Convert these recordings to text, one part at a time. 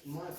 Smart.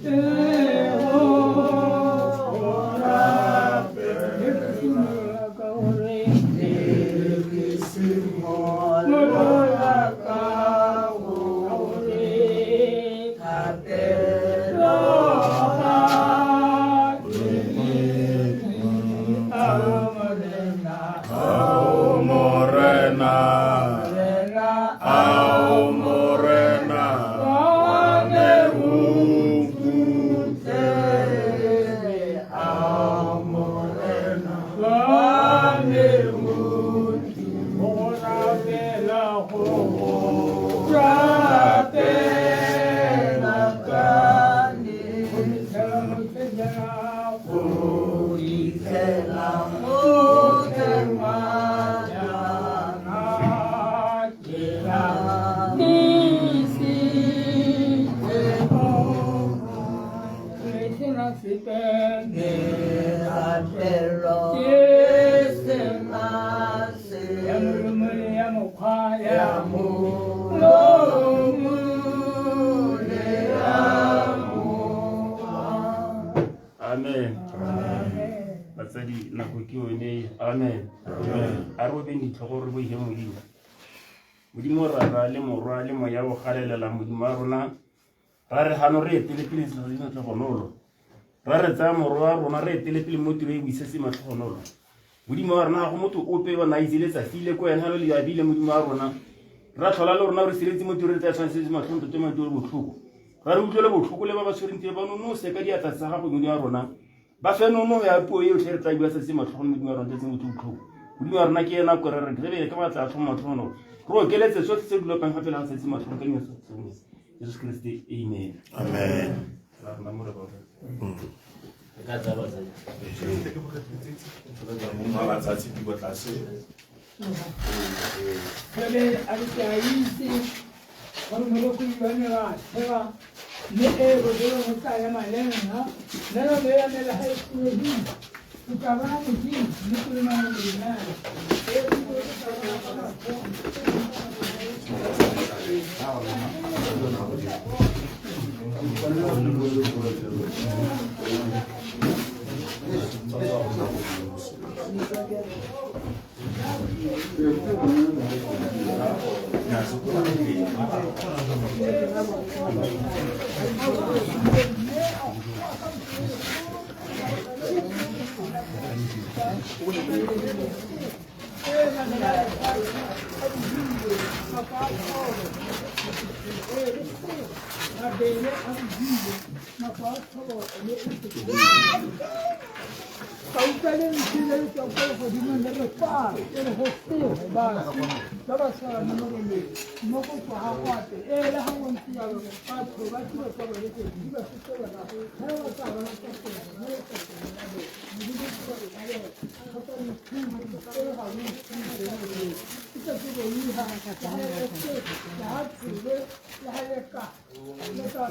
Thank Ao Morena, ao Morena, wa me o nkutlwe. Ao Morena, wa me o Go rapela, go rapela ka ne. Go fitlhela motsejana, go fitlhela motsejana ke la nisitse ke sena sepe Merapelo ke sena ya molomo le ya mokgwa ya molomo le ya mokgwa. Amen. Batsadi, nako ke yone. Amen. A re obeng ditlhogo re boihe Modimo. Modimo Rara le Morwa le Moya o galelela Modimo wa rona. Ra re gano re etele pele selo se matlhogonolo. Ra re tsaya morwa wa rona re etele pele mo tiro e boisetse matlhogonolo. Modimo wa rona ga go motho ope wa na itse letsatsi le ko ena lo le abile Modimo wa rona. Ra tlhola le rona re siretse mo tiro re tla tshwanetse matlhong tote matiro botlhoko. Ra re utlwele botlhoko le ba ba tshwereng tiro ba nonose ka diatla tsa gago Modimo wa rona. Ba fe nono ya puo e yotlhe re tla bua se se matlhogo Modimo wa rona tletseng botho botlhoko. Modimo wa rona ke ena ko re re re ka matla a tlhomo matlhogo re okeletse tsotlhe tse di lopang fa pele ga se se matlhogo ka dina tsa Jesu Kriste. Amen. Amen. Ra rona mo re ba Re ka tsaya batsadi. Mongwe wa tsatsi di kwa tlase. Jale a re ke a itse gore moloko ba ne ba tsheba mme e botelo mo tla ema le nna nna lo ya mela ga e tsohile ke tla bona Modimo mme ke lona le e ke tla bona ka matlho. Ka utlwa lentswe le le tswang kwa legodimong le re fa e re go sego baswi ba ba tshwara mo moreneng mo go tswa ga goape ee le ga go ntse jalo batho ba tiro tsa bone tse di ba setse morago ga ba tla bona tsa teng mo letsatsing la bone Modimo ke gore ba bone kgotsa mothusi e le ga o ithuse mo moreneng ke tsatsi boiha le ga e le sego le ga tsebe le ga e ka le ka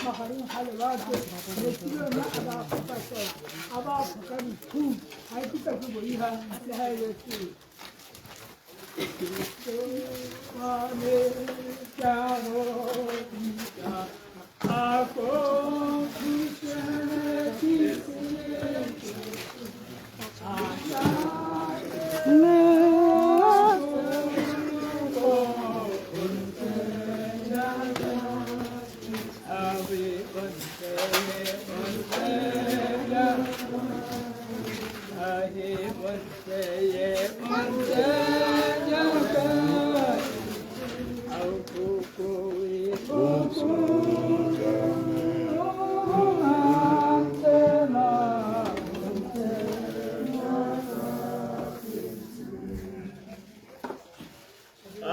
magareng ga lewatle metsi yona a ba fokasola a ba foka dithumo ga e kitla ke boiha le ga e le seo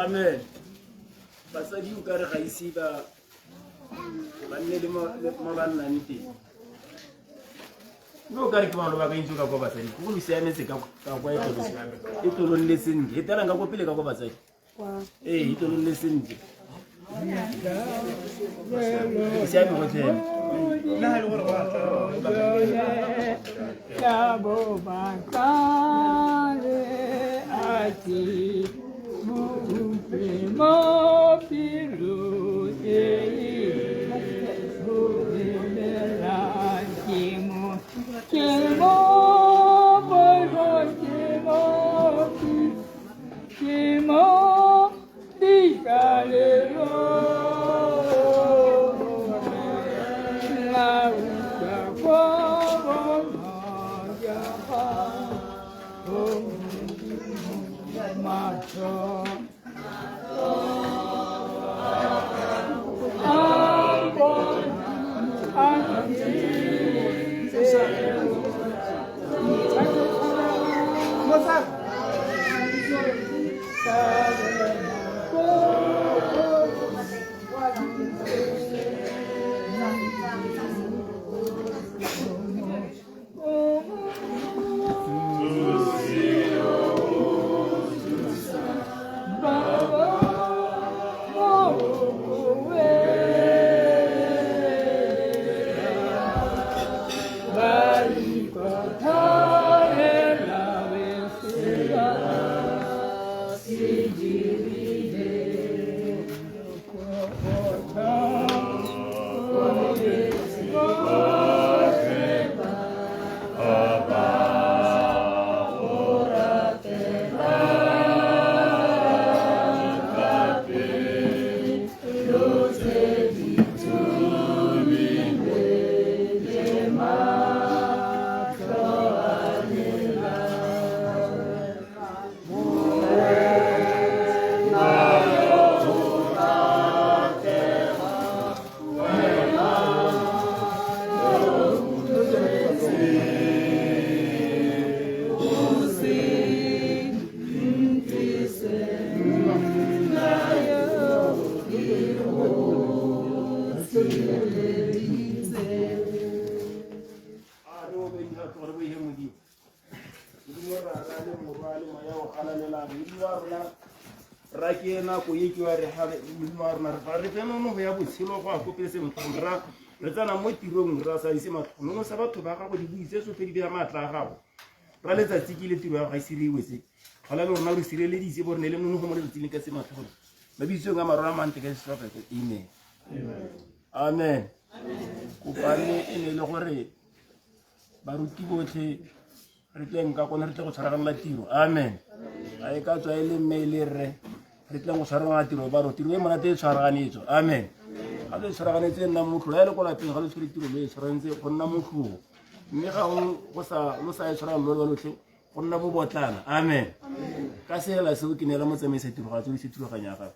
Amen. Basadi o ka re ga ise ba ba nne le mo ba nnang teng. Mme o ka re ke bangwe ba ka itse ka kwa basadi go lo siametse ka kwa e tlo e tlo nne sentle e telang ka kwa pele ka kwa basadi ee e tlo nne sentle e siame gotlhe. Re tsena mo tirong ra sa ise matlho sa batho ba gago di buitse tsotlhe di beya maatla a gago ra letsatsi ke le tiro ya ga e siriwetse gala le rona re sireleditse bo re ne le nonofo mo letsatsing ka se matlho mabitsong a marona mante ka setlhopha amen. Amen. Kopane e ne le gore baruti botlhe re tleng ka kone re tle go tshwaraganela tiro. Amen. A e ka tswa e le mme e le rre re tleng go tshwaraganela tiro ba ro tiro e monate e tshwaraganetswe. Amen. Ga le tshwaraganetse nna motlho la e le ko lapeng ga le tshwere tiro lo e tshwaragantse go nna motlhogo mme ga go sa lo sa e tshwarang lo lotlhe go nna bobotlana. Amen. Ka sela seo ke neela motsamaisa tiro ga tsodise thulaganyo ya gagwe.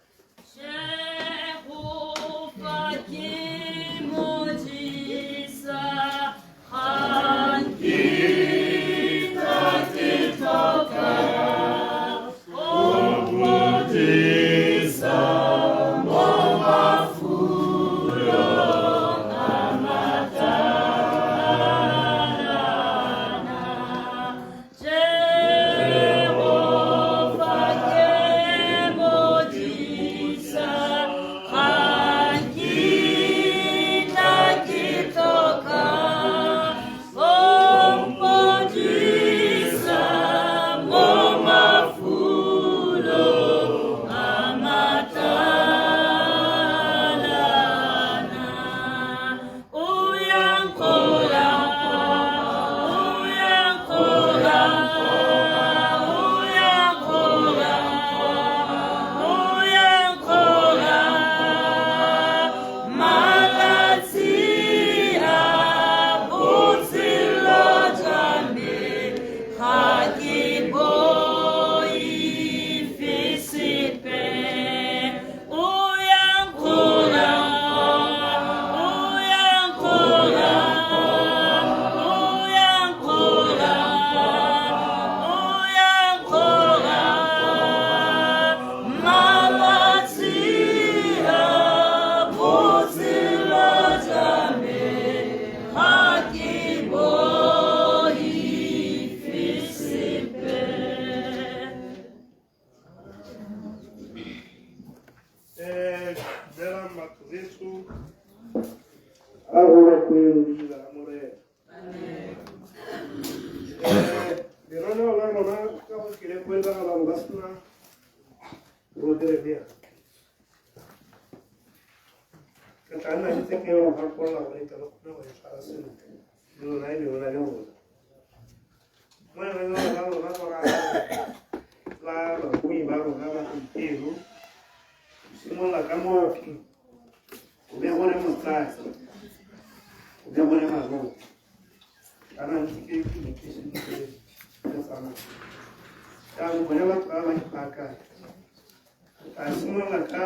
Tla simolola ka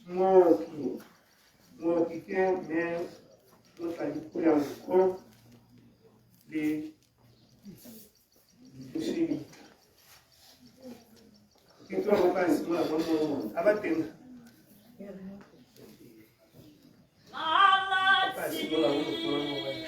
mooki. Mooki ke mme Motlalepula Nko le Mosebitla. Ke tlo go tla simolola mo mo a ba teng. Tla simolola mo mo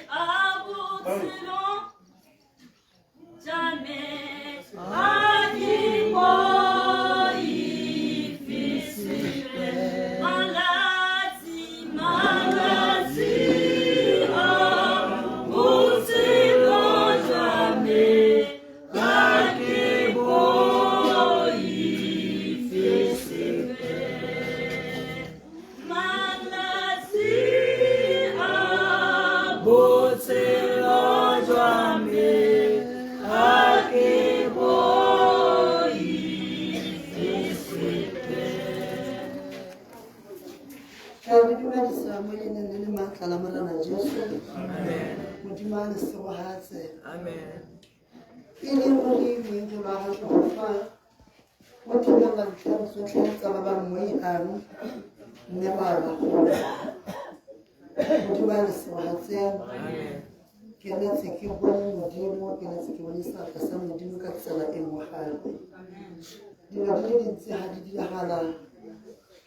Dilo di le dintsi ga di diragala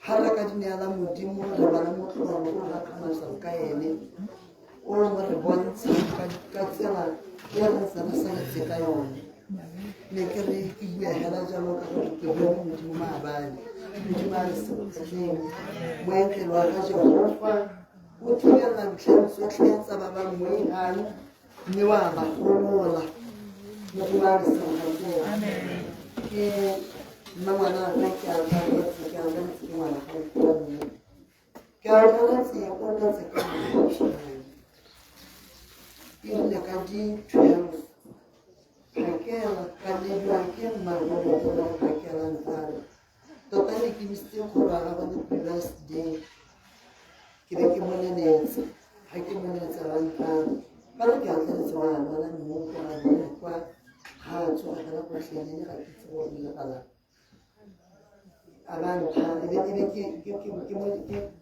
ga re ka di neela Modimo re bana motlholo o gakgamatsang ka ene o mo re bontsha ka tsela e re ntse re sa itse ka yone. Ne ke re ke bua hela jalo ka gore ke bone Modimo maabane. Modimo a re segofatseng. Moengele wa ga Jehofa o thibela ntlheng tsotlhe tsa ba ba mmoigang mme wa ba golola. Modimo a re segofatseng. Ke nna ngwana ka ke akaletse ke akaletse ke ngwana ga mme ke akaletse o letse ka mokgotlhwane e rile ka di 12 phakela ka lediwa ke mmagologolo phakela ntsala tota ne ke misitse kgolo ya gagwe the previous day ke be ke moleletse ga ke moleletse ba ntlhang ka re ke akaletse wa lwala mme ko a bone kwa ga a tsoga fela gotlhelele ga ke itse gore diragalang a ba nthare ebe ke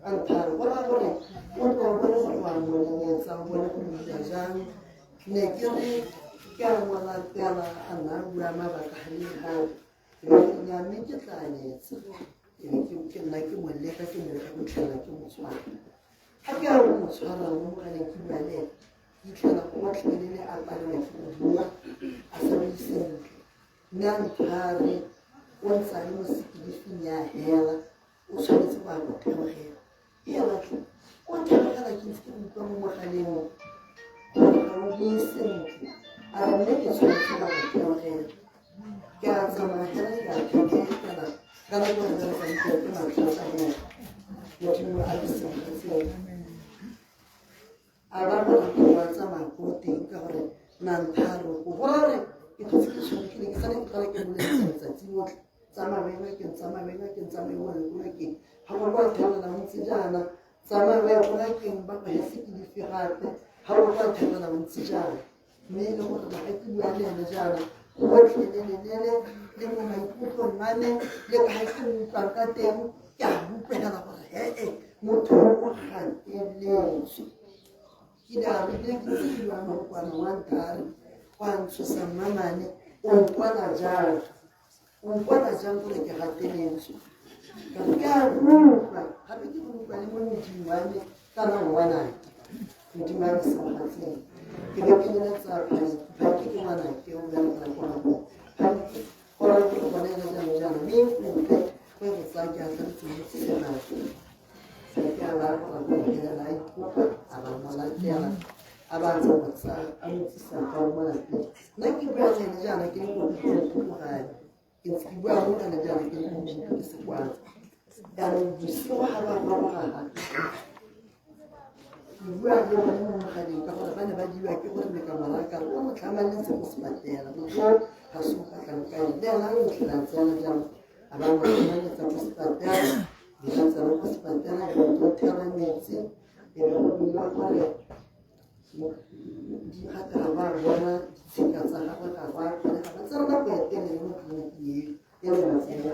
a nthare go raya gore o tlo o bone gore wa moleletsa o bone gore o dira jang. Ne ke re ke a mo latela a nna a bua mabaka ga le gape e be ke nya mme ke tla nyetsa e be ke nna ke mo leka ke mo leka go tlhela ke mo tshwara. Ga ke a go mo tshwara mo mogaleng ke bua le ene ke itlhela gotlhelele a palelwa ke go bua a sa bue sentle mme a nthare o ntse a le mo sekilifing ya hela o tshwanetse go ya go theogela hela tle o theogela ke ntse ke go utlwa mo mogaleng gore ga o bue sentle a re mme ke tshwanetse go ya go theogela ke a tsamaya hela ke a pheketela ka nako re berekang ke ke matlhaka hela Modimo a re segofatseng. A ba gore wa tsamaya ko teng ka gore nantharo go gore ke tlhotse ke tshwaregile ke sale ke tlhola ke boletse letsatsi lotlhe tsamaya o ye ngakeng tsamaya o ye ngakeng tsamaya o ye ko ngakeng ga go kwa thelela o ntse jaana tsamaya o ye ko ngakeng ba go hese ke dife gape ga go kwa thelela o ntse jaana mme e le gore ga ke bua le ene jaana gotlhelelelele le mo maikutlong a me le ka ga ke utlwang ka teng ke a utlwela gore ee motho o gateletswe. Ke ne a re ke ntse ke bua mokwana wa nthare wa ntshosa mmamane o nkwala jang o nkwala jang gore ke gateletswe ka re ke a utlwa gape ke go utlwa le mo modimo wa me kana ngwanake Modimo a re segofatseng. Ke be ke leletsa Phanki ke ngwanake o berekela ko gabo Phanki go raya gore gone ena jaanong jaana mme nkutlwe go e go tsaya ke atlaletse mo tshegadi Phanki a ba go go helela a ikopa a ba mo latela a ba tsa mo tsaya a mo tsisa ka mo lapeng nna ke bua le ene jaana ke le ko ko gae ke ntse ke bua mo kana jaana ke le ko ke se kwatsa jaanong bosigo ga ba goroga ke bua le bone mo mogaleng ka gore ba ne ba diwa ke gore ne ka mo raya ka re o mo tlhamaletse ko sepatela motho ga se o batlang ka ene le ena o tlhela tsena jalo a ba mo tlhamaletsa ko sepatela di ba tsena ko sepatela di ba thela metsi e be go bua gore di gape ga ba bona ditshika tsa gagwe ga ba kgonega ba tsena nako ya telele mo tleliniking e e le ba tsena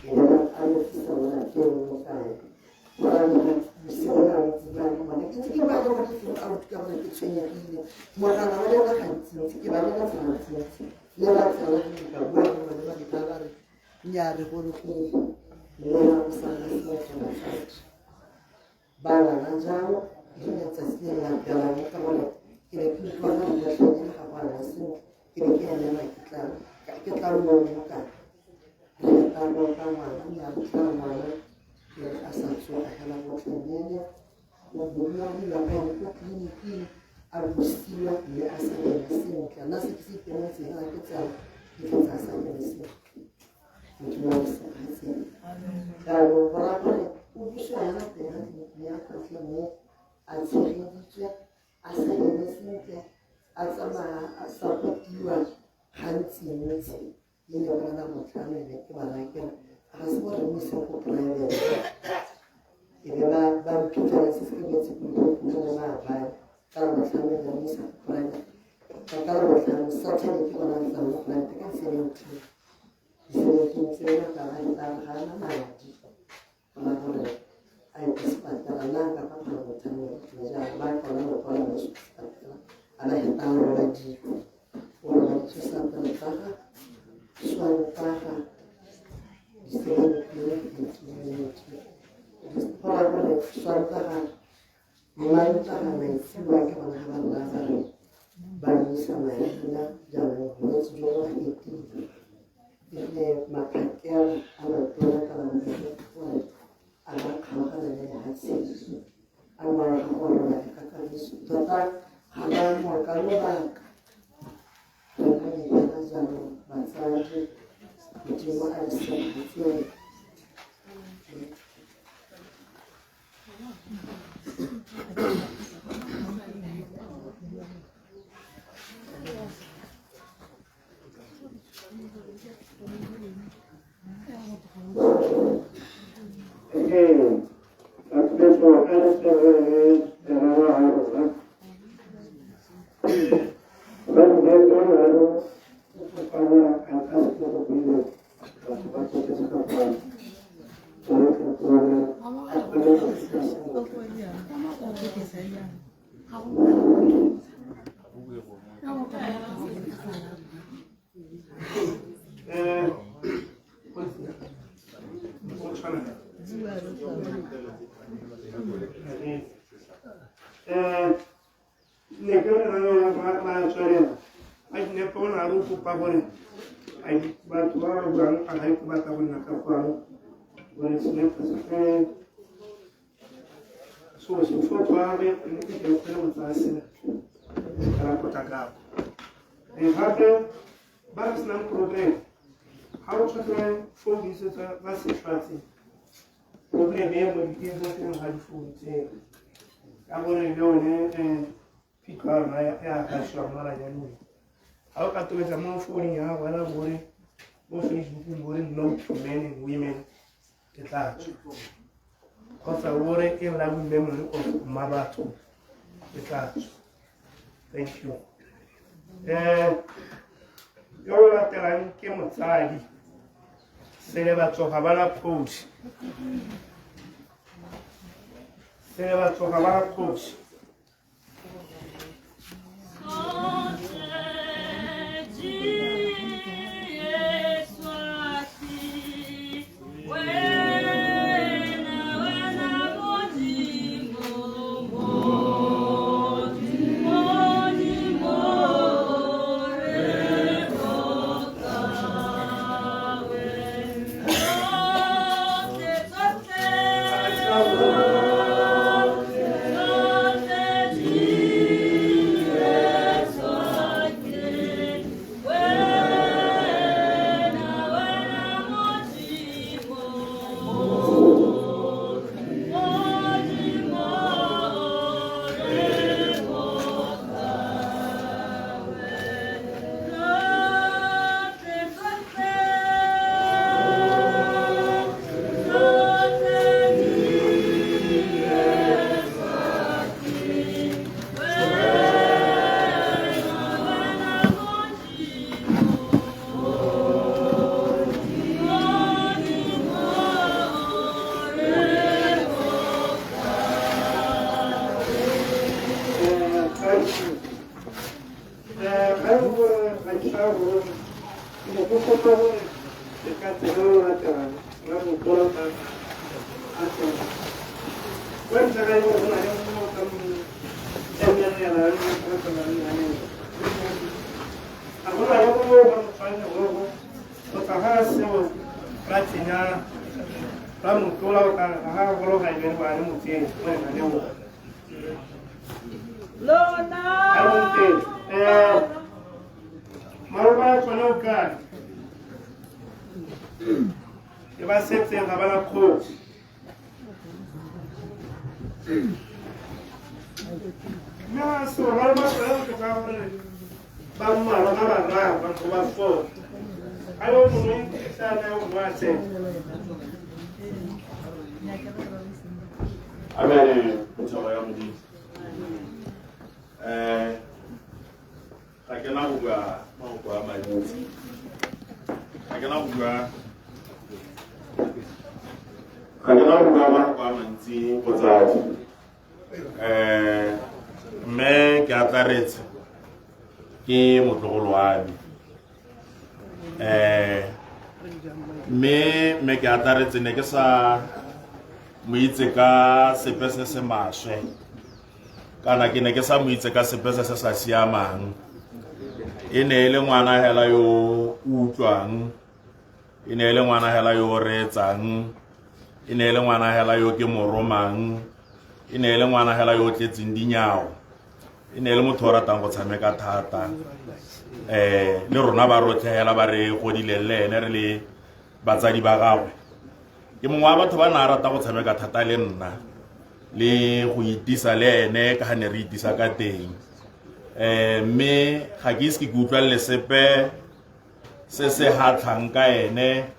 Ene a mo tlisa mo lapeng mo kae ke batla gore ke a ka gore ke tshwenyegile mogala wa lela gantsintsi ke ba lelatsa gantsintsi le ba tsala ka bua le bone ba dika ba re nnyaa re bone go lela o sa nna sentle batsadi ba lala jalo le letsatsi le latelang ka gore ke ne ke utlwa ga ntatlhanyele ga go ala sentle ke be ke emela ke tla loka re tla loka ngwana mme a tla ngwana ke a sa tsoga hela gotlhelele o bodiwa ka ene ko tleliniking a busiwa mme a sa ema sentle nna se ke se itemetse hela ke tsala ke tla a sa eme sentle Modimo a le segatseng jaanong go raya gore o busiwa hela teng ga tleliniking ya kgotlhe mme a tshegeditswe a sa eme sentle a tsamaya a supportiwa gantsintsi le ne ka la botlhano ene ke ba raya ke re ga se gore mo ise go private e be ba mphitlhela se se ke boetse ke le maabane ka la botlhano e be mo isa go private ka la botlhano Saturday ke gona re tlang mo private ka 17 di-17 tseo ka ba ga ana madi gona gore a ye ko sepatela nna nka ka kgona go thamela jaanong ba kgona go kwala mo sepatela a ba heta a robadiwa o robaditswe Sateretaga Sontaga di-17 go raya gore Sontaga Mantaga maitsiboa ke gona ga ba rra ba re ba isa maina jaanong bolwetse jo bo fetile ebile maphakela a matona ka bamogolo gore a ba kgaogana le lehatshe a ngwaga go rola ka kagiso tota ga ba ngoka lobaka rona le jaanong batsadi Modimo a le segatseng. Batho a re tswelele rara ga rona. Ba ne ba re kopana a ka se go buile batho ba tsotse ka kwano. Gore re tswelele a kgone go fitlha sentle. Go tshwana. Ne ke re ra ba tswelela a dinepe o ne a re o kopa gore batho ba ba buang a ga ke batla go nna ka kwano gore senepe se so se fotho a be ne ke ke kgone go tsaya sentle ka la potlakako. Gape ba re senang problem ga o tshwanetse founu tse tsa sešwa tse problem e mo e mo teng ga difounu tseo ka gore le yone phitlho ya rona ya gasiwa mo maranyaneng ga o ka tobetsa mo founung ya gago wena bore mo Facebookong bore no to men and women e tla tswa kgotsa bore e loving memory of Mmabatho e tla tswa. Thank you. Yo o latelang ke motsadi sele batsoga ba la kgosi sele batsoga ba la kgosi. Go kopa gore le ka tsela lo latelang la motola ka a tsena. Kwa ntle ga e le gore go na le mongwe o ka mo emelela le mo tsamayang le ene. A go na le mongwe o ka mo tshwang lebogo kgotsa ga seo ra tsenya ra motlola o tla ga goroga e be ba le motseng mo lenaneong. Lona. A lo ntse maloba a tsone o kae? Ke ba setseng ga ba na kgosi. Mme ga seo ba le ba tsone ke tsaya gore ba mmalwa ba bararo batho ba four. Ga yo mongwe tla ka yo mongwe a tsena. Amen. Phuthego ya Modimo. Ga ke na go bua mafoko a mantsi. Ga ke na go bua ga ke na go bua mafoko a mantsi botsadi. Mme ke atlaretse ke motlogolo wa me. Mme ke atlaretse ne ke sa mo itse ka sepe se se maswe kana ke ne ke sa mo itse ka sepe se se sa siamang. E ne e le ngwana hela yo o utlwang, e ne e le ngwana hela yo o reetsang, e ne e le ngwana hela yo ke mo romang, e ne e le ngwana hela yo o tletseng dinyao, e ne e le motho o ratang go tshameka thata. Le rona ba rotlhe hela ba re godileng le ene re le batsadi ba gagwe. Ke mongwe wa batho ba na rata go tshameka thata le nna le go itisa le ene ka ga ne re itisa ka teng. Mme ga ke ise ke utlwalele sepe se se hatlhang ka ene,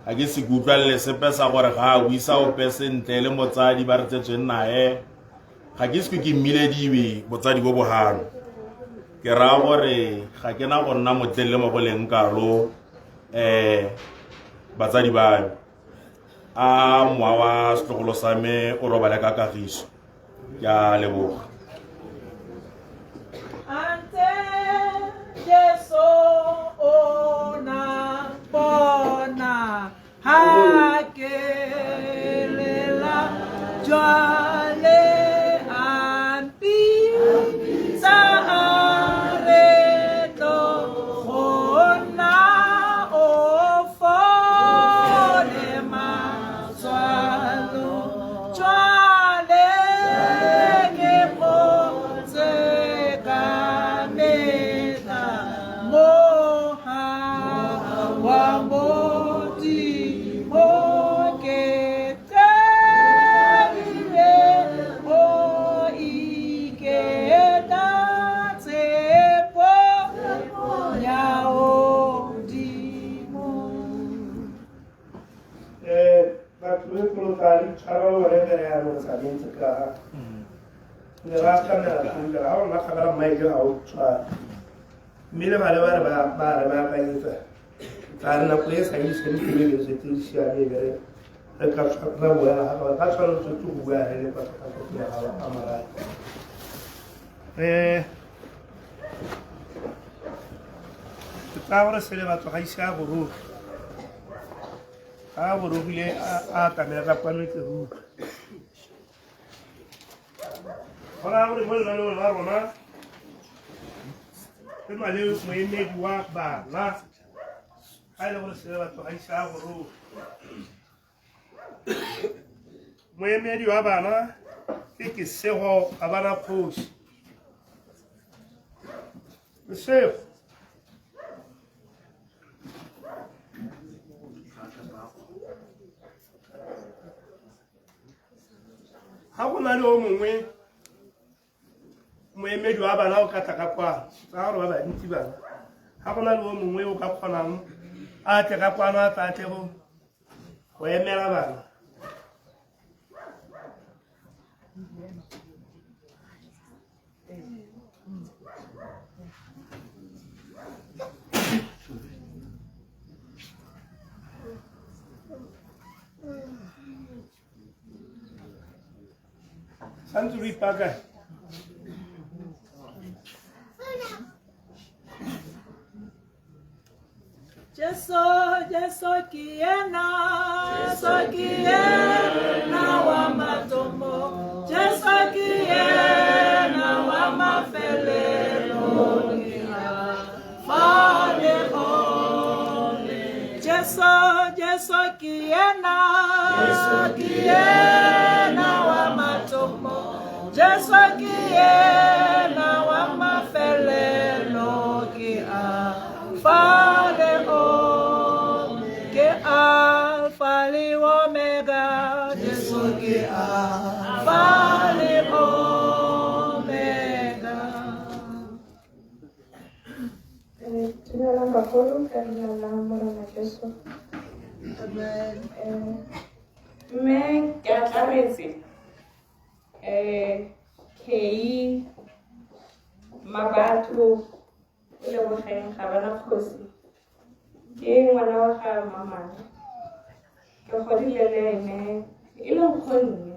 ga ke se ke utlwalele sepe sa gore ga a buisa ope sentle le motsadi ba re tsetsweng nae, ga ke ise ke mmilediwe botsadi bo bogano. Ke raya gore ga ke na go nna motlelele mo go leng kalo batsadi ba me. A mowa wa setlogolo sa me o robale ka kagiso. Ke a leboga. Ante Jesu o na bona ha ke lela jwale a mpitsa a re tlo go nna o fole matswalo jwale ke kgotse ka mehla moha wa Modimo ke qadile ho iketla tshepo ya hodimo. Batho be polo tla re itshwara le bone fela jaanong sa ntse ka ga. Ne ba atamela pula, ga o nna kgakala mmaeke ga o tshware. Mme le bale ba re ba re baakanyetsa. Tla re nako e sa ise re pele be setse re siame e be re ka ra boela gape ka tshwanelo tswetse go bua re le kwa thata go pele ga a marae. Ke tsaya gore sele batho ga ise a goroge. Ga a gorogile a atamela ka kwano tle re utlwe. Go raya gore mo lenaneong la rona re na le moemedi wa bana ga e le gore sele batho ga ise a goroge. Moemedi wa bana ke Kesego ga bana kgosi. Kesego. Ga go na le o mongwe moemedi wa bana o ka tla ka kwano, tsa gore ba bantsi bana. Ga go na le o mongwe o ka kgonang a tle ka kwano a tla tle go emela bana. Santse lo ipaakanya. Jesu Jesu, Jesu ke yena, Jesu ke yena wa mathomo, Jesu ke yena wa mafelelo, ke Alfa le Omega. Jesu, Jesu ke yena, Jesu ke yena wa mathomo, Jesu ke yena wa mafelelo, ke Alfa le Omega, ke Alfa le Omega, Jesu ke Alfa le Omega. Dumelang bagolo ka leina la Morena Jesu. Amen. Mme ke a tlametse kei mabatho o lebogeng ga bana kgosi ke ngwana wa ga mamane ke godile le ene e le nkgonne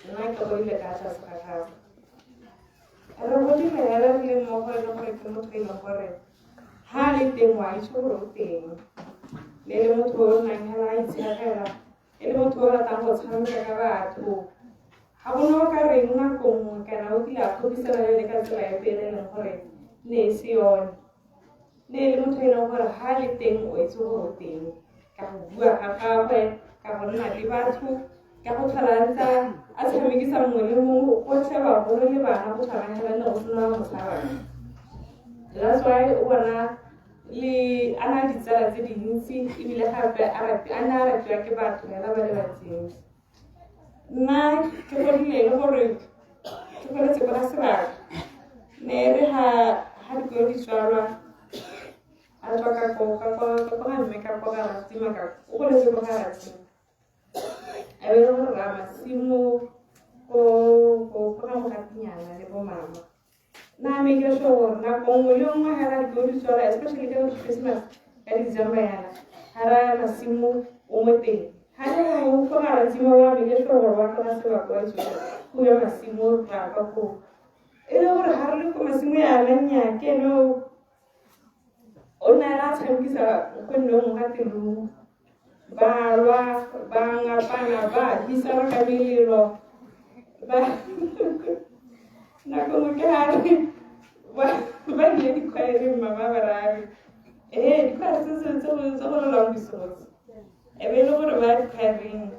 nna ke godile ka tlase ga gagwe re godile hela re le mmogo e le gore ke motho e leng gore ha a le teng wa itse gore o teng le le motho o nnang hela a itshegela e le motho o ratang go tshameka ka batho ga gona o ka reng nako nngwe kana o kile a kgopisana le le ka tsela epe e leng gore ne e se yone ne e le motho e leng gore ha a le teng o itse gore o teng ka go bua ga gagwe ka go nna le batho ka go tlhola ntse a tshamekisa mongwe le mongwe gotlhe bagolo le bana go tshwana hela ne go sena mo tshabang. That's why o bona le a na ditsala tse dintsi ebile gape a ne a ratiwa ke batho hela ba le bantsintsi. Nna ke godile e le gore ke goletse kwa sebaka ne re ha dikolo di tswalwa a tswa ka ko ka ko ka ko ga mme ka ko ga Ratsima ka o goletse ko ga Ratsima a be le gore ra masimo ko ko ko ga mogatinyana le bo mama nna make sure gore nako nngwe le nngwe ga ra dikolo di tswalwa especially ka Christmas ka December yana ga ra masimo o mo teng ga le gore o ko ga Ratsima wa make sure gore wa kgona sebaka wa itse go ya masimo ra ka koo e le gore ga re le ko masimo yana nnyaa ke ene o ne a tshamekisa nkgonne o mongwe ga telong ba lwa ba ngapana ba hisana ka melelo ba nako nngwe ke ga re ba ile dikhwaereng mama ba rare ee dikhwaere tse tse go lolwang bosigo e be e le gore ba dikhwaereng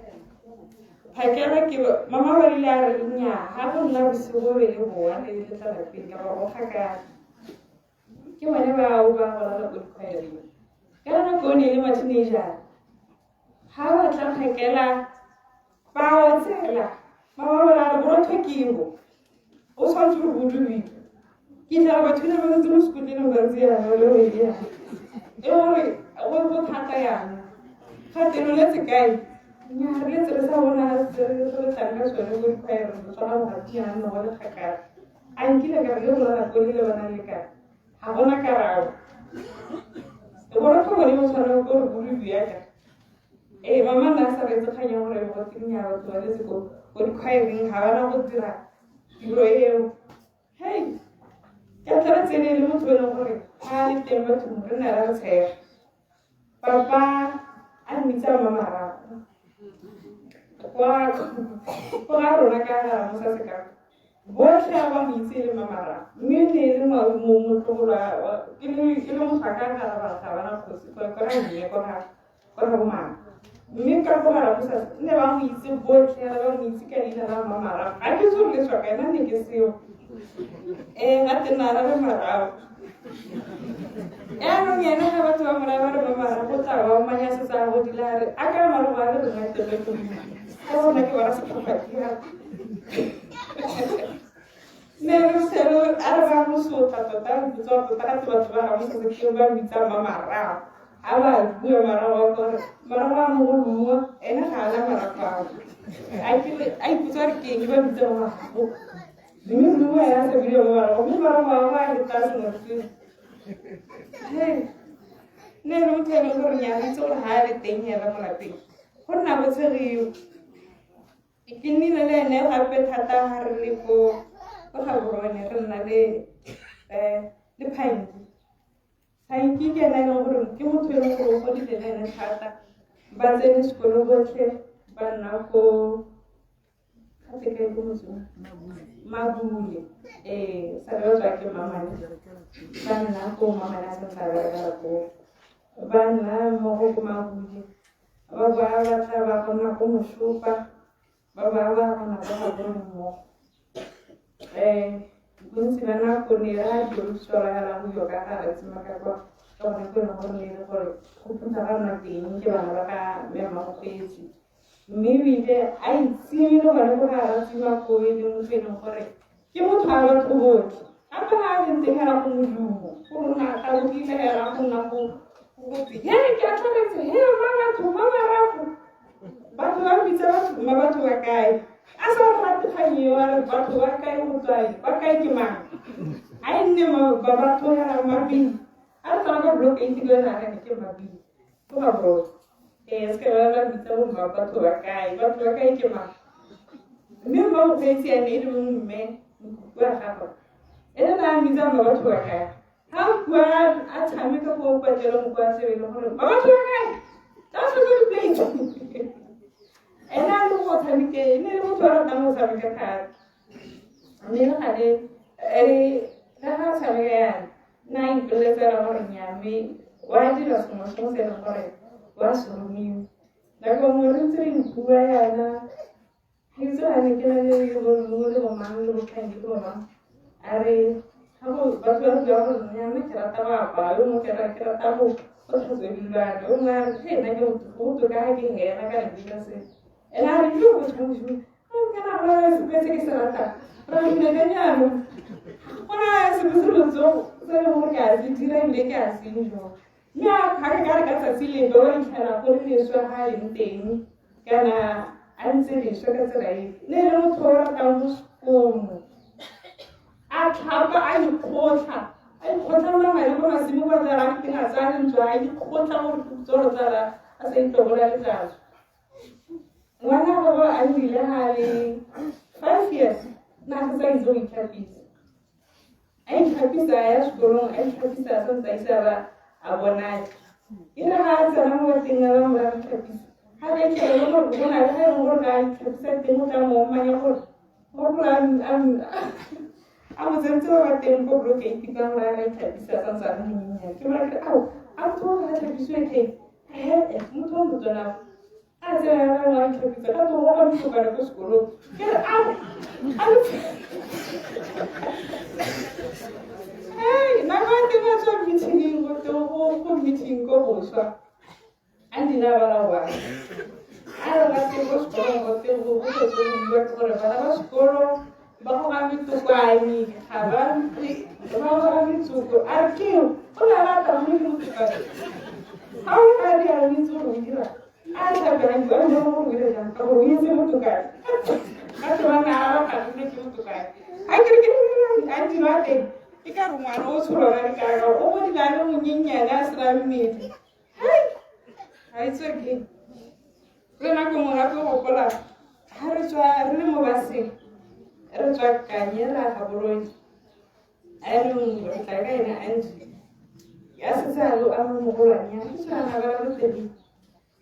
phakela ke mama ba rile a re nnyaa ga go nna bosigo be le boa le le tla lapeng ka ba go kgakala ke bone bao ba go lala ko dikhwaereng ka nako o ne e le ma-teenager ga ba tla phakela ba otsela mama ba re borotho ke bo o tshwanetse gore bo dubiwe ke tla batho ne ba ntse mo sekotleleng ba ntse yana le go ya e gore go go thata yana ga teno letse kae nnyaa re letse re sa bona se re tlang ka sone ko dikhwaereng re tswana bogati yana go le kgakala a nkile ka re le rona nako le le bona le kae ga gona karabo borotho bone bo tshwana ko re bo yaka ee mama nna a sa reetse kgang ya gore borotho nnyaa batho ba letse ko dikhwaereng ga bana go dira tiro eo hei ka tlhela tsene le motho e leng gore ga a le teng bathong re ne ra re tshega papa a mmitsa mamarago kwa ko ga rona ka ga mosa sekako botlhe a ba mo itse e le mamarago mme ne e le motlogolo ke le motho a ka gara ba ga bana kgosi kwa ga mme kwa ga bomama mme ka ko gara mosa ne ba mo itse botlhe ba mo itse ka leina la mamarago ga ke tsore le tswa ka ena ne ke seo ee ga tena ra re marago yaanong ene ga batho ba moraya ba re mamarago tla ba omanya setse a godile a re a ka marago a le rena tebe ka gona ke bona setlhopha ne re selo a re ba mo sotla tota mpotsa tota ga batho ba ga mo setse ke ba bitsa mamarago ga ba bua marago a gore marago a mo go longwa ene ga a na marago ao a ipotsa gore ke eng ba bitsa marago mme mongwe ena a sa bidiwa marago mme marago ao a le tlase mo ne le motho e leng gore nya itse gore ga a le teng hela mo lapeng go nna botshegiwa ke nnile le ene gape thata ga re le ko Gaborone re nna le le phanki. Tanki ke ena e leng gore ke motho e leng gore o godile le ene thata. Ba tsene sekolo botlhe ba nna ko gape kae ko motseng Mabule. Ee, sa le ba tswa ke Mamane. Ba nna ko Mamane a santse a berekela koo. Ba nna mmogo ko Mabule. Ba ba ba tla ba go nna ko Moshopa. Ba ba ba go nna ko Gaborone mmogo. Bontsi ba nako ne ra dilo tswala hela go yo ka ga re tsema ka kwa ka gone ko e leng gore ne e le gore go phutha ga nna teng ke bana ba ka mme mmagopetsi mme ebile a itsile le gone go ga ratiwa ko e leng motho e leng gore ke motho a batho botlhe gape ga a leng teng hela go modumo go nna tabogile hela go nna go gotwe he ke a tlhagetse he ma batho ma marago batho ba bitsa batho ma batho ba kae a sa rate kgang eo a re batho ba kae go tswae ba kae ke mang a e nne ba batho hela mabing a re tsana ka block eight le yona ne ke mabing ko mabroto ee se ka ba ba bitsa bo mma batho ba kae batho ba kae ke mang mme mma mokgweetsi ya ne e le mme nkuku wa gagwe ene na a mmitsa mma batho ba kae ga bua a tshameka ko patlelong kwa sebe le gore ba batho ba kae tsa tshotse di-plate ene a le go tshameke e ne le motho a ratang go tshameka thata mme le gale le ga a tshameka yana nna a ipoleletsela gore nyame wa dira sengwe sengwe se e leng gore wa se romiwa nako nngwe re ntse re bua yana Ke itse ga ne ke na le mongwe le bomang le botlhangi le bomang a re ga go batho ba bua gore nna mme ke rata go apara yo mongwe ke rata go go tlhatswa dilwana yo mongwe a re he nna ke go botoka ga ke hela ka lebina se ene a re ke go tšha ke na go sepe se ke se ratang ra bile ka jaanong go na sepe se lotso se e leng gore ke a se dira ebile ke a se enjoy mme a ga re ka re ka tsatsi lengwe wa itlhela go le leswe ga a leng teng kana a ntse leswe ka tsela e ne le motho o ratang go sekomo a tlhapa a ikgotlha a ikgotlha mangwe le ko masimo kwa tsala a ke ga tsaya lentswe a ikgotlha gore tsoro tsala a sa itobola letsatsi ngwana gagwe a nile ga le 5 years na a setse a itse go itlhapisa a itlhapisa a ya sekolong a itlhapisa a santse a isa ba a bonale e re ga a tsena mo batseng a bangwe ba itlhapisa ga ba itlhele le gore go na le ga e leng gore ga a itlhapisa teng o tla mo omanya gore gore a mo tsentse ba ba teng ko block eight ka gore a itlhapisa a santse a le monyenyane ke mora ke ao a motho o ga tlhapisiwe ke he motho o motswana a tsena ba bangwe a itlhapisa ka tlo go mosokane ko sekolong ke re ao hey nako ya teng a tswa meetingeng go teng go meeting ko boswa a ndina ba la wa a re ba teng ko sekolong go teng go go go bua ke gore bana ba sekolo ba goga metokwane ga ba ba goga metsoko a re ke o ne a rata mo le motokwane ga o a di a itse gore o dira a tlhapelang ba ne go gore jang ka gore o itse motokwane batho ba ne a ba gagile ke motokwane a ke re ke a dira teng ke ka re ngwana o tsholwa ka dikaka o go dila le monyenyane a sena mmele ga itse ke le nako nngwe gape gopola ga re tswa re le mo baseng re tswa kanye ra Gaborone anong re tla ka ene Angie ya setse a lo a mo mogolwane ya ke tshwana ba lo tedi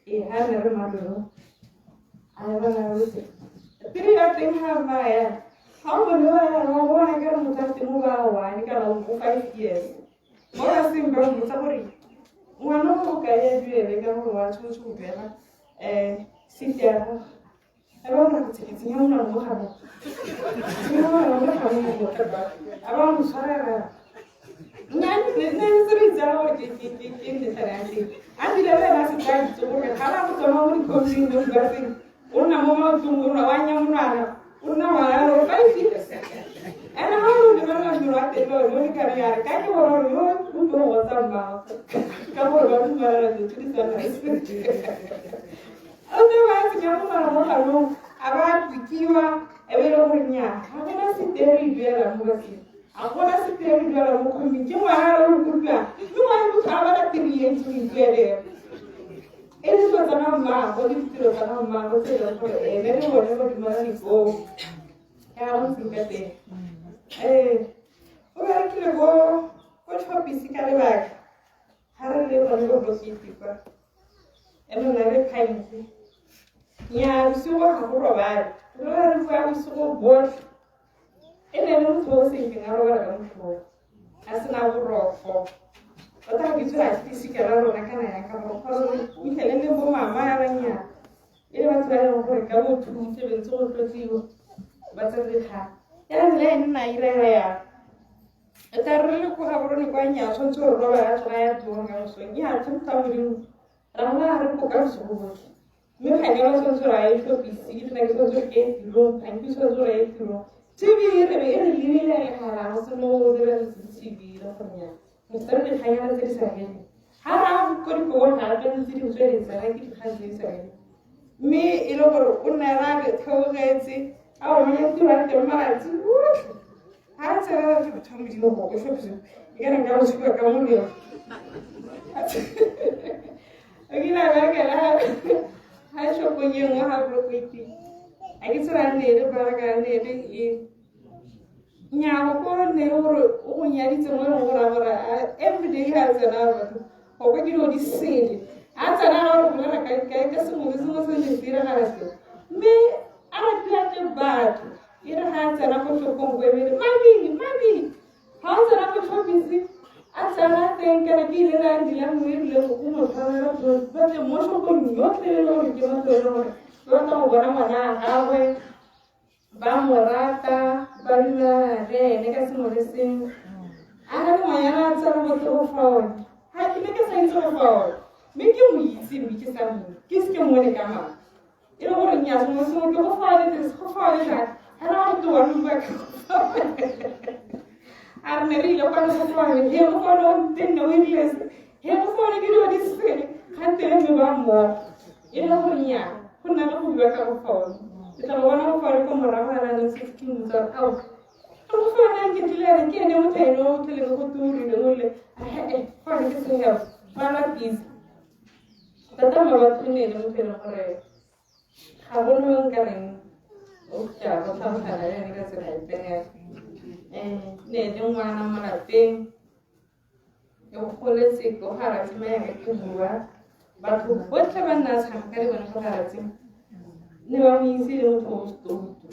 e ha ne re malolo a ba la lo tedi pele ya teng ha ba ya ha o bone ba ya wa bona ka re motho a teng o ba one kana o 5 years mo ba seng ba mmotsa gore ngwana o ka ya duele ka gore wa tshwanetse go duela seat ya gago a ba gore go tsenya monwana mo ganong tsenya monwana mo ganong mo a ba mo tshwarela nna ne ntse re itse gore ke nnetlhare ya teng a dira le ena a setse a itse gore ga ba go tsamaya mo dikhombing mo dibaseng o nna mo maotong o nna wa nya monwana o nna ngwana gore 5 years ene ga o lebelela mmele wa teng mo lekane ya re ka ke bona gore yo o tlo go tsa mmago ka gore ba dumelana dilo tse di tshwanang o tse ba tsenya monwana mo ganong a ba tlikiwa e be e le gore nnyaa ga gona seat e re e duelang mo baseng ga gona seat e re duelang mo khombing ke ngwana o kutlwang mme ngwana motho a batla 3 years o ituelela e le dilo tsa ga mmago le ditiro tsa ga mmago tse e leng gore ene le bone ba dumelane koo ya go ntseng ka teng ee o berekile ko Choppies ka lebaka Ga re le gone ko bokete kwa ene na le phanki nnyaa, bosigo ga go robale, re re bua bosigo botlhe. E ne le motho o senkeng a robala ka motlhogo a sena boroko. Tota ga ke tswe a ke la rona kana yang ka gore gore fitlhelele bo mama ya bannyaa e le batho ba e leng gore ka botho tle bentse go tlotliwa ba tsere dikgang ya le ene na irela yang. E tla re le ko ga borone kwa nnyaa, tshwanetse gore roba ya tsoga ya tirong ka moso. Nnyaa, tlhompha Modimo, ra gona re koka bosigo botlhe, mme phakela tshwanetse gore a ye tlhopisi, ke nna ke tshwanetse gore ke ye tirong, phanki tshwanetse gore a ye tirong. TV e re be e re lebile legala go se mo o lebeletse TV le gore nnyaa, re dikganyana tse di sa feleng ga ra ko dikobong, ga re tse dingwe tse di tsena ke dikgang tse di sa feleng, mme e le gore o nna ra re theogetse a o manya tiro a teng malatsi otlhe ga a tsena ke batho ba Modimo go ko tlhopisi e ka reng ka go tshuba ka molelo. O kile a berekela ga shopong e nngwe ga Blokoiti, a ke tsela ne e le baraka ne e le e nnyaa, go ko ne gore o go nyaditse mo e leng gore a gore everyday ga a tsena batho go kwa dilo di sele, a tsena ga gore bolela ka sengwe le sengwe se ne se diragala se, mme a ratile ke batho. E re ga a tsena ko shopong ko ebele mabili mabili ga o tsena ko shopisi a tsena teng kana ke ile la dila mo e rile go mo tshwanela ba tle mo shopong yotlhe e le gore ke batho e le gore ba batla go bona ngwana a gagwe, ba mo rata, ba dula le ene ka sengwe le sengwe. A na le ngwanyana a tsena botlhe go fa one ga ke ne ke sa itse go fa one, mme ke mo itse, mme ke sa mo ke se ke mmone ka mang e le gore nnyaa, sengwe sengwe ke go fa le this, go fa le that, ga re go towa re bua ka a re ne re ile kwana go fa le he go fa o ntenne o ile he go fa le ke dilo di sele ga teng, mme ba mmogo e le gore nnyaa, go nna le go bua ka go fa one ke tla bona go fa le ko morago ga nang se ke mmotsa gore ao go fa nang ke tlile re ke ene motho ene o tlileng go turile o le e fa ke se help ba la busy. Tota ma batho ne le motho e leng gore ga go no nka reng o tla go tlhalogana le ene ka tsela epe. Ne le ngwana mo lapeng e goletse ko Garatsima, yaka ke bua, batho botlhe ba nna tshameka le bone ko Garatsima ne ba mo itse le motho o stoutu,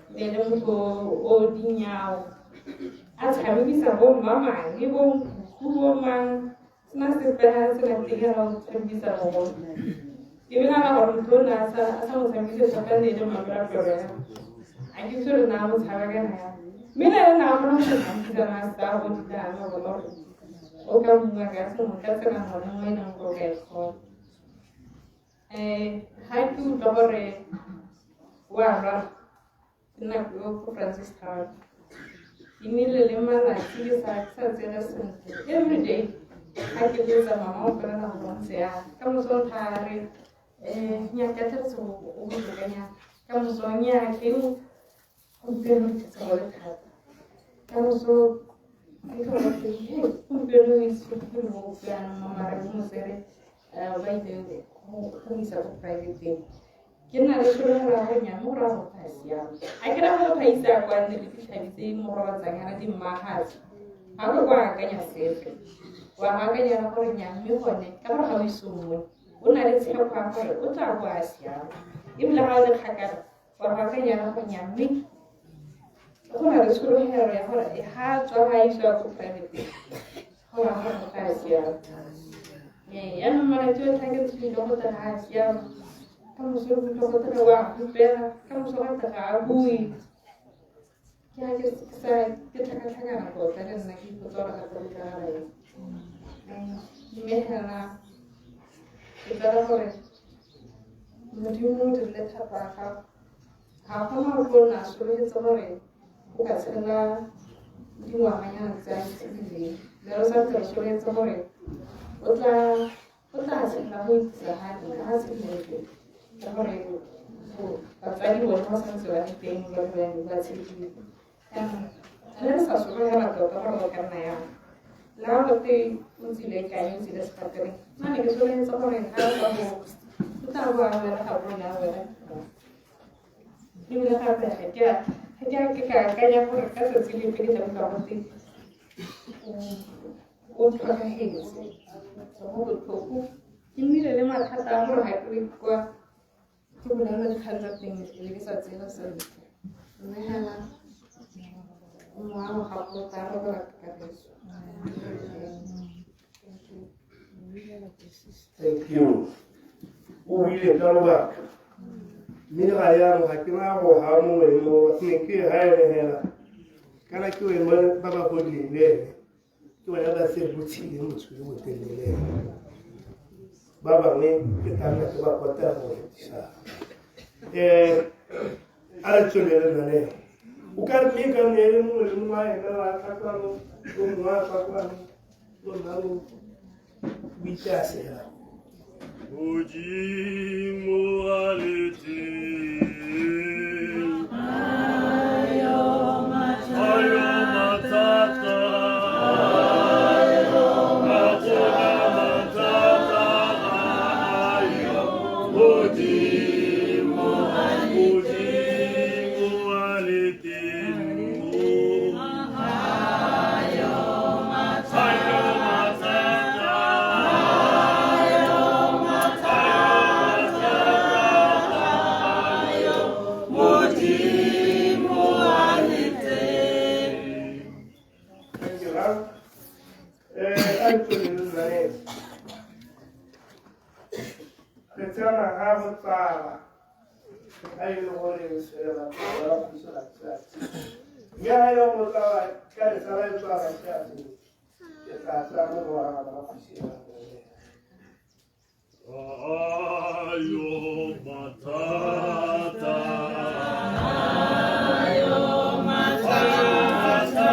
ne le motho o dinyao a tshamekisa bo mmamane bo nkuku bo mang sena sepe ga sena teng ga go tshamekisa mogolo. Ke nagana gore motho o ne a sa mo tshamekise thata ne e le mampelapelo ya a ke tsore na mo tshaba kana ya, mme le ene a kgona go tshamekisa na sa go ditana bona gore o ka bua ka sengwe ka tsela gone mo e leng gore o ka e kgona. Ga ke utlwa gore o a lwala ke nako eo ko Francistown, ke nnile le malatsi ke sa tsena sentle. Everyday ga ke letsa mama o felela go ntse yang ka moso nthare nyaka tletse o botokanyana ka moso nnyaa, teng gompieno ke go le thata ka moso ke tlhoka gompieno o itse ke mo jaanong mama re mo tsere ba ile go isa ko private. Ke nna le tshologelo ya gore nya mo go raya go tla siama, a ke raya go tla isa kwa nne le ditlhabi tse mo robatsang yana di mmagatse ga o kwa akanya sepe wa akanya gore nya, mme gone ka gore ga o ise o mmone o na le tshepo ya gore o tla bo a siama, ebile ga o le kgakala wa go akanya gore nya, mme go na le tshologelo ya gore ga a tswa ga a isiwa ko private go raya gore go tla siama. Yaanong malatsi otlhe ke tsile go tla ga a siama, ka moso re utlwa go tla wa hupela, ka moso ga tla ga a bue, ke ga ke sa ke tlhakatlhakana tota le nna ke ipotsa gore gape go diragala eng. Mme hela ke tsaya gore Modimo o dirile thato ya gago, ga gona o tlo nna solofetse gore o ka tshela dingwaganyana tse a di tshedileng, mme re santse re solofetse gore o tla tshela go itisa ga nna ga tshedile ka gore batsadi bone ba santse ba le teng ba ba tshedile. Re re sa sologela tota gore go ka nna yang le ga gote o tsile kae, o tsile sepatereng, nna ne ke sologetse gore ga o ka bo o tla bo a wela ga bone a wela, ebile gape ga ke a ke ka akanya gore ka tsatsi lepe ke tla utlwa gote o tlhokagetse. Tswa mo botlhoko. Ke nnile le mathata a gore ga ke kwa ke bolela dikgang tsa teng e be ke sa tsega sentle. Mme hela moago ga go tla robala ka kagiso. Thank you. O buile ka lobaka. Mme ga jaanong ga ke na go ga mongwe le mongwe ne ke ga ene hela. Kana ke wena ba ba godileng le ene. Ke bona ba se botshile motho yo motelele le ene. Ba bangwe ke tla nna ke ba potela go fetisa. A re tswelele lenaneo. O ka re mme ka nne le mongwe le mongwe a emela a tla kwano, yo mongwe a tla kwano, yo nna lo o itse a sega. Modimo a le teng. Ayo mathata. Ga gona mathata ayo. Modimo, Modimo a le teng. Ayo mathata. Modimo a le teng. Thank you, Ralph. A re tswelele lenaneo. Re tsena ga go tsala ga e le gore re batho ba puso ga tsatsi. Mme ga e le go tsala ka re tsala e tswala tsatsi. Ke tla tsaya mo go ga ba puso ya bone. Ayo mathata. Ayo mathata.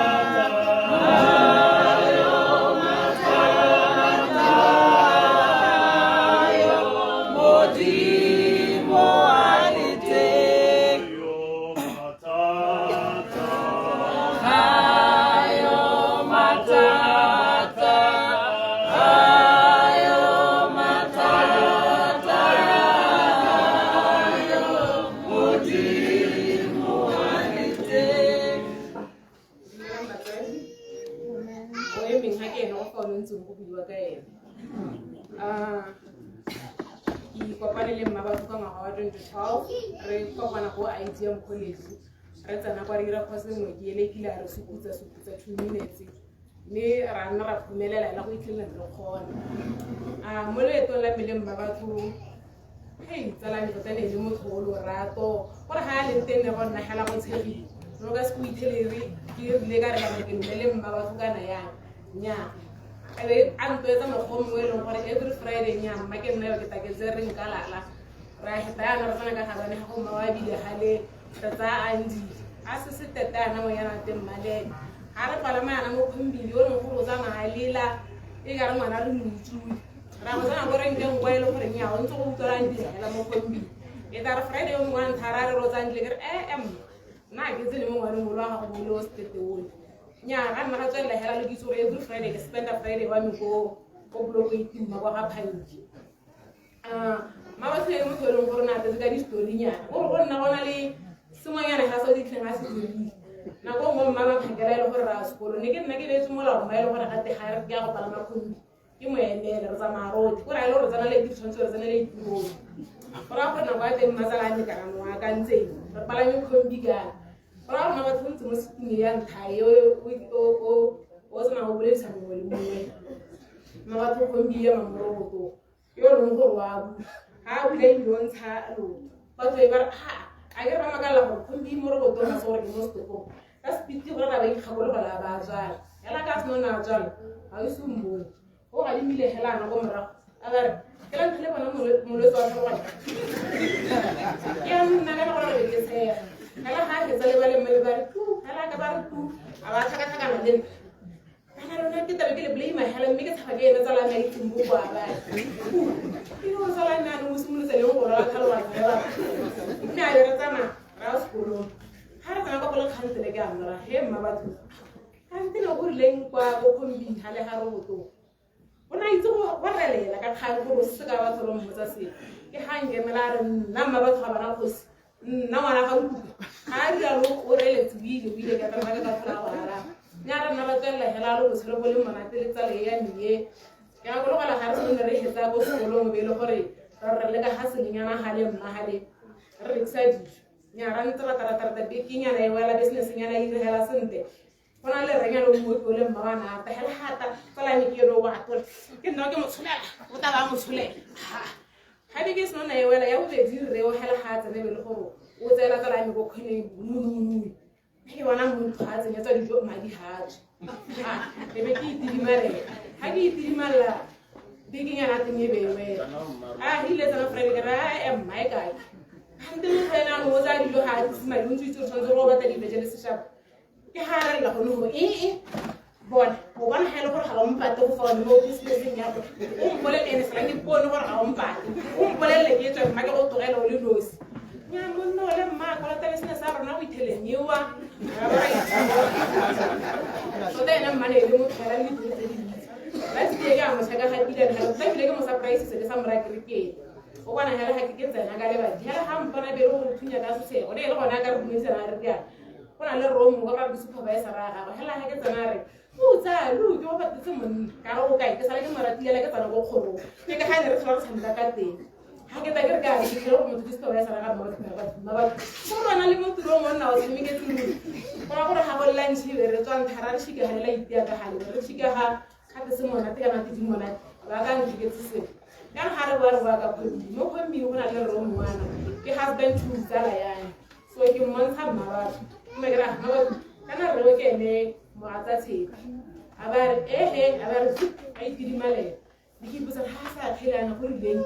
Ayo mathata. Ayo Modimo a le teng. Ayo mathata. Ayo mathata. Ayo mathata. Ayo Modimo a le teng. Dumelang batsadi. O emeng ga ke ene go fa o ntseng go buiwa ka ene. Ke kopane le mma batho ka ngwaga wa 2012 re kopana go ITM College. Re tsena kwa re dira course nngwe ke ele kile a re sukutsa sukutsa 2 minutes. Mme ra nna ra phumelela ela go itlhelela re kgona. Mo leetong la me le mma batho hei tsala me tota ne e le motho o lorato gore ga a leng teng ne go nna hela go tshegile no ka se ko itlhelere ke rile ka re kana ke nne le mma batho kana yang nnyaa a be a ntoetsa mokgwa o mongwe e leng gore every Friday nnyaa mma ke nna yo ke taketse re nkalala ra heta yana re tsena ka gabane ga go mma wa bile gale re tsaya andile a se se tete yana ngwanyana wa teng mmalele ga re palama yana mo khombile yo leng gore o tsamaya a lela e ka re ngwana re mo utswile ra go tsena ko renkeng kwa e le gore nnyaa o ntse go utlwela andile hela mo khombile e tla re Friday yo mongwe wa ntlha ra re ro tsaya ndile ke re ee mma nna ke tsene mo ngwaneng molo wa gago mole o setete ole nnyaa ga nna ga tswelela hela lo ke itse gore every Friday ke spenda Friday wa me ko boloko itima kwa ga phanki. Mma batho e motho e leng gore o ne a tletse ka di-story-nyana gore go nna go na le sengwenyana ga sa o ditlheng a se dirile nako nngwe mma maphakela e le gore ra sekolo ne ke nna ke beetse molao mma e le gore gate ga re ke ya go palama khombi ke mo emele re tsamaya rotlhe kore a e le gore tsena le di tshwanetse re tsena le ditirong go raya gore nako ya teng mmatsala a nekana mo akantseng re palame khombi kana go raya gore batho ntse mo seting ya ntlha e o tsamaya go boledisa mongwe le mongwe mma batho khombi ya mamoroboto yo e leng gore wa bula ga a bula ebile o ntsha loto batho e ba re a a ke re ba makalela gore khombi mo robotong ga se gore ke mo setopong ka sepiti gore ra ba ikgakologela ba tswala hela ka seno na tswala ga o ise o mmone o gadimile hela ana ko morago a ba re ke la ntlha le bona molwetse wa tlhaloganyo ke ya nna ka gore re ke tshega hela ga a fetsa le ba le mme le ba re tu hela ka ba re tu a ba tlhakatlhakana le nna kana lona ke tabe ke le blame hela mme ke tshaba ke ene tsala me a itseng bo kwa ba ke o tsala me a ne o simolotse leng go rwala tlhaloganyo ya batho mme a be re tsamaya ra ya sekolong ga re tsena kwa go le kgantele ke a mmora he mma batho kante ne go rileng kwa ko khombing ga le ga robotong o ne a itse go relela ka kgang gore o se ka batho lo mmotsa selo ke ga nkemela a re nna mma batho ga bana kgosi nna ngwana ga nkutlwa ga a rialo o reletse o ile ka tsamaya ka tlhola go araba mme a re nna ba tswelela hela lo botshelo bo le monate le tsala e ya me e ke Ke gakologelwa ga re sone re hetsa ko sekolong be e le gore re re leka ga sengwenyana gale mma gale re rekisa dijo. Nya ra ntse rata-rata-rata bekenyana e wela business-nyana e iregela sentle. Go na le rrenyana o mongwe ke o le mma wa nata hela gata tsala me ke ene o atola ke nna ke mo tsholela o tla ba mo tsholela. Ga beke e sena e wela ya bobedi rre o hela ga a tsene be le gore o tseela tsala me ko kgoneng nononone. Ke bona motho ga a tsenyetsa dijo madi ga a tswe. E be ke itidimalela. Ga ke itidimalela bekenyana teng e be e wela. A ile tsena Friday ke re a mma e kae. Gante motho ena a o tsaya dijo ga a tlise madi o ntse o itse gore tshwanetse gore o batla dibeje le seshabo. Ke ga a rela gone gore ee bona o bona ga e le gore ga o mpate go fa one mo businesseng ya go o mpolelele ene fela ke bone gore ga o mpate o mpolelele ke tswe mma ke go tlogela o le nosi. Nya monna o le mma a kolota business ya rona o itheleng ewa tota ena mmane e le motho fela le ditiro tse dintsi. Last year ke a mo check-a ga pila tota ebile ke mo surprise se ke sa mo raya ke re ke eng. O bona hela ga ke ke tsena ka lebadi hela ga mpona be e le gore o thunya ka sesego ne e le gona a ka re dumedisana re riana. Go na le ro mongwe ba re supervisor ya gagwe hela ga ke tsena a re o tsaya lo ke go batetse monna ka re o kae ke sala ke mo ratile ke tsena ko kgorong ke ka ga ne re tlhola re tshameka ka teng. Ga ke tla ke re ka fitlhele gore motho ke supervisor ya gagwe mma batho go rona le mo tirong o nna o tshameketse ruri. Go raya gore ga go lunch be re tswa nthara re shika ga le la itea ka gale re shika ga gape se monate kana ke di monate ba ka ntleketse sengwe. Ka ga re boa re boa ka khombi mo khombing go na le rro mongwana ke husband to tsala ya me. So ke mmontsha mma batho mme ke re mma batho kana rre ke ene mogatsa Tshepi. A ba re ehe a ba re a itidimalela. Be ke ipotsa ga a sa kgelana go rileng.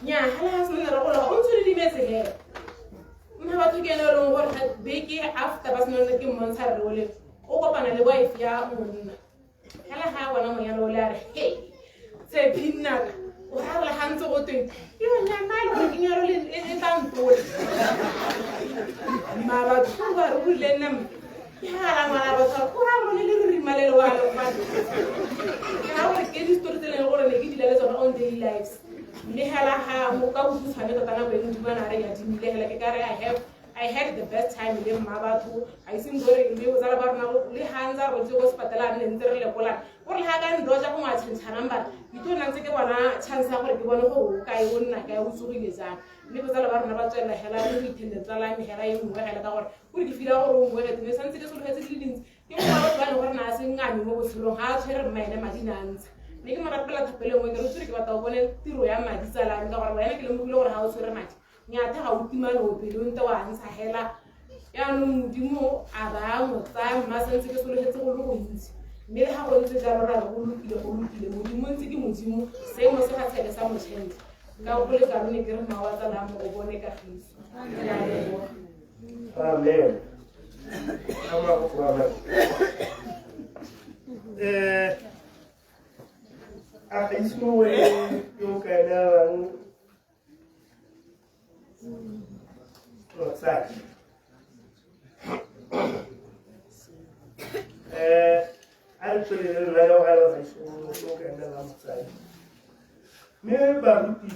Nya hela ga sena re gola o ntse o didimetse hela. Mma batho ke ene e leng gore beke after ba sena ke mmontsha rre ole o kopana le wife ya monna. Hela ga a bona monyalo ole a re hey Tshepi nnaka o rarela ga ntse go teng ke yone nna e le gore ke nyalo le e tla ntola. Mma batho ba re o rile nna mme ke ga la ngwana batho ba re go raya lone le re rimalele wa le gobane. Ke raya gore ke distory tse e leng gore ne ke dila le tsone on daily lives. Mme hela ga mo ka bokhutshwane tota nako e modimo a ne a re nyadimile hela ke ka re I had the best time le mma batho ga ise gore le botsala ba rona le ga ntse a robetse ko sepatela a nne ntse re lekolana gore le ga ka ndoja gongwe a change number ke tlo nna ntse ke bona chance ya gore ke bone gore o kae o nna kae o tsogile jang. Mme botsala ba rona ba tswelela hela le go ithende tsala ya me hela e nngwe hela ka gore gore ke feel-a gore o nngwe ne santse ke solofetse di le dintsi. Ke mongwe wa batho ba e leng gore na a se ngame mo botshelong ga a tshwere mma ene madi na a ntsha. Mme ke mo rapela thapelo e nngwe ke re tsore ke batla o bone tiro ya madi tsala me ka gore wena ke lemogile gore ga o tshwere madi nyatha ga o tima lope lo nte wa ntsha hela. Yaanong modimo a ba mo tsaya mma santse ke solofetse go le gontsi. Mme le ga go ntse jalo ra re go lokile go lokile modimo ntse ke modimo seemo se ga tshele sa mo change. Ka go le kalo ne ke re mma wa tsala mo o bone kagiso. Ke a leboga. Amen. A ga ise mongwe yo o ka emelang motsadi. A re tswelele re raya go ga ise mongwe yo o ka emelang motsadi. Mme baruti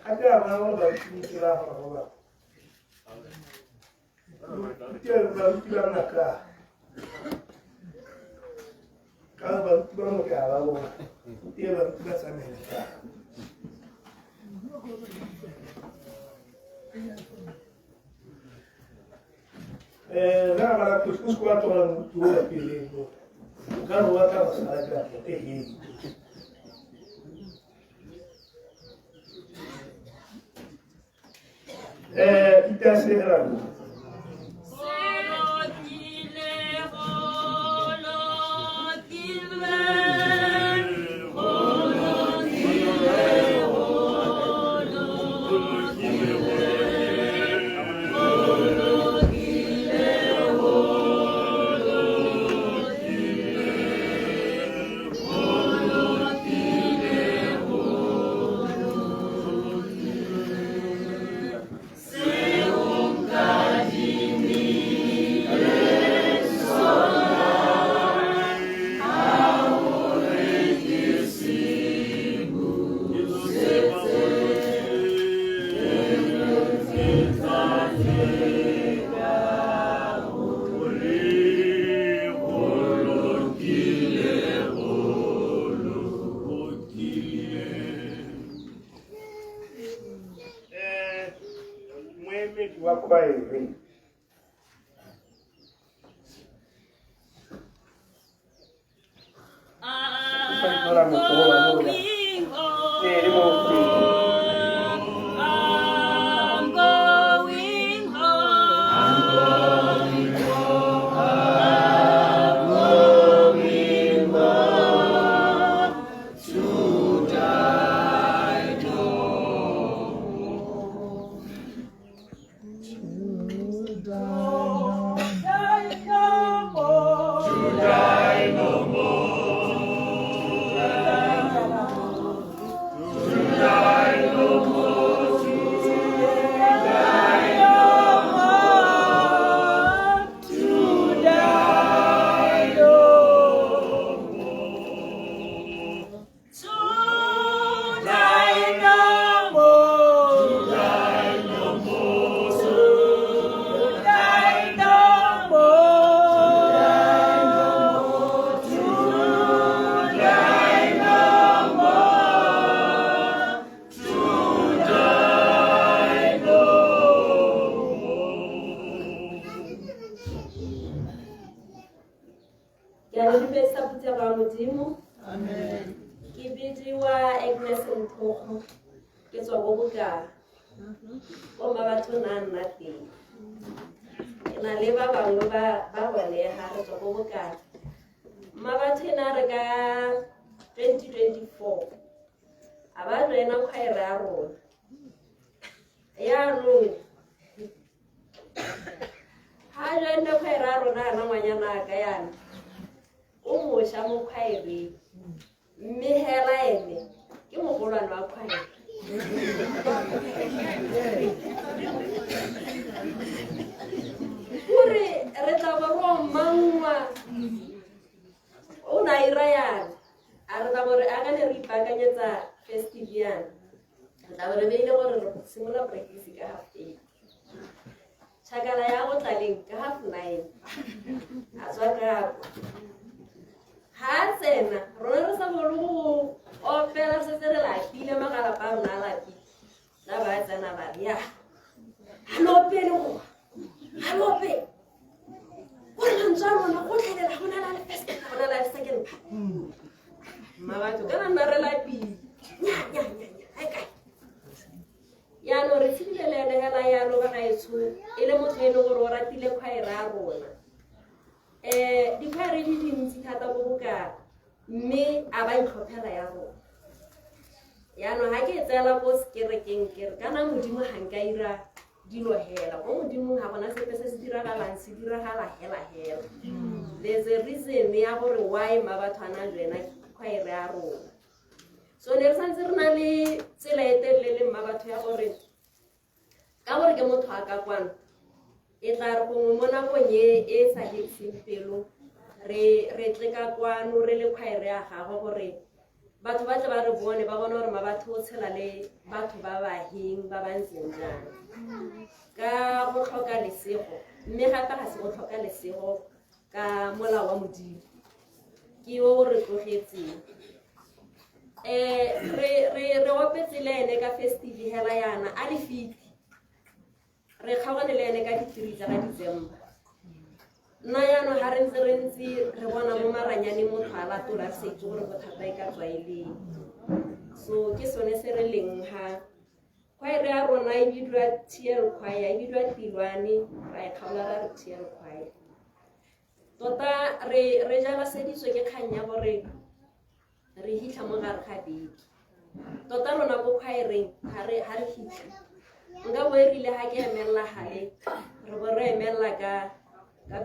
a ke a bona gore baruti ke ba gore go ba. Baruti ba nna ka. Ka baruti ba mo ke a ba bona. Ke baruti ba tsamaela ka. Ra bala go se kwa tlogela moruti o la pele mo. O ka re wa tla go sala ka e. Itasera. Seunga. Ke a le dumedisa phuthego ya Modimo. Amen. Ke bidiwa Agnes Nthogo. Ke tswa ko Bokaa. Ko Mmabatho na nna teng. Ke na le ba bangwe ba bone ga re tswa ko Bokaa. Mmabatho ena re ka 2024. A ba joina khwaere ya rona. Yaanong ha joina khwaere ya rona ana ngwanyana a ka yana. O mošwa mo khwaereng. Mme hela ene ke mogolwane wa khwaere. Gore re tla bo re omangwa. O ne a ira yana. A re tla bo re a ka ne re ipaakanyetsa festive yana. Re tla bo re beile gore re simolola practice ka 8:30. Tšhakala ya go tlaleng ka 9:30. A tswa ka kwa. Ha a tsena, rona re sa bolo go opela setse re lapile, magalapa a rona a lapile. La ba tsena ba re, ya, ha le opele go, ha le opele. Gore mantswe a rona gotlhelela, go na le a le first, go na le a le second part. Mma batho, kana nna re lapile. Nya, nya, nya, nya, ha e kae? Yaanong re tshedile le ene hela yalo ba gaetsho, e le motho e leng gore o ratile khwaere ya rona. Dikhwaere di dintsi thata ko Bokaa, mme a ba itlhophela ya rona. Yaanong ha ke e tseela ko sekerekeng ke re kana Modimo ga nka ira dilo hela, ko Modimong ga gona sepe se se diragalang, se diragala hela hela. There's a reason ya gore why Mmabatho a na joina khwaere ya rona. So ne re santse re na le tsela e telele le Mmabatho ya gore ka gore ke motho a ka kwano, e tla re gongwe mo nakong e e sa fediseng pelo re tle ka kwano re le khwaere ya gagwe gore batho ba tle ba re bone, ba bone gore Mmabatho o tshela le batho ba ba heng ba ba ntseng jang. Ka go tlhoka lesego, mme gape ga se go tlhoka lesego ka molao wa Modimo, ke o re tlogetseng. Re opetse le ene ka festive hela yana a le 50. Re kgaogane le ene ka di-3 tsa ga December. Nna jaanong ga re ntse re ntse re bona mo maranyaneng motho a latola re sa itse gore bothata e ka tswa e leng. So ke sone se re leng ha. Khwaere ya rona e bidiwa TL Choir, e bidiwa Tilwane, ra e kgaola ra re TL Choir. Tota re jalaseditswe ke kgang ya gore re hitlha mo gare ga beke. Tota rona ko khwaereng ha re hitlha. Nka bo e rile ha ke emella gale, re bo re emella ka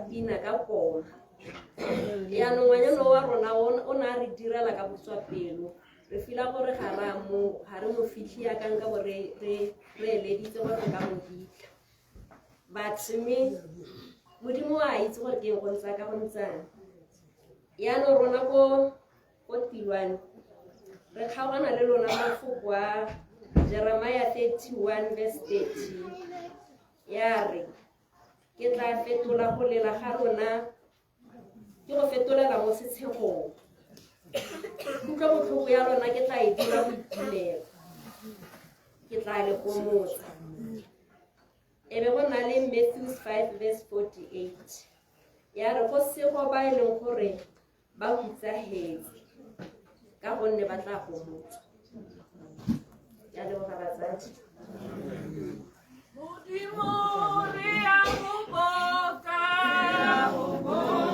pina ka koma. Yaanong ngwanyana wa rona o ne a re direla ka botswapelo. Re fila gore ga re mo fitlhe yaka nka bo re eleditse gore re ka mo fitlha. But mme Modimo a itse gore ke eng go ntse ka go ntsang. Yaanong rona ko Tilwane re kgaogana le lona mafoko a Jeremiah 31 verse 13. Ya re ke tla fetola go lela ga rona, ke go fetolela mo setshegong. Kutlo botlhoko ya lona ke tla e dira boitumelo, ke tla le gomotsa. E be go na le Matthew 5 verse 48. Ya re go sego ba e leng gore ba hutsahetse ka gonne ba tla gomotswa. Ke a leboga batsadi. Modimo re a go boka, re a go boka,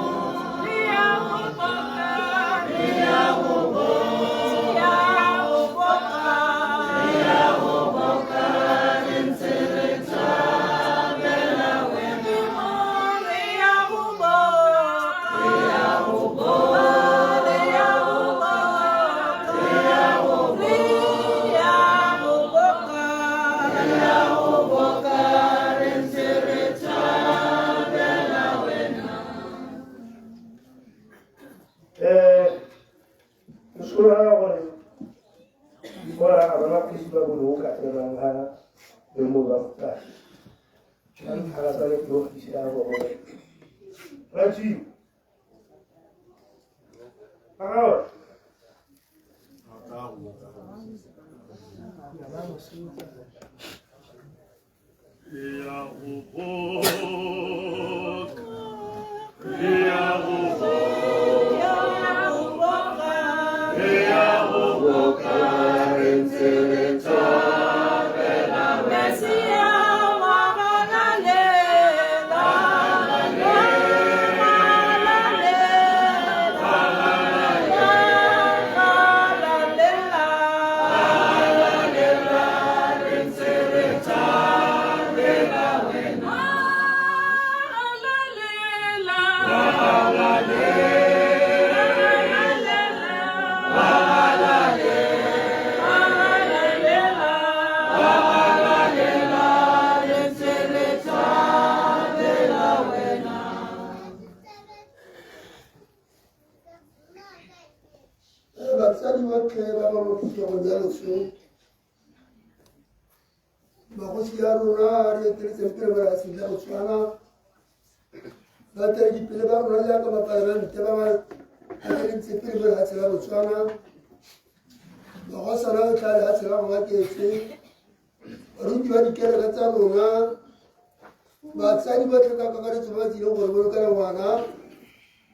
re a go boka, re a go boka, re a go boka, re ntse re thabela wena. Modimo re a go boka, re a go boka, re a go boka, re a go boka, re a go boka, re a go boka, re ntse re thabela wena. Re solofela gore bora ga rona kgosi ba bone o ka tsenang ga re mo ba motsa. Ka ntlha la tsale ke ofisi ya bone. Raji. Agao. Ya go boka, ya go boka. Botlhe ba ba mo phuthegong ya loso, magosi a rona re eteletseng pele mo lefatsheng la Botswana, baeteledipele ba rona jaaka bapalamente ba ba eteletseng pele mo lefatsheng la Botswana, magosana otlhe a lefatshe la Ngwaketse, baruti ba dikereke tsa rona, batsadi botlhe ka kakaretso ba ba tsileng gore bolokela ngwana.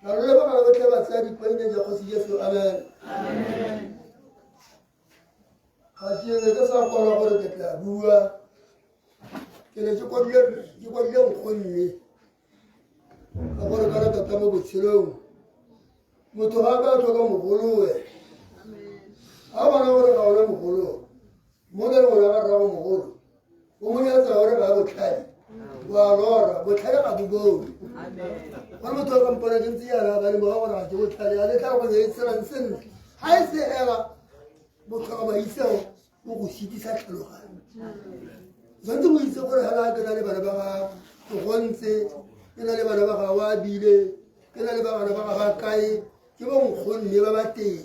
Ra lo lebogela botlhe batsadi kwa ineng ja Kgosi Jesu. Amen. Ga ke ne ke sa kwala gore ke tla bua, ke ne ke kwadile nkgonne ka gore kana tota mo botshelong motho ga a ka tlhoka mogolowe, ga bona gore ga ona mogolo mo le ngwana ga rrago mogolo o mo nyatsa gore ga botlhale wa lora, botlhale ga bo bone gore motho a kampona ke ntse yana ba lemoga gore ga ke botlhale a le tlhaloganyo e tshelang sentle ga e se hela botlhoka maitseo o go sitisa tlhaloganyo. Tshwanetse go itse gore hela ke na le bana ba ga Gontse, ke na le bana ba ga Wabile, ke na le bana ba ga ba kae, ke bonkgonne ba ba teng.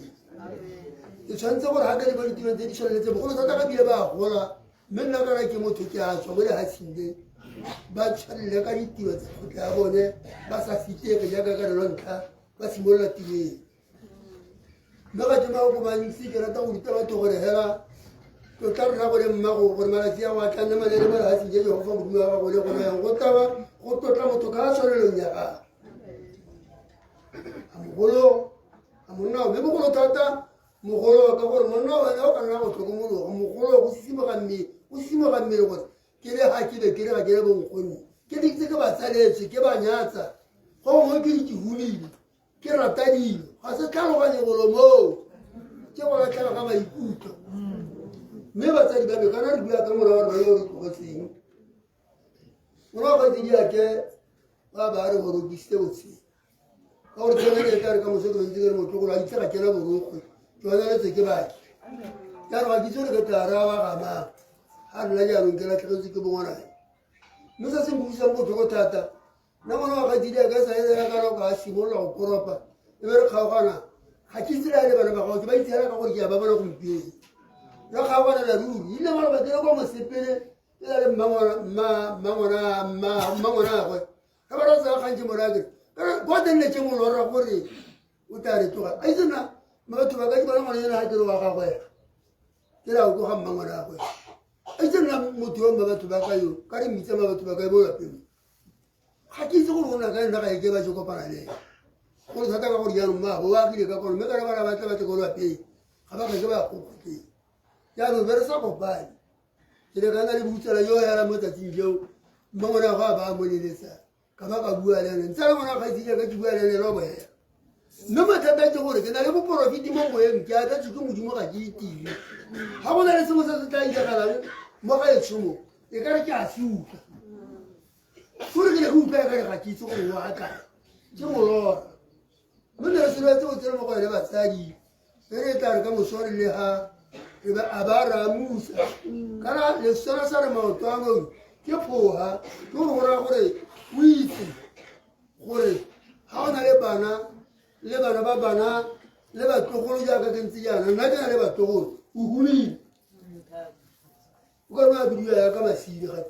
Ke tshwanetse gore ga ke le mo ditirong tse di tshwaneletse bogolo thata ga bile ba gola, mme nna kana ke motho ke a tswa mo lehatsheng le, ba tshwanele ka ditiro tsa kgotla ya bone ba sa fitege jaaka ka lelo ntlha ba simolola tireng. Mme ga ke mafoko mantsi, ke rata go ruta batho gore hela tlotla rra go le mmago gore malatsi a go a tla nne maleele mo lehatsheng je Jehofa Modimo wa gago le gona yang go tlaba go tlotla motho ka tshwanelong ya gagwe. A mogolo a monna mme bogolo thata mogolo ka gore monna wena o ka nna go tlhokomologa mogolo go sisimoga mmele, go sisimoga mmele gore ke le ga ke be ke le ga ke le bonkgonne ke ditse ke ba tsaletswe ke ba nyatsa go gongwe ke di ke humile ke rata dilo ga se tlhaloganye golo moo ke go latlhela ga maikutlo. Mme batsadi ba me kana re bua ka ngwana wa rona yo re tlogetseng, ngwana wa kgaitsediake ba ba re gore o kisitse botshelo ka gore tsone e tla re ka moso ke ntse ke re motlogolo a itse ga kena borokgwe ke onaletse ke baki jaanong ga ke itse gore ke tla raya ga mang ga nna jaanong ke latlhegetswe ke bongwanake. Mme se se nkutlwisang botlhoko thata, nna ngwana wa kgaitsedi ka sa ela ka nako a simolola go koropa e be re kgaogana, ga ke itse le bana ba gago ke ba itse hela ka gore ke a ba bona gompieno re kgaogana la ruri ile maloba ke le kwa mosepele ke na le mmangwanagwe ga ba ra tsaya kgantse morake kwa teng le tse molora gore o tla re tloga a itse nna batho ba ka ke bona ngwana ena ga ke re wa gagwe ke ra o tloga mmangwanagwe a itse nna motho yo mma batho ba ka yo ka re mmitsa ma batho ba ka bo lapeng ga ke itse gore o na ka nna ga e ke ba je kopana le ene gore thata ka gore jaanong mmaabo o agile ka kono mme kana bana ba tla ba tle ko lapeng ga ba kake ba go kgotleng jaanong be re sa kopane. Ke ne ka nna le butsela yo hela mo tsatsing jeo mmangwana go a ba mo leletsa ka ba ka bua le ene ntse le ngwana ga itse jaaka ke bua le ene lobo hela. Mme mathata ke gore ke na le boporofeti mo moyeng, ke abetswe ke Modimo ga ke itire ga go na le sengwe se se tla iragalang mo ga etshomo e ka re ke a se utlwa gore ke ne ke utlwa e ka re ga ke itse gore o a kae ke molora. Mme ne re solofetse go tsena mo go ene batsadi e re tla re ka moso re le ga e be a ba ra musa kana leswana sa re maoto a mangwe ke phoga ke gore go raya gore o itse gore ga o na le bana le bana ba bana le batlogolo jaaka ke ntse jaana nna ke na le batlogolo o humile o ka nna bidiwa ya ka masile ga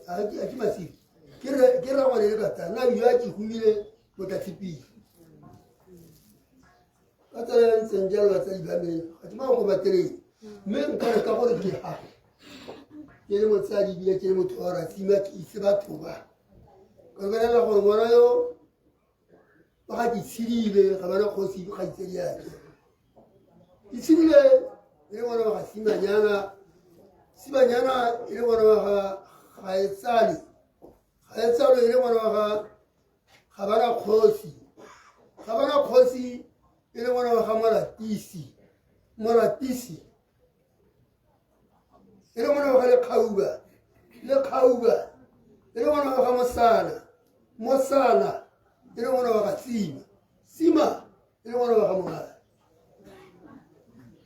ke masile ke ragwane le kata nna bidiwa ke humile motlatshipile ka tsela ya ntseng jalo. Batsadi ba me ga ke ba go bateleng mme nka re ka gore ke ga ke le motsadi ebile ke le motho wa ratsima ke itse batho ba ka bolelela gore ngwana yo ba ga ke tshedile ga bana kgosi ga itsedi yake ke tshedile e le ngwana wa ga Simanyana, Simanyana e le ngwana wa ga Gaetsale, Gaetsalo e le ngwana wa ga Gabana kgosi, Gabana kgosi e le ngwana wa ga Moratisi, Moratisi e le ngwana wa ga Lekgauba, Lekgauba e le ngwana wa ga Mosana, Mosana e le ngwana wa ga Tsima, Tsima e le ngwana wa ga Mogale.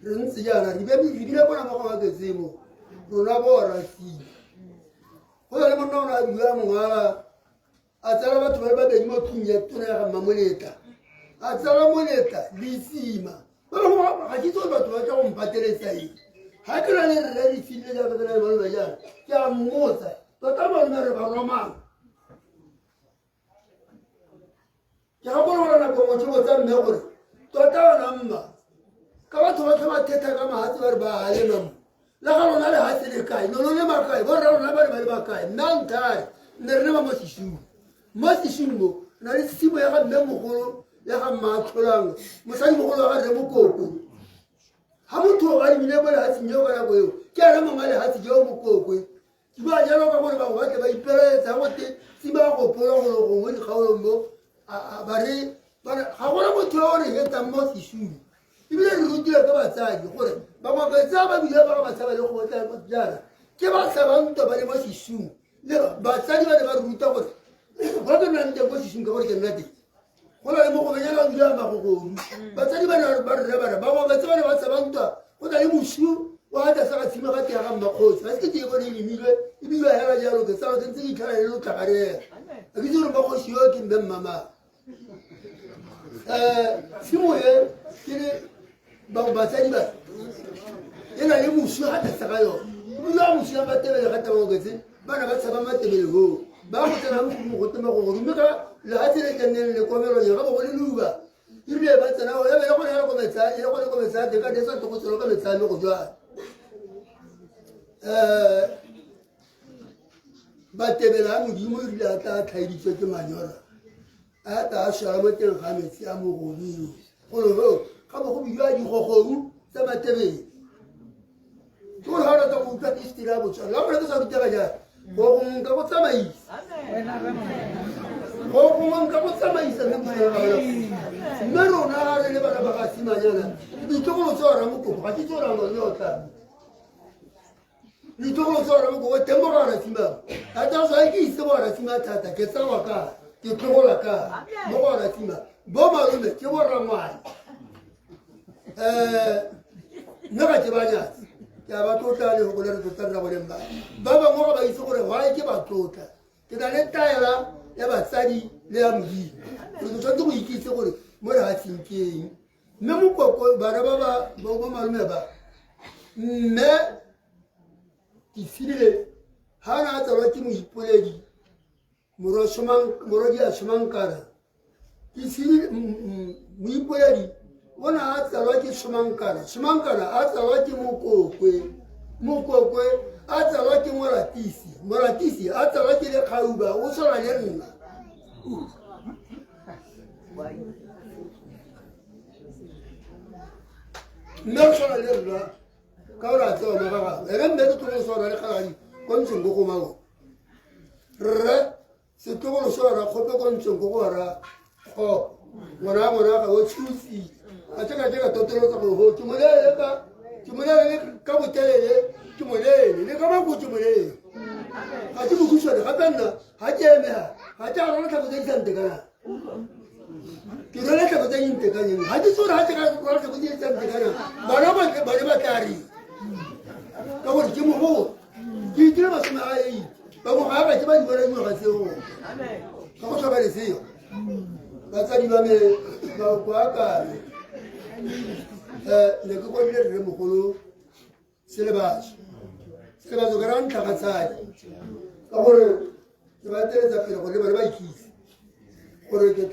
Re ntse jaana re bile kona mo go baketsemo rona bo ratsima go na le monna o ne a bua Mongala a tsala batho ba le babedi mo tlung ya tona ya ga Mmamoletla, a tsala Moletla le Tsima. Ba bangwe ga ke itse gore batho ba tla go mpateletsa eng. Ga ke na le rre re tshedile jaaka ke na le malome jaana, ke a mmotsa tota malome re ba romang. Ke gakologelwa nako nngwe ke botsa mme gore tota wena mma ka batho botlhe ba thetha ka mahatse ba re ba a lema mo la ga lona lehatse le kae no lo lema kae borra lona ba re ba lema kae nna nthare nne re lema mo sešung mo sešung mo na le tshimo ya ga mme mogolo ya ga mmaatlholang mosadi mogolo wa ga rre mokoko ga motho a lemile mo lehatsheng eo ka nako eo ke ena mongwe a lehatshe jeo mokokwe ke bua jalo ka gore bangwe ba tle ba ipelaetsa gote tsima gopola golo gongwe dikgaolong mo ba re ga gona motho yo o re hetang mo sešung ebile re rutile ka batsadi gore bangwaketsa ba bile ba ga ba tshaba le go tla jaana ke ba tshabang ntwa ba le mo sešung le batsadi ba ne ba re ruta gore go ke nnang teng ko sešung ka gore ke nna teng go na le mogobenyana o bile magogodu batsadi ba ne ba rre ba re bangwaketse ba ne ba tshaba ntwa go na le mosu wa tlase ga tshimo ga tea ga mmakgosi ga se ke tee bone e lemilwe ebile hela jalo ke tsalo ke ntse ke itlhela le lotlhagarela a ke itse gore mmakgosi yo ke mme mmamang um tshimo e ke le batsadi ba e na le mosu ga tlase ga yone ebile wa mosu ya matebele ga tabangoketse bana ba tshaba matebele goo ba go tsena mo go tema go mme ka lefatshe le tlenneng le komelonyana ga bo go le luba ebile ba tsena ya bele gone ya ko metsa e le gone ko metsa teng ka desa go tselo ka metsa le go jwa batebela a modimo e rile a tla tlhaeditswe ke manyora a tla a swara mo teng ga metsi a mogodimo golo go ga bo go bidiwa digogoru tsa matebele ke gore ga o rata go utlwa history ya Botswana la gore ke sa rutega jang go gongwe nka go tsamaisa go gongwe nka go tsamaisa mme mme rona ga re le bana ba ga simanyana ditlogolo tse ora mokoko ga ke tse ora lone o tla ditlogolo tse ora mokoko teng mo ga ora simang a tsa sa ke itse go ora sima thata ke tsalwa ka ke tlogola ka mo go ora sima bo malome ke bo rangwane nna ga ke ba nyatse ke a ba tlotla le go le re tlotla nna bone ba ba bangwe ga ba itse gore why ke ba tlotla ke na le taela ya batsadi le ya modimo gore ke tshwanetse go ikitse gore mo lefatsheng ke eng mme mokoko bana ba ba bo malome ba mme ke tshedile ga na a tsalwa ke moipoledi morwadi a somankana ke tshedile moipoledi o ne a tsalwa ke somankana somankana a tsalwa ke mokokwe mokokwe a tsalwa ke moratisi moratisi a tsalwa ke lekgauba o tshwana le nna mme o tshwana le nna ka gore a tsewa mo ga gagwe ene mme ke tlogolo sa ona le kgaladi ko ntseng ko gomango rre setlogolo se ora kgope ko ntseng ko go ora kgopo ngwana ngwana ga o tshutsi a tse ka tse ka totolotsa go go ke moleele ka ke moleele ka botelele ke moleele le ka mako ke moleele ga ke mokhutshwane gape nna ga ke emega ga ke a rwala tlhako tse di sa ntekanang ke rwala tlhako tse di ntekanyeng ga ke tsore ga ke ka rwala tlhako tse di sa ntekanang bana ba bane ba tla reng ka gore ke mogolo ke itile masome a eight bangwe ga ba ke ba di bona dingwaga tseo ka go tlhoka leseo batsadi ba me maoko a kame um ne ke kwadile rre mogolo selebatso selebatso ke ra ntlhagatsadi ka gore ke ba eteletsa pele gore le bone ba ikitse gore ke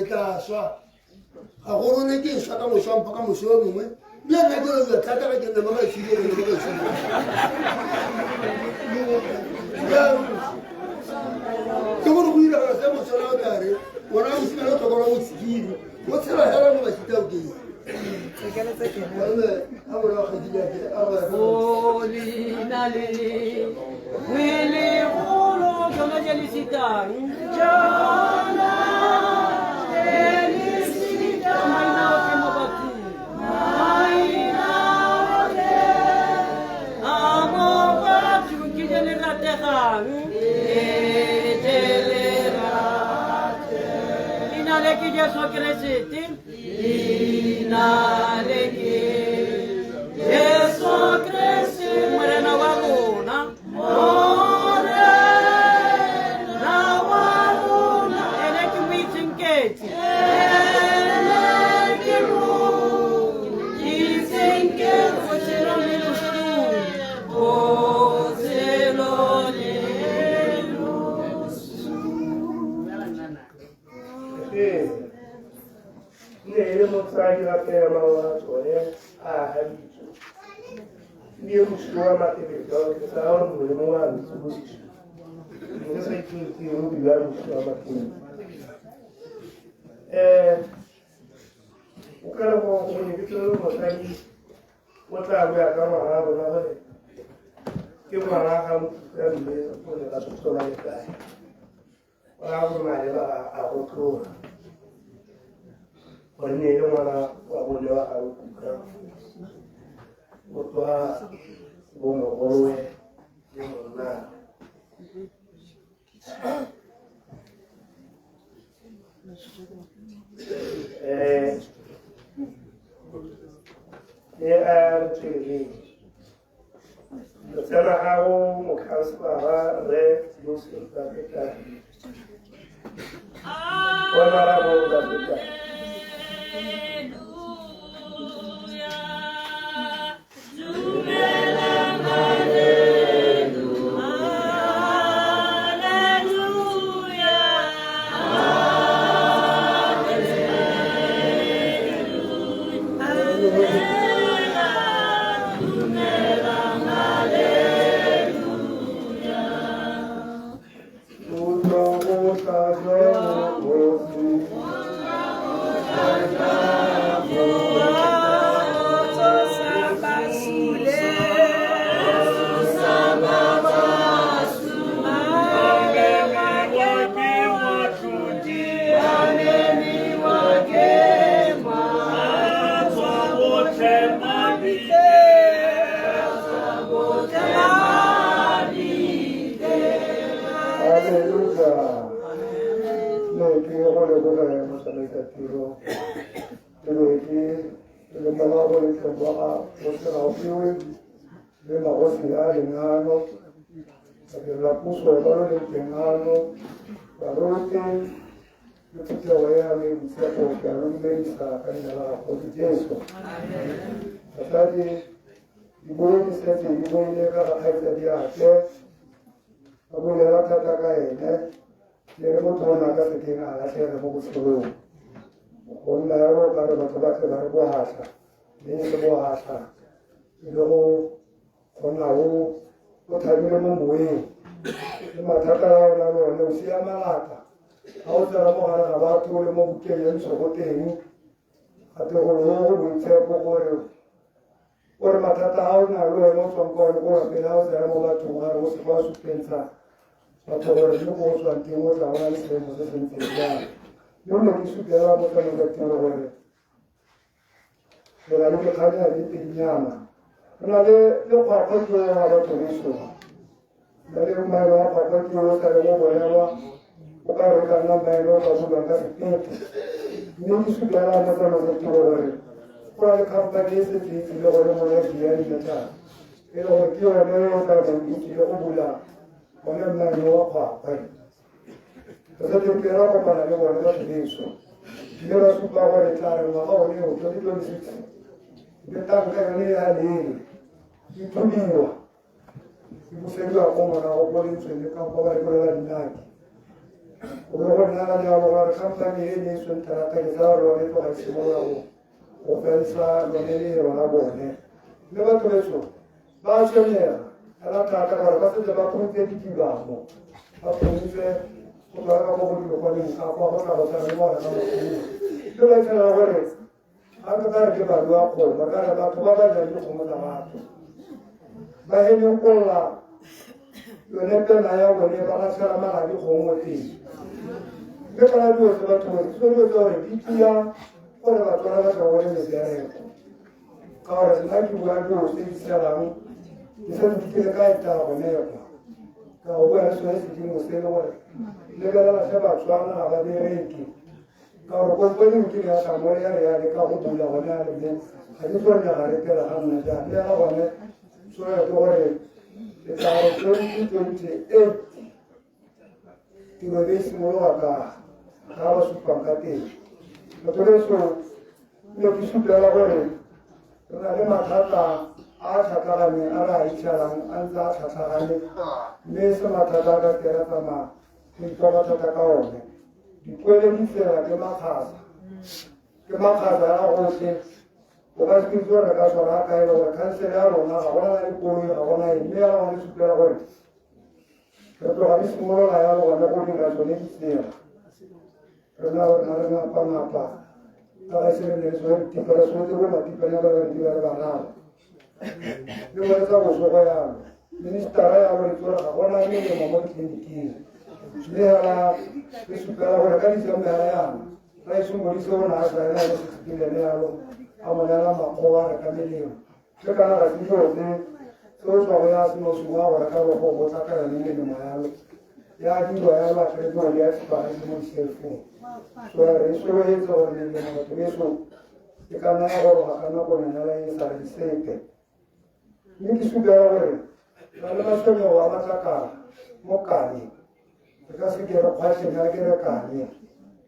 tla swa ga go rone ke swa ka moso mpho ka moso yo mongwe mme nna ke robiwa thata ga ke nna mo gaetsho ke nna mo gaetsho ke gore go iragala se motswana o tare ngwana wa mosimane o tlhokola o tshikiri o tshela hela mo basita o keng Leina le ke Jesu Keresete Leina le ke Jesu Kriste Morena wa rona Morena wa rona ene ke moitsenketsi ene ke moitsenketsi Ee, ne e le motsadi gape ya mangwe a tsone a aga ditso. Ebile mosi wa Matebele ka gore ke tsaya gore mongwe le mongwe a ntse bosiso. Ne ke sa itse ke eng o bua mosi wa Matebele. O ka re go ne ke tsere mosadi o tla bua ka ngwana wa rona gore ke ngwana ga mofuta mme o ne ka tshola le kae. O raya gore maleba a go tloga. Gonne e le ngwana wa bone wa ga Nkuka. O tswa bomogolowe le monna. Le a re tsweleng. Re tsena gago mokhanselara Rre Joseph Bafetane. Honorable Bafetane. Haleluya. Ne ke go leboge motsamaisa tiro. Ke be ke le moga go letlong wa ga Mosegaufiwe le magosi a leng ano, badirelapuso ba lo leng teng ano, baruti le phuthego ya me boitshepo, ke a lo dumedisa ka leina la Kgosi Jesu. Batsadi, dibui di setse di buile ka ga kgaitsadi ake, ba bulela thata ka ene, le re motho o ne a ka sekeng a latlhega mo botshelong. Go nna yalo ka re batho ba tle ba re bohatlha, mme e se bohatlha, e le go nna o thabile mo moyeng. Le mathata a o na le one o sia malata, ga o tsena mo gare ga batho le mo bukeng ya ntsho teng, gate gore o go boitshepo gore o re mathata a o na le one o tswang ka one ko lapeng, ga o tsena mo bathong ga re o se kwa supentsha batho gore le ko o tswang teng o tla bona le seemo se se ntseng jang. Mme ne ke supela mo tsamaisa tiro gore re na le dikganya di pedinyana. Re na le kgwakgwa ke wa batho beso. Na le maemo a kgwakgwa ke o sa le go bolelwa, o ka re ka nna maemo o ka bulwang ka sepete. Mme ke supela mo tsamaisa tiro gore go na le company e setse e tsile gore mo ya Diane Metal, e le gore ke yone e tla bong e tsile go bula one maemo wa kgwakgwa. Re setse ke ra kopana le bone batho beso, mme ra supa gore tla re ngwaga one o 2026 le tanka yone ya lele e thubiwa e busediwa ko morago ko lentsweng le kampo ba re bolela dinaki. Go be go nna ka jalo gore company e ne e sweng thata ke tsaya gore yone tloga e simolola go fensa lone lero la bone. Mme batho beso ba tshwenyega fela thata gore ba setse ba phuntse dikibamo, ba phuntse go tswa ka mo go dilokwaneng ka kwa go tla go tshwana le bona ka makhumo. Mme ba itlhela gore ga ke ka re ke barua kgomo, ka re batho ba ba jang dikgomo tsa batho ba henyekolla yone pena ya bone ba latlhela mala dikgomo teng. Mme kana dilo tse batho ke tsone dilo tsa gore di tia gore Batswana ba tla bone mebereko, ka gore nna ke bua dilo tse di tshelang ke santse ke le ka eta gone kwa ka go bua le sone sedimo se le gore lebelela se Batswana ga ba bereke, ka gore kompone nkile ya tla mo ya re ya leka go bula gone ya re mme ga ke tsone ga re pela ga nna jang. Mme ga gone tshwanela ke gore ke tla gore 2028 tiro e simologa ka ga ba supang ka teng. Batho beso, ne ke supela gore re na le mathata a tlhatlhaganeng a re a itlhelang a ntse a tlhatlhagane, mme se mathata a ka tera tsamaya go ipha mathata ka one. Dikwele ditsela ke makgasa, ke makgasa a gotlhe. O ka se itse gore re ka tshwara kae le gore khansele ya rona ga gona dikoloi, ga gona eng, mme ya gone supela gore re tloga re simolola yalo gone go dira tsone ditsela. Re na rona re ngapa-ngapa ka ga se re ne re tshwere ditipa, re tshwanetse bo matipane ba babedi ba le bararo le bone tsa botsogo yalo. Ministera yalo re tsore ga gona melemo mo ditleliniking, mme hela re supela gore ka December hela yana ra isomodise o ne a sa ena le sextilene yalo a mo neela makgowa re ka melemo le kana ga se dilo tse tse o tswa go ya seno sengwe a go reka le go botsa ka yone melemo yalo ya dirwa yalo a kry madi a tshipagetse mo di-cellphone. So re sologetse gore melemo batho beso e ka nna ya goroga ka nakonyana hela e sa reng sepe. Mme ke supela gore na le matshwenyego a matlakala mo kane re ka se ke re kgwatlheng ya ke re kane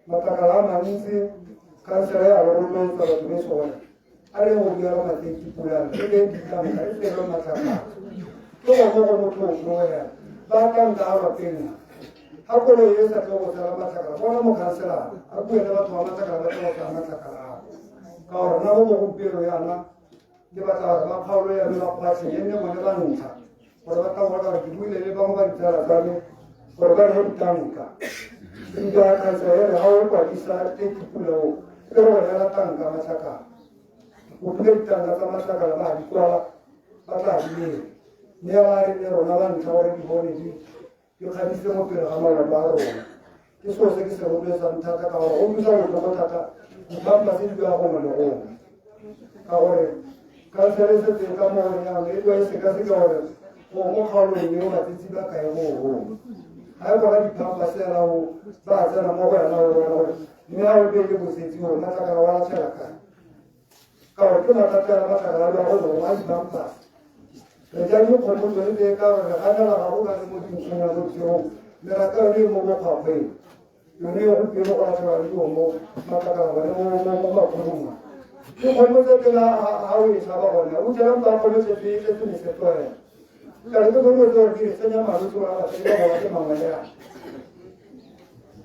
matlakala a mantsi. Khansele ya re rotloetsa batho beso gore a re go duela matsetsi pulana re beng ditlanka re tsere matlakala ke gone go motlhofo wena ba tlanka a bapeng ga koloi e sa tle go tsela matlakala bona mokhanselara a bue le batho ba matlakala ba tle go tsaya matlakala ao ka gore nna mo gompieno yana ke batla gore ba kgaolo ya me ba kgwatlhe e nne bone ba ntlha gore ba tla bona gore ke buile le bangwe ba ditsala tsa me gore ba re ditanka ebile ya khansela e re ga o kwadisa e ke pula o e re go neela tanka matlakala o pule ditanka tsa matlakala ba di kwala ba tla di nela mme ba re le rona ba ntlha gore di bone di di kgabisitse mo pele ga malapa a rona. Ke selo se ke se rotloetsang thata ka gore go utlwisa botlhoko thata dipampa tse di bja gongwe le gongwe ka gore kansele e setse ka mo gone yanong e tloa e sekaseka gore go mo kgaolong eo batsetsi ba kae goo ga e bona dipampa sela o ba tsena mo go yona o bona gore mme ga o beile bosetsi o matlakala wa latlhela kae ka gore ke matlakala matlakala a go gongwe a dipampa re ja dikgomo tsone tse ka gore re ganela ga go ka le mo dintsong ya botsheong meraka yone e mo bokgwakgweng yone e gompieno go latlhelwa le diomo matlakala gone mo makgolong a dikgomo tse pela ga o e tlhaba gone o jela mpa kgome tletse tletse mesetorela kare ke bone tse gore di re tsenya malwetse gore basadi ba bona ke mangwele a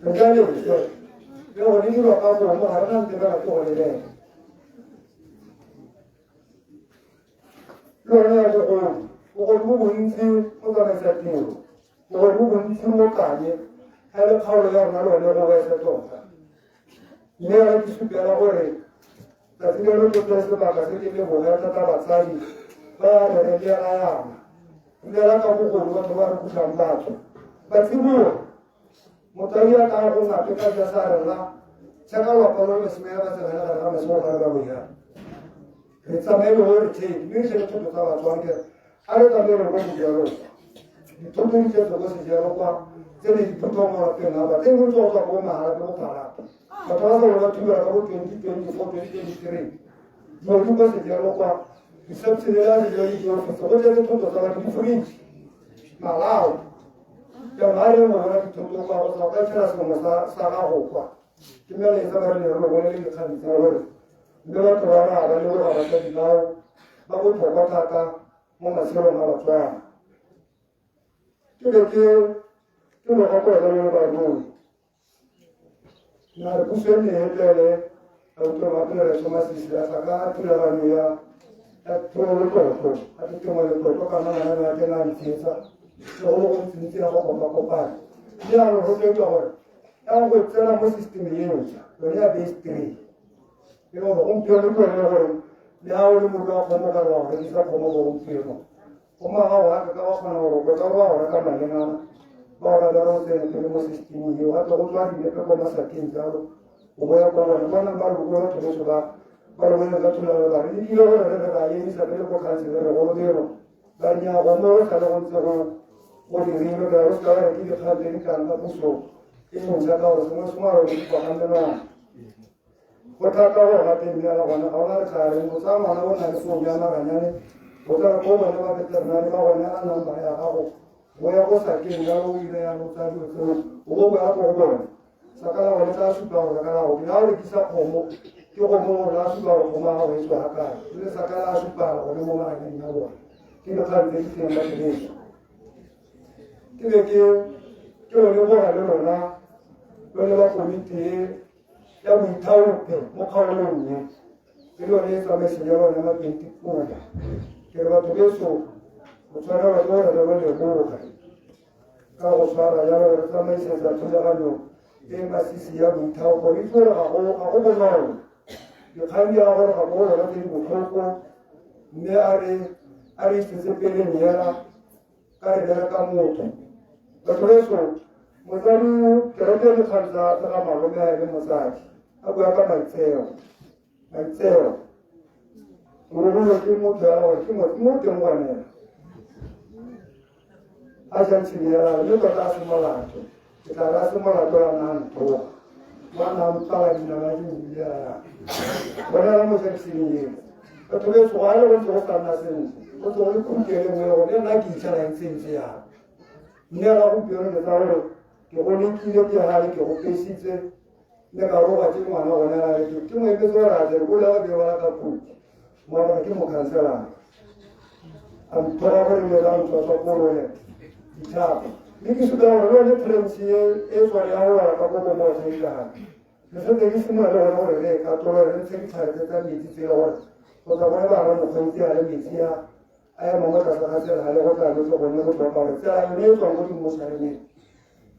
re ja leswe le gone dirwa ka bomo ga re na ntebela ke go lelela le yone ya bogodu. Bogodu bo bontsi go tsamaisa tiro, bogodu bo bontsi mo kanye ga le kgaolo ya rona le one go wese tota. Mme ga ke supela gore tsatsi le lo tlotle sebaka se ke leboge thata batsadi ba re re leela yana dulela ka bogodu batho ba re kutlhang batho ba tsiboa motsadi a ka go ngape ka ja sa rena tsheka lwapa lo lesome ya ba tsena le gare ga masego gare ba boyang re tsamaye le gore take mme re shebe thoto tsa batswana ke a re tsamaye re go sejalo dithoto di tletse ko sejalo kwa tse ne di phuthwa mo lapeng a ba tse dingwe tswa tswa ko mahala ke bophalapa batho ba sa ba thubela ka bo 2024 2023 dilo di ko sejalo kwa reception ya sejalo di diofisi go tletse thoto tsa batho di-fridge malao jaanong ga re mo bona dithoto kwa go tsa ka tshela sengwe sa gago kwa ke melaetsa ba re ne re lo bone le dikgang tse gore mme batho ba raya ba leboga batsadi bao ba botlhokwa thata mo matshelong a Batswana. Ke be ke ke loga ko ene le barui na re puso e ne e tlele a utlwa gape re soma sisi a tla ka thulaganyo ya ya temo letlotlo a te temo letlotlo kana ngwana a kena a ntshetsa le go le go ntsintsi ya go kopa-kopana mme a re rotloetsa gore ya go tsena mo system e ntšha yone ya base three e le gore gompieno ke yone gore le ga o le morui wa kgomo ka re wa go rekisa kgomo bo gompieno kgomo ya gago gape ka wa kgona gore o ka wa go reka malengana ba go rata re o tsene pele mo systeming eo gape go tswa dinepe kwa masakeng jalo o boya kwa bone bona ba loko batho botlhe ba ba lobone ka thulano ba re ebile gore re re ba emisa pele ko khansele re golobelo ba re nyaa go mo sa le go ntse go go dirilwe ka go se ka re ke dikgang tse di tlang ka puso e ntšha ka gore sengwe sengwe a re go ga menwana go thata go gateng bjala gone ga ona re tla reng o tsaya ngwana o na le founu ya maranyane o tla ko bone ba veterinary ba gone a number ya gago o ya go sakeng jalo o ile ya o tsaya dilo tseo o bo boya ko go bone saka la gone tla supa gore saka la go ke ga o rekisa kgomo ke kgomo gore la supa gore kgomo ya gago e tswa ga kae le saka la supa gone mo maranyaneng a bone ke dikgang tse di teng ba tleletso ke be ke ke lo leboga le lona. Lone ba komiti e ya boithaopi mo kgaolong e ke lone e tsamaiseng ya lone mapenti pula. Ke re batho beso go tshwanelwa ke gore re lo leboge ka go tshwara jalo re tsamaisetsa thulaganyo e masisi ya boithaopo. Itse gore ga go bonolo, dikgang di a gore ga go rona tse di botlhoko, mme a re isetse peleng hela ka re bereka motho. Batho beso, motsadi kereke dikgang tsa ga malome a le motsadi a bua ka maitseo. Maitseo morogolo ke motho ya gore ke mo teng gone a sa ntshimela, mme tota a se molato. Ke tla re a se molato a nna nthoga mo a nna mpala dinama ke mo bulela yang bona la mo sa ntshimeng eo. Batho beso, go a le go ntse go sa nna sentle, go ntse go le khuti e le nngwe go le nna ke itlhela ntse ntse yang, mme la gompieno ke tsa gore ke go lekile, ke gale ke go pesitse, mme ka roga ke ngwana gone a re ke mo emetse gore a tle ko le go bela ka khuti mo bona ke mo khanselang a nthoga gore le la ntswa tswa kolone dithapo, mme ke supa gore le yone trench e tswa ya go wela ka ko mo tshekang le setse ke simolola le gone gore re ka tlola re ntshe ditlhare tse tsa metsi tse gore go tla bone ba re mokgweetsi a le metsi a ema mo tlase ga tsela le go tla lotse gone go tlhoka gore tsela yone e tswang ko dimosareng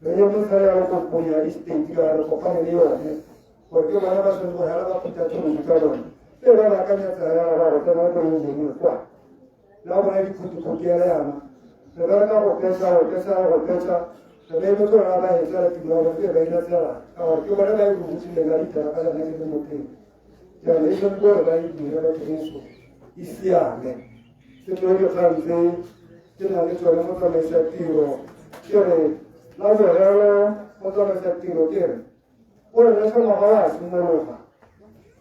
re ye mosare ya ko kopong ya estate ka re kopane le yone gore ke bona ba tshwanetse go hela ba phutha thoso tsa bone e ba baakanya tsela ya ba go tsena ko engineer kwa la bona dikhutikhuti ya yana re bereka go petsa go petsa go petsa re be le tsona ba etsa le tiro ya bone ba ina tsela ka gore ke bona ba e rutileng ka ditsela ka tsone ke le moteng jaanong e tshwanetse gore ba e dire batho beso e siame. Ke tsone dikgang tse ke nang le tsone mo tsamaisa tiro. Ke re la bogelo mo tsamaisa tiro ke re gore re se ngwaga wa simologa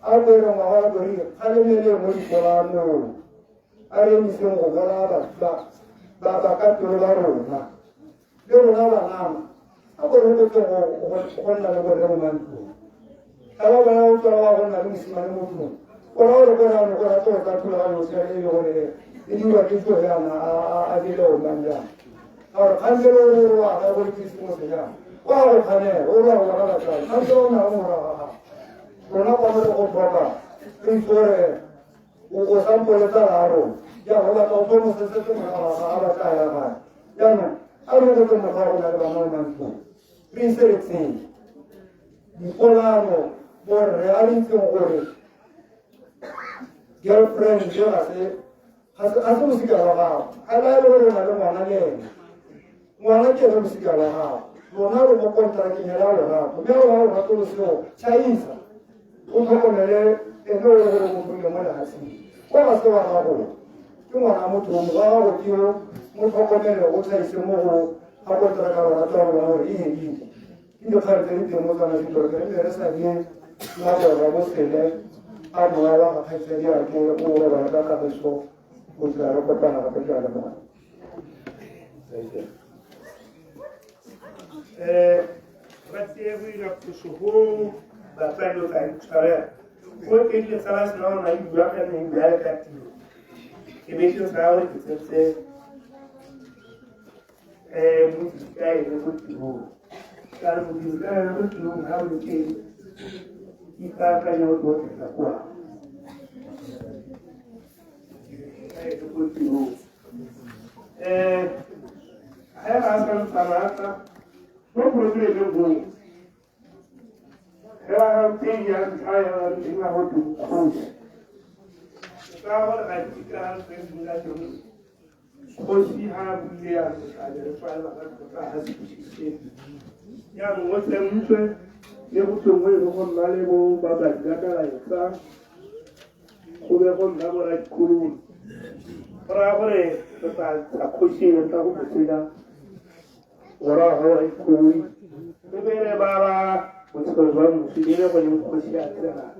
a ko re ngwaga wa borile kgalemele mo dipolanong a re emiseng go bolaya batho ba ka pelo ba rona le rona banana a ko re botse go nna le borre mo mantlong ga ba bona o tswela wa go nna le mosimane mo tlong o ra gore ko jaanong go rata go ka thulaganyo se e le gore e dirwa ke tso yana a dile o mang jang ka gore kgantele o re wa ga go le krisemose jang o a go kganela o re wa go bona batsadi kgantele o na o morago ga gago rona kwa mo re go tlhoka re itse gore o sampole tsala ya rona jaanong o batla go tlhomosetse morago ga a batla ya gae jaanong a re go tse mokgwa go na le bana mo mantlong re ise re tseye dipolano borre a re itseng gore girlfriend je ga se losika lwa gago ga la e le gore o na le ngwana le ene ngwana ke ene losika lwa gago lona lo mo kontrakeng ya lorato mme lona lorato lo seo chaisa o tlhokomele ene o le gore o mo mo lefatsheng kwa ga se wa gago ke ngwana motho o wa gago ke yo mo tlhokomele o tlhaise mo go ga kontraka lorato ya lona gore e edile ke dikgang tse di teng mo tsamaisong gore re ne re sa di la borra bo sele a moya wa ga kgaitsadi ake o robala ka kagiso go tla re kopana gape ke a leboga. Ba tseye go ira phoso go batsadi o tla itshwarela go ke dilo tsa ba sena gore ba bua ka neng bjale ka tiro ke be ke tsaya gore ke tsentse modiri ka ene mo tirong ka re modiri ka ene mo tirong ga o le teng ipaakanya o tlo tla kwa ka ene mo tirong ga e ba sa ntsa rata mo programeng go ge ba ga pei ya ntlha ya eng ga go kgosi ka gore ga ke ka re ka teng kgosi ha a buile ya tla re tswalela ka tlotla ga se jaanong o tsentswe le go tsengwe le go nna le bo babadi ba kalaetsa go be go nna boradikoloi go raya gore re tla ntsha kgosi e re tla go mo tsenya morago ga boradikoloi e be re bala botshelo jwa moswi e le go leng kgosi a tsenang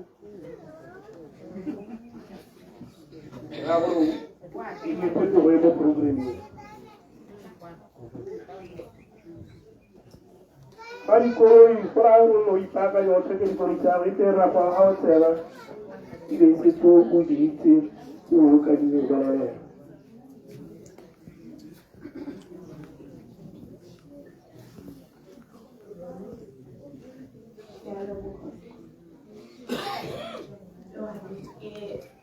ra gore e ne phetogo e mo programmeng fa dikoloi go raya gore o ipaakanya o tlhoke dikoloi tsa gago e tle ra kwa ga o tsena e be e setse o di itse o o ka di lebelela. Ke a leboga. Ke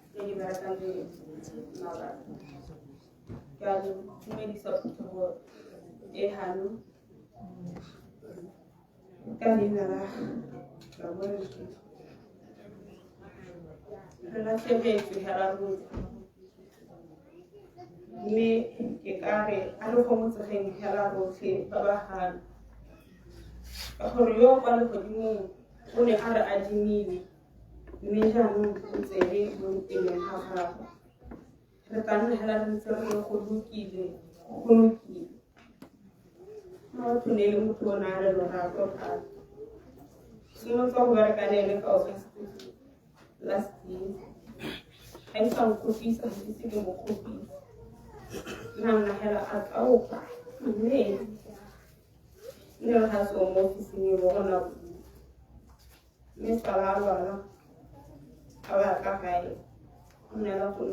tse di berekang le mabaka. Ke a dumedisa phuthego e hano ka leina la Ramolefi. Re latlhegetswe hela ruri, mme ke ka re a re gomotsegeng hela rotlhe ba ba gano, ka gore yo kwa legodimong o ne a re adimile, mme jaanong o tsere mo nteleng ga gagwe. Re tla nna hela re ntse re re go lokile, go lokile. Motho ne e le motho o ne a le lorato thata. Simolotse go bereka le ene ka August last year. Ga e sa nkgopisa, ga ke ise ke mo kgopise. Nna nna hela a tlaopa, mme nne re ga se o mo ofising e bo gona mme tsala a lwala a ba tla gae go nnela go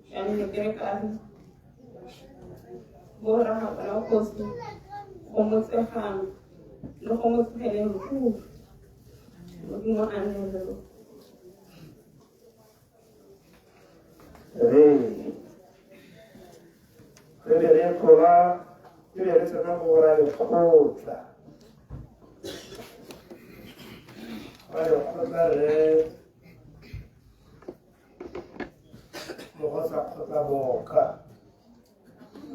jaanong ne ke re ka re bo rraga bona kgosi gomotsegang le gomotsegeleng ruri, Modimo a nne le lona. Re re be re tlola e be re tsena go ra lekgotla ra lekgotla re mogotsa kgotla boka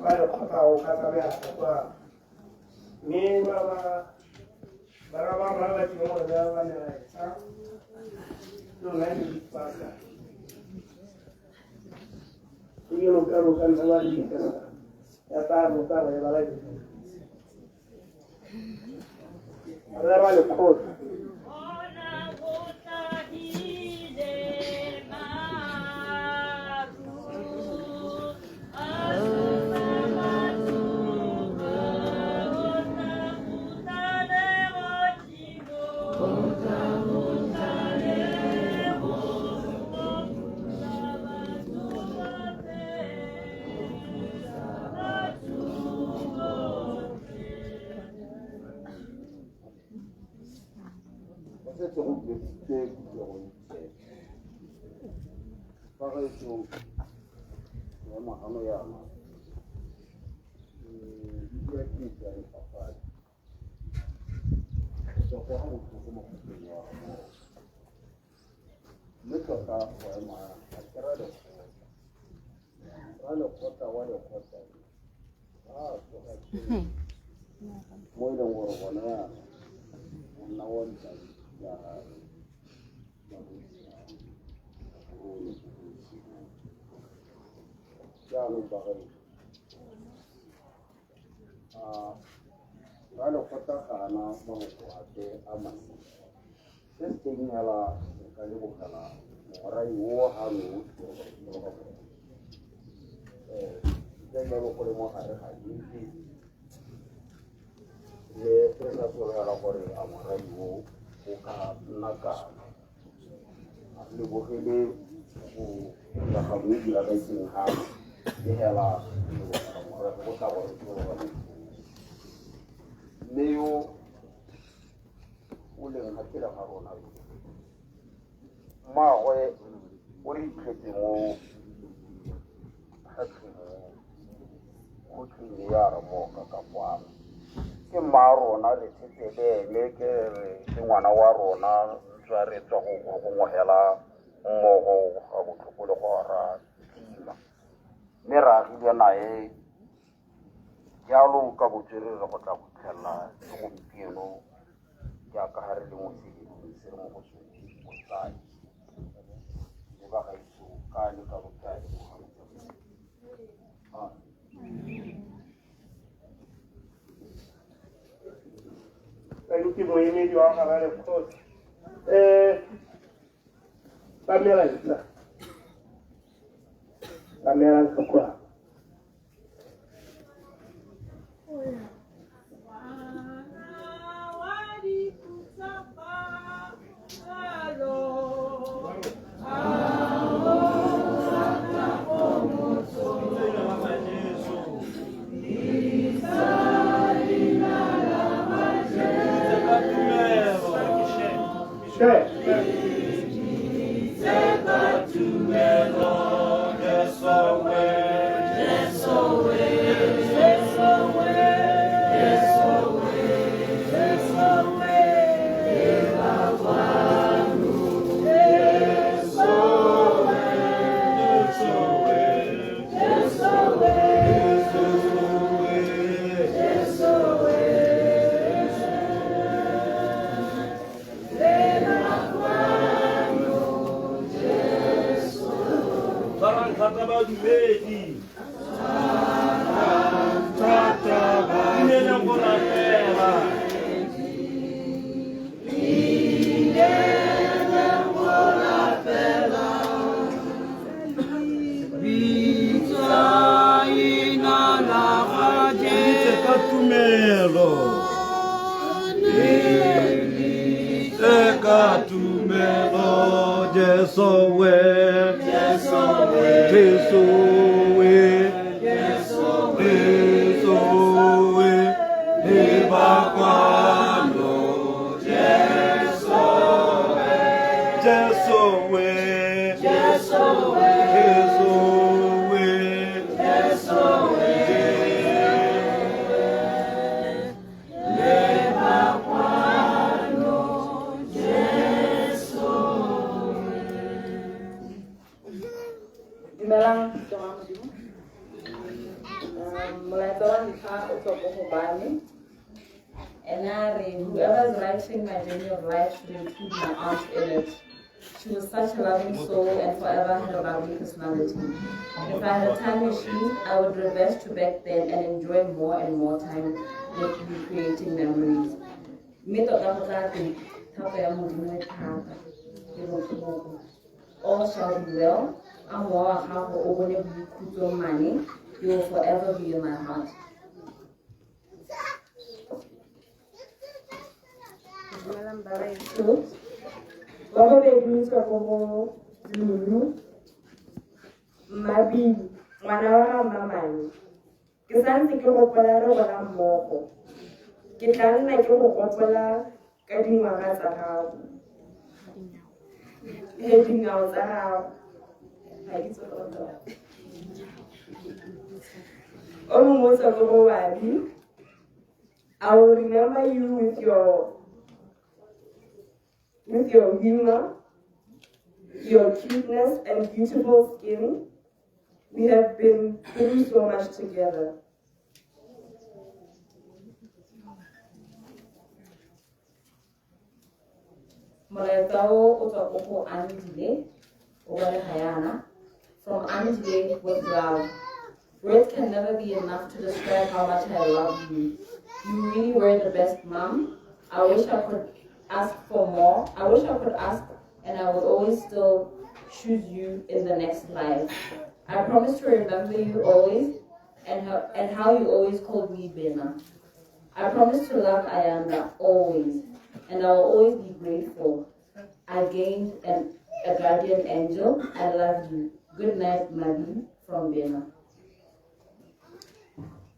ba lekgotla o ka tsamaya kwa mme ba ba bana ba rona ba tlile gore ba ba melaetsa lona le dipaka ke lo ka lo ka nna ba le ya tla ro ka re ba la re ba lekgotla. Go setse go buleditswe phuthego itshepe. Fa gaetsho maemo ano yana di dira tiro ya dipapadi go tswa kwa ga botlhoko mo kgotleng wa gago, mme tota go ema ga ke ra lekgotla ra lekgotla wa lekgotla ba tsoga mo e leng gore gone yana monna wa ntsadi ya gagwe jaanong ba gaetsho a ra lekgotla ga ana maboko ape a mantsi. Se se teng hela re ka lebogela morai o hano ka jalo go le mo gare ga itse le re sa sologela gore a morai o o ka nna kana. A re lebogele go ga mo diragetseng gano ke hela lebogela morafe go tla gore ke mme yo o leng ga pele ga rona yo mmaagwe o re itlhetse mo kgatlheng kgotlheng ya Ramoka ka kwano ke mma rona re tshetse le ene ke re ke ngwana wa rona ntswa re tswa go go ngogela mmogo ga botlhoko le go ra tima mme re agile nae jalo ka botswerere go tla go fitlhelela le gompieno jaaka ga re le mo seelong se re mo go sone botsadi le ba gaetsho ka le ka botsadi Thank you, moemedi wa ga Ralekgotla. Ba melaetsa. Ba melaetsa kwa. Tshwarang thata badumedi. Thata Ineleng go rapela. Itse ka tumelo. Itse ka tumelo Jesu we. Jesu we. Jesu we. Jesu we. Leba kwano. Jesu we. Jesu we. Jesu we. Jesu we. Jesu we. Dumelang ke wa Modimo. Molaetsa wa ntlha o tswa ko go bane. Ene a re, whoever is writing my journey of life should include my aunt in it. She was such a loving soul and forever had a lovely personality. If I had a time machine, I would revert to back then and enjoy more and more time with you creating memories. Mme tota go tla teng, thato ya Modimo e thata, e botlhoko. All shall be well. A mowa wa gago o bone boikhutso mane. You will forever be in my heart. Dumelang bagaetsho. Wa bobedi o tswa ko go Lulu Mmabili, ngwana wa ga Mmamane. Ke santse ke gopola re gola mmogo. Ke tla nna ke go gopola ka dingwaga tsa gago. Le dingwao tsa gago. Ga ke itse gore o O mongwe o tswa ko go Babi. I will remember you with your humor, your cuteness and beautiful skin. We have been through so much together. Molaetsa o o tswa ko go Andile, o balega yana. From Andile with love. Words can never be enough to describe how much I love you. You really were the best mom. I wish I could ask for more. I wish I could ask, and I would always still choose you in the next life. I promise to remember you always and how you always called me Bena. I promise to love Ayanda always, and I will always be grateful. I gained a guardian angel. I love you. Good night, Mabi, from Bena.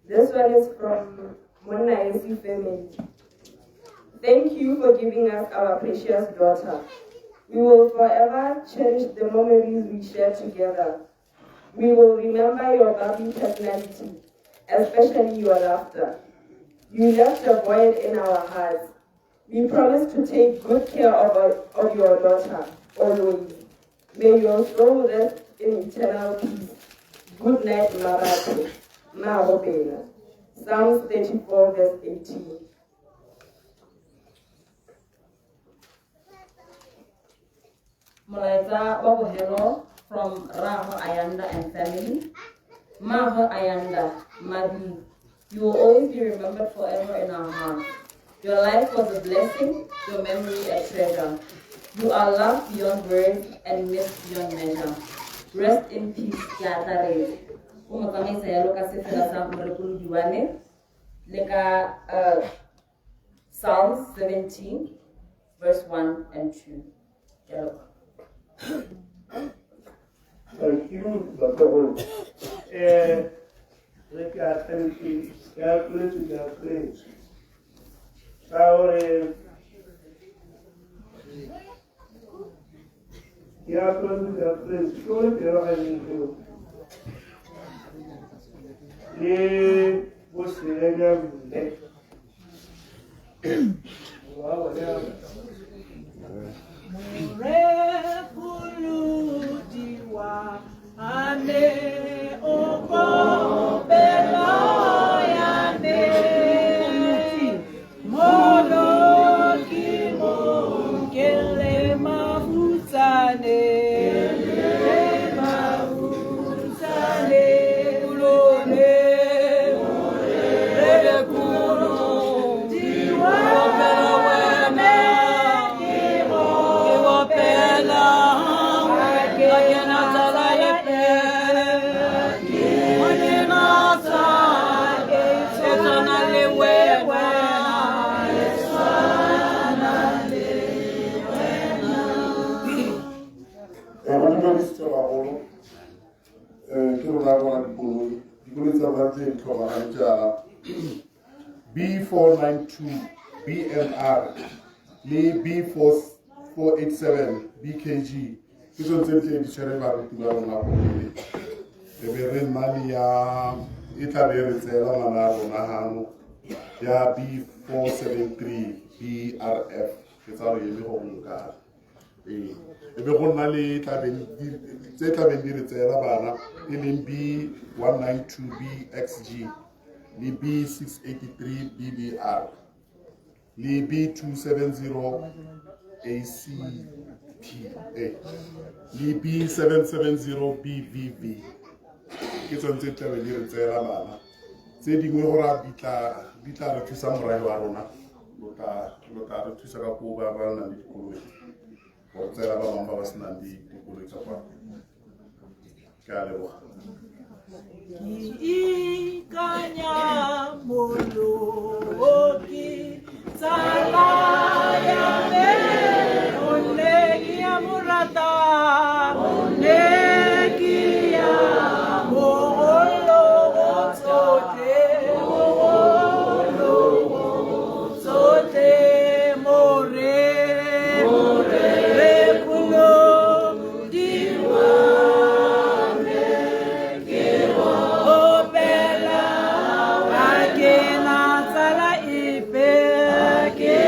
This one is from Monna Esi family. Thank you for giving us our precious daughter. We will forever cherish the memories we share together. We will remember your bubbly personality, especially your laughter. You left a void in our hearts. We promise to take good care of your daughter, always. May your soul rest in eternal peace. Good night, Marato. Marobela. Psalms 34, verse 18. Molaetsa wa bohelo from Raho Ayanda and family. Maho Ayanda, Mabi, you will always be remembered forever in our hearts. Your life was a blessing, your memory a treasure. You are loved beyond words and missed beyond measure. Rest in peace, ke a tla. O mo tsamaisa yalo ka sefela sa Morekolodi wa me, le ka Psalms 17, verse 1 and 2. Ke a leboga. Thank you, Batlogolo. Re ke atletse, ke atletse, ke atletse. Ka gore Ya tshwanetse pelo ga e eo le boselenya mme wa bone. Morekolodiwa a me o kopelo ya me moloki mo ke le mafutsane le mafutsane lone Morekolodiwa me ke opela ke na tsala epe ke na tsala e tshwana le wena e tshwana le wena. Go dumedisitse bagolo ke rona bona dikoloi tsa rona tse di tlhokagang jaana B492 BMR le B4487 BKG ke tsone tse di tle di tshwere baruti ba rona ko pele re be re nna le ya e tla be re tseela ngwana ya rona gano ya B473 BRF ke tsa re eme go nkana ee e be go nna le tse tlabeng di re tseela bana e leng B192 BXG le B683 BBR le B270 ACP le B770 BVV ke tsone tse tlabe di re tseela bana tse dingwe gore di tla re thusa morae wa rona lo tla re thusa ka koo ba ba nang le dikoloi go tseela ba bangwe ba ba senang dikoloi tsa kwa ke a leboga. Ke ikanya moloki tsala ya me gonne ke a mo rata gonne ke ya mogolo tsotlhe mogolo tsotlhe more rekolodiwa me ke opela ga ke na tsala epe ke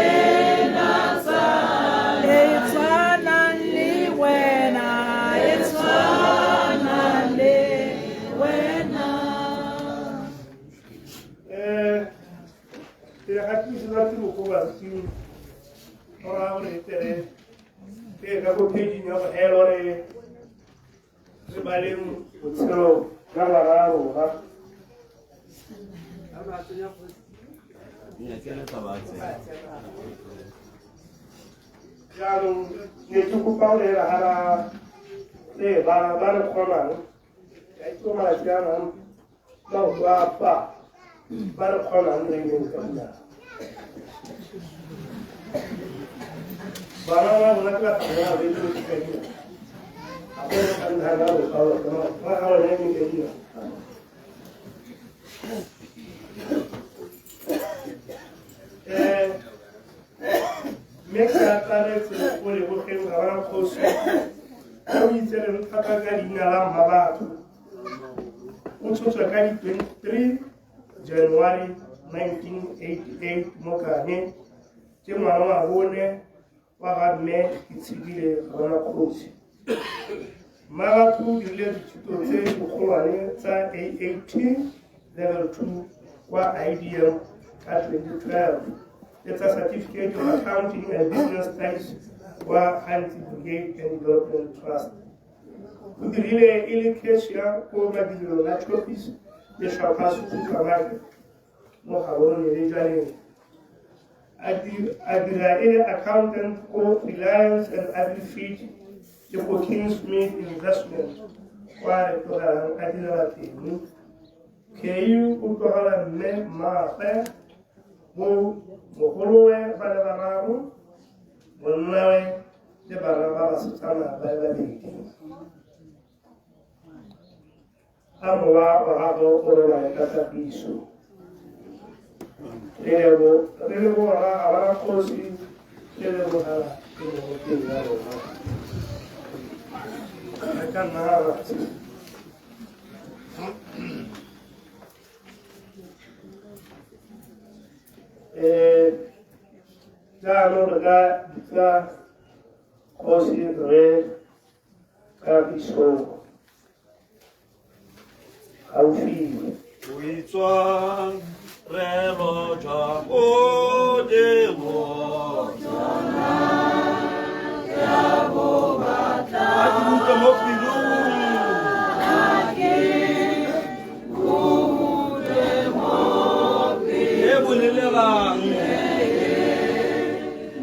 na tsala e tshwanang le wena e tshwanang le wena. Pele ga thuso tsa timokobatsi go raya gore e tere e ka ko pageng ya go helo re re baleng botshelo jwa ngwana ya rona. Jaanong ne ke kopa go ela ga ba re ba re kgonang ka itse malatsi a mang maoto a pa ba re kgonang re emeng ka dinao. Bana ba rona ke batho ba re emeng ka dinao ga go re ka ntlha ya rona ba ga rona emeng ka dinao. Mme ke akaretse o lebogeng ga ba kgosi o itseleng thata ka leina la Mmabatho. O tshotswe ka di-23 January 1988 mo Kanye ke ngwana wa bone wa ga mme Itshidile Gabana Kgosi. Mmabatho o dirile dithuto tse dikgolwane tsa AAT level 2 kwa IDM ka 2012 le tsa Certificate of Accounting and Business Studies kwa Gantsi Brigade and Development Trust. O dirile e le cashier ko madirelong a Choppies le Shoppers Supermarket mo Gaborone le Jwaneng. A dira e le accountant ko Reliance and Agri-Feed le ko Kingsmead Investment kwa re tlogelang a direla teng. Kei o tlogela mme mmaagwe bo mogolowe ba le bararo, monnawe le bana ba basetsana ba le babedi. A mowa wa gagwe o robale ka kagiso. Re leboga ga ba kgosi, re lebogela ke mogopeng ya rona. Ka nna ra jaanong re ka bitsa kgosi Rre Kagiso Gaufiwe. Boitshwarelo jwa Modimo a ke utlwe mo pelong. E bolelelang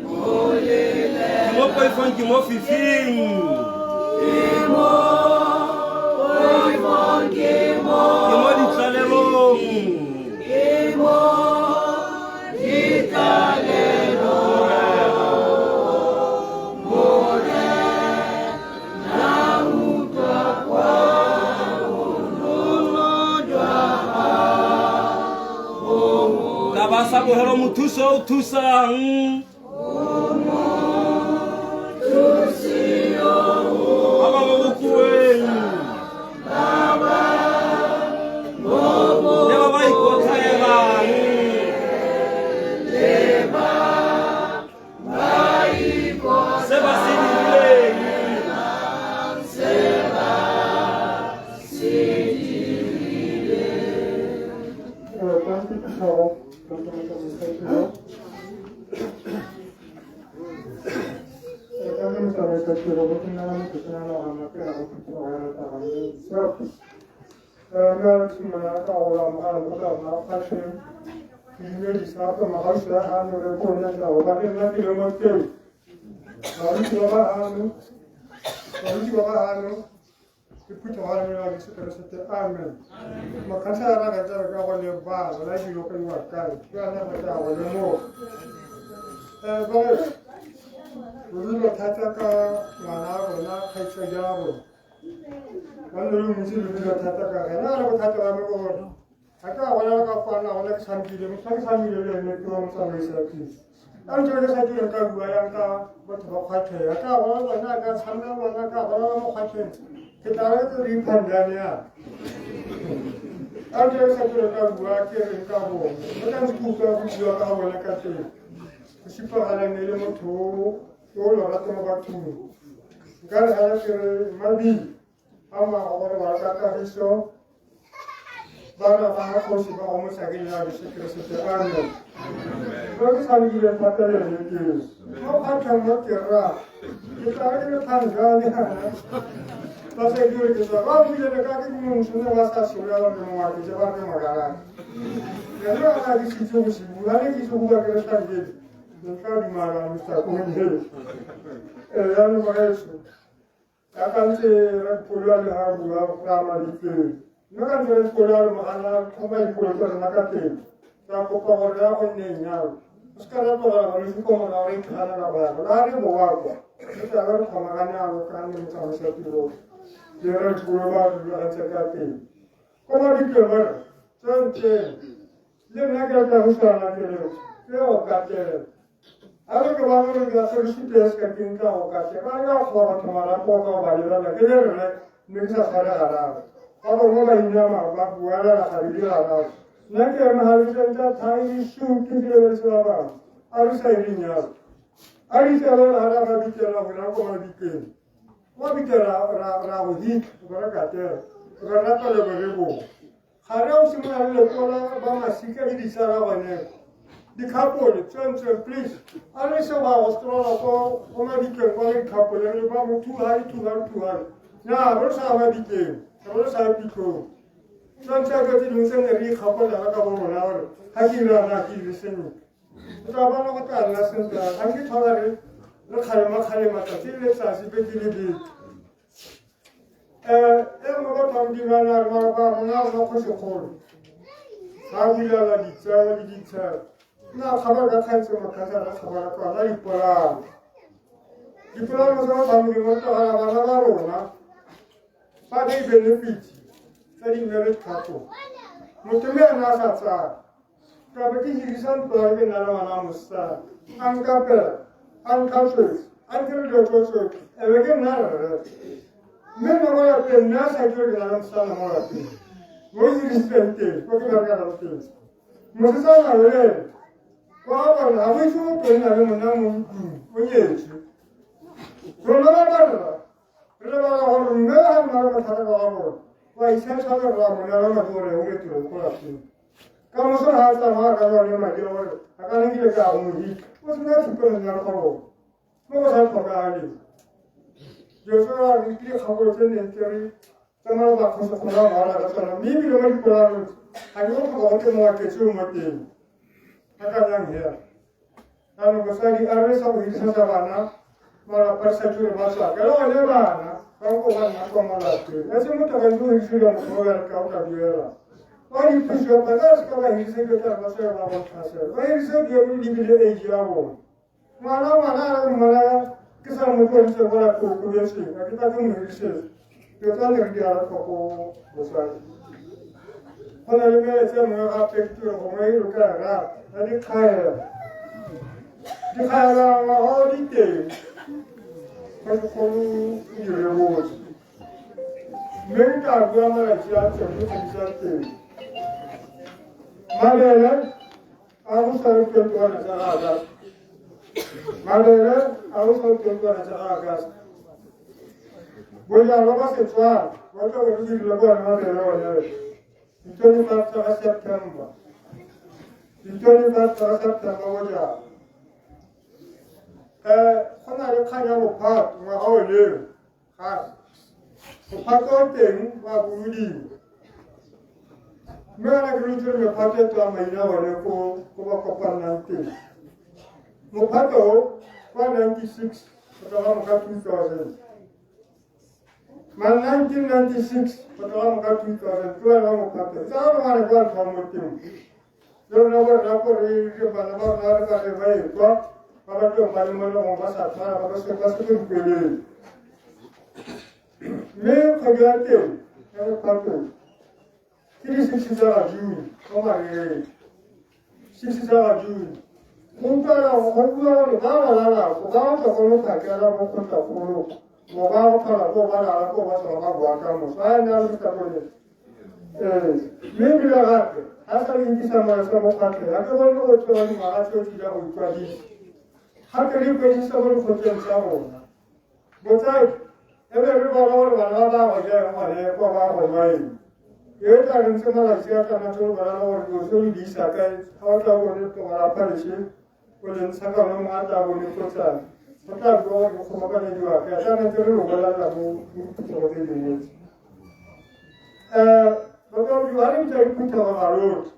ke mo poifong, ke mo fifing, ke mo ditlalelong. Ka ba sa bogelo mothuso o thusang ba ba mo bokoeng le ba ba ikotlhaelang. Se ba se dirileng. Amen. Makhansara ka tsara ka go lebala la dilo ka iwa kae ke ana go tla go lemoga. Ba re dilo thata ka ngwana wa rona, kgaitsadi ya rona ba nne le montsi le dilo thata ka rena re bothata ba me ke gore ga ke a golela ka kwana gona ke tshamekile motlha ke tshamekile le ene ke wa motsamaisa pele ka ntse ke sa direng ka bua yang ka batho ba kgwatlheng ga ke a gola bona ka tshameka bona ka gola mo kgwatlheng ke tla re ke re iphandane yana ka ntse ke sa direng ka bua ke reng ka bone mo ka ntse ke utlwa go bua ka bone ka teng go supagala ne le motho o lorato mo bathong. Nka re gana ke re mabili a ngwaga gore ba ka kagiso bana ba ga kgosi ba go mosakeng ya Jesu Keresete. Amen. Mo ke tshamekile thata le ene ke mo kgatlhang mo ke rra ke tla re ke le phanjane yana ba sa dire ke tswa ba buile le ka ke montsho ne ba sa solela le mongwe ke ba re mokalana ene ba ka ke sitse go se bua ne ke itse go bua ke le tlhankedi ne tla dumala Mr. Kongele jaanong mogaetsho ka ntse Radipholo a le ga bua go ama ditleng mme ka ntse Radipholo a le mogala tlhoma dikolo tsa rona ka teng ra kopa gore ya go nneng jalo o se ka ra tlogela balwetse ko morago re itlhaganela go ya la re boa kwa re tla re tlhomagane alo ka nne motsamaisa tiro le Radipholo ba rulagantse ka teng ko mabitleng ba re tswentseng le nna ke tla go swana ke re ke go katela a re ke bona gore ke se re supe se ka ke nka go katela ba re ka go batho marapo ka go ba lebelela ke le rre mme ke sa tshware gararo ba bangwe ba inama ba buelela gabedi gararo nna ke eme ga re tsa thai sutu ke lebeletse ba bangwe a re sa ireng jalo a re itse re ga ra ba bitela go ra ko mabitleng kwa bitela ra go hitlha go re katela re rapele bo re boa ga re o simolola re lekola ba masika le ditsala bone dikhapole tswentswe please a re se ba go strola ko go mabitleng kwa le dikhapole re ba mo thuhane thuhane thuhane na re sa mabitleng re sa pitlong tswentswe ka tse dingwe tse ne re ikgapolela ka bo rona gore ga ke ira na ke dire sentle o tla bona go tla nna sentle ga ke tlhola re re kgalema kgalema tsatsi le letsatsi beke le beke. E nngwe batho ba Modimo a ne a re ba rona rona kgosikgolo ga bulela ditsala le ditshaba nna kgabala ka kgantse mokgatla ra kgabala ka ona dipolano dipolano tsa batho ba Modimo re tlogela bana ba rona ba di benefit tsa di-marriage couple motho mme ene a sa tsaya ka be ke hirisa ntlo ya ke nna le ngwana wa mosetsana a nkapela a ntlhatswetse a ntire dilo tso tsotlhe ebe ke nna rre. Mme nna mo lapeng nna sa ke ke na le mosetsana mo lapeng mo ke dirisitseng teng ko ke berekelang teng mosetsana le ene kwa ga bona ga go itse motho o nna le monna mo ntlong o nyetswe. Rona ba barra re lebala gore mme ga nna le mathata ka ga bona wa itshetlha le rra mo neela madi gore o tiro ko lapeng. Ka moso ga a tsamaya ka jone madi a gore a ka nkile ka go mo hitlha o sena thupelo ya go bona mo go sa tlhokagaleng. Dilo tse ba re ke dikgakolo tse neng tse re tsamaya ba kgotsa kgona go ala ka tsona mme ebile mo dipolaong ga ke go tlhoka go teng moaketsi o mo teng akanyang hela. Jaanong mosadi a re sa go hirisetsa bana malapa re sa tsore ba tswa ka le gone bana ba ko ba nna kwa malapeng a se motho ga ntse o hirisediwa motho o bereka o ka duela ba diphuso ba ka se ka ba hirisediwa tla ba tswe ba go tlhasela ba hirisediwa le lebile age ya bone. Ngwana ngwana a re mmona ke sa mo tloditse kwa lapeng o kobetseng a ke tla ke mo hirisetsa dilo tsa ne re di ala tlhoko mosadi. Go na le melaetsa e mengwe gape ke tiro gongwe e lo ka e rata ya dikgaelo. Dikgaelo ngwaga o di teng kgolo o di rebotse mme ke tla bua malatsi a teng le kgwedi tsa teng. Mabele a go sa le 21 tsa ga Agast. Mabele a go sa le 21 tsa ga Agast. Bojalwa ba Setswana ba tla bo dirile ke one mabele one di 25 tsa ga September. Di 25 tsa ga September bojalwa. Go na le kgang ya bophato ngwaga o leo gape. Mophato o teng wa bolodiwa. Mme kana ke rutse re mephato e tswa maina bone ko ba kopanang teng. Mophato o wa 96 go tloga mo ka 2000. Ma 1996 go tloga mo ka 2000 ke bana ba mophato. Tsa rona re kwa tlhwa mo teng. Le rona bo rona ko re re bana ba rona re ka re ba e kwa ba ba tlong ba le mo legong ba sa tshwana ba ba se ko dikoleng. Mme kgwedi ya teng ya mophato ke di 6 tsa ga June mo mariheng. 6 tsa ga June. Go utlwala go bua gore ba ba lalako ba tswa ko mophakela mo kgotlakgolo mo ba go tlhola ko ba lala ko ba tswa ba boa ka moso a ene a le motapole. Mme ebile gape ga sa le nkisa molaetsa mo kgwatlheng ga ke bone go tsewa dingwaga tse di go ikwadisa. Gape re ikwadisa mo dikgotleng tsa rona. Botsadi e be re bona gore bana ba ba go jang gone kwa ba go nwa eng. E tla re ntse malatsi a tla ntse re bona gore dilo tse di isa kae ga o tla bone tlogela phareshe o le ntsha ka mo a tla bone kgotsana go tla bua gore go kgobokanyediwa kae tla ntse re lo bolelela mo diphuthego tse dingwe tse. Batsadi ba re bitsa diphuthego ga rotlhe.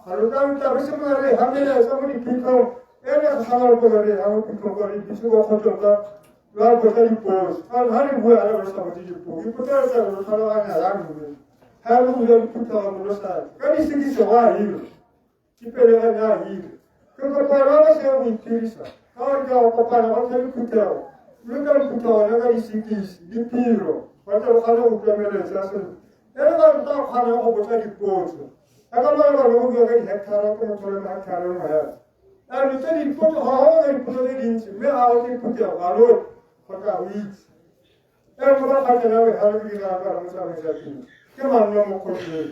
Ga lo tla tla re simolola re ha melaetsa mo diphitlhong e re go tshwana le gore re ha mo phitlhong gore re bitse ko kgotlong ka lwa botsa dipotso. Ga re bua re sa botse dipotso. Dipotso re tsa re tlhaloganya yang mme. Ga re bua diphuthego mo lo sa. Ka di sekise go a hira. Ke pele ga ya hira. Ke kopa ba ba se go itirisa. Ka gore ke go kopana ba tlhe diphuthego. Lo ka diphuthego le ka di sekise, diphiro. Ba tla kgone go utlwa melaetsa sentle. E re ba tla kgona go botsa dipotso. Ka ka bana ba go bua ka dihekthara ko motho le hekthara nngwe hela. Jaanong tse dipotso ga go na dipotso tse dintsi mme ga go diphuthego ga lo go tla go itse. E re ba kgatlhela re ga re dira ka re motsamaisa teng. Ke manno mo kgotleng.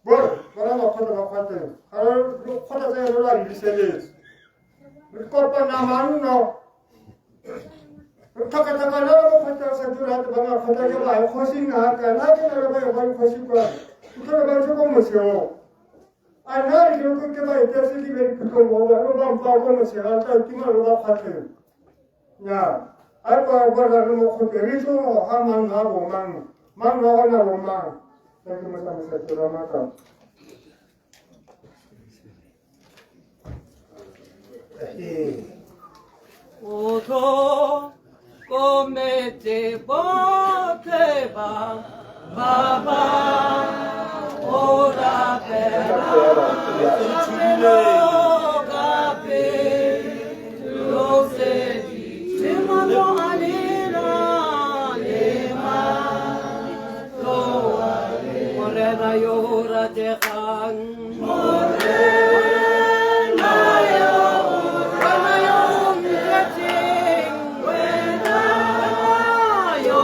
Bore bona makgotla ba kgwatleng. Ga re kgotla tse re la di diseletse. Re kopana manno. Re tlhakatlhakana le mokgotla sa dira ba makgotla ke ba kgosi ngaka nna ke na le ba ba kgosi kwa. O tlhole ba ntse ko moseong. A nna re ke ke ba etetse ke be diphuthong bo ba ba mpa ko moseong tla tima le ba kgwatleng. Nya. A kwa kwa re mo kgotle re itse go ga mang ga bo mang. Mang ga gona bo mang. Ke mo tsamaisa tsela maka. O tlhokometse botlhe ba ba ba o rapela pelo ka pelo tse di le matlo a lena le matlo a lena. Morena yo o rategang. Morena yo wena yo o ntletseng, wena yo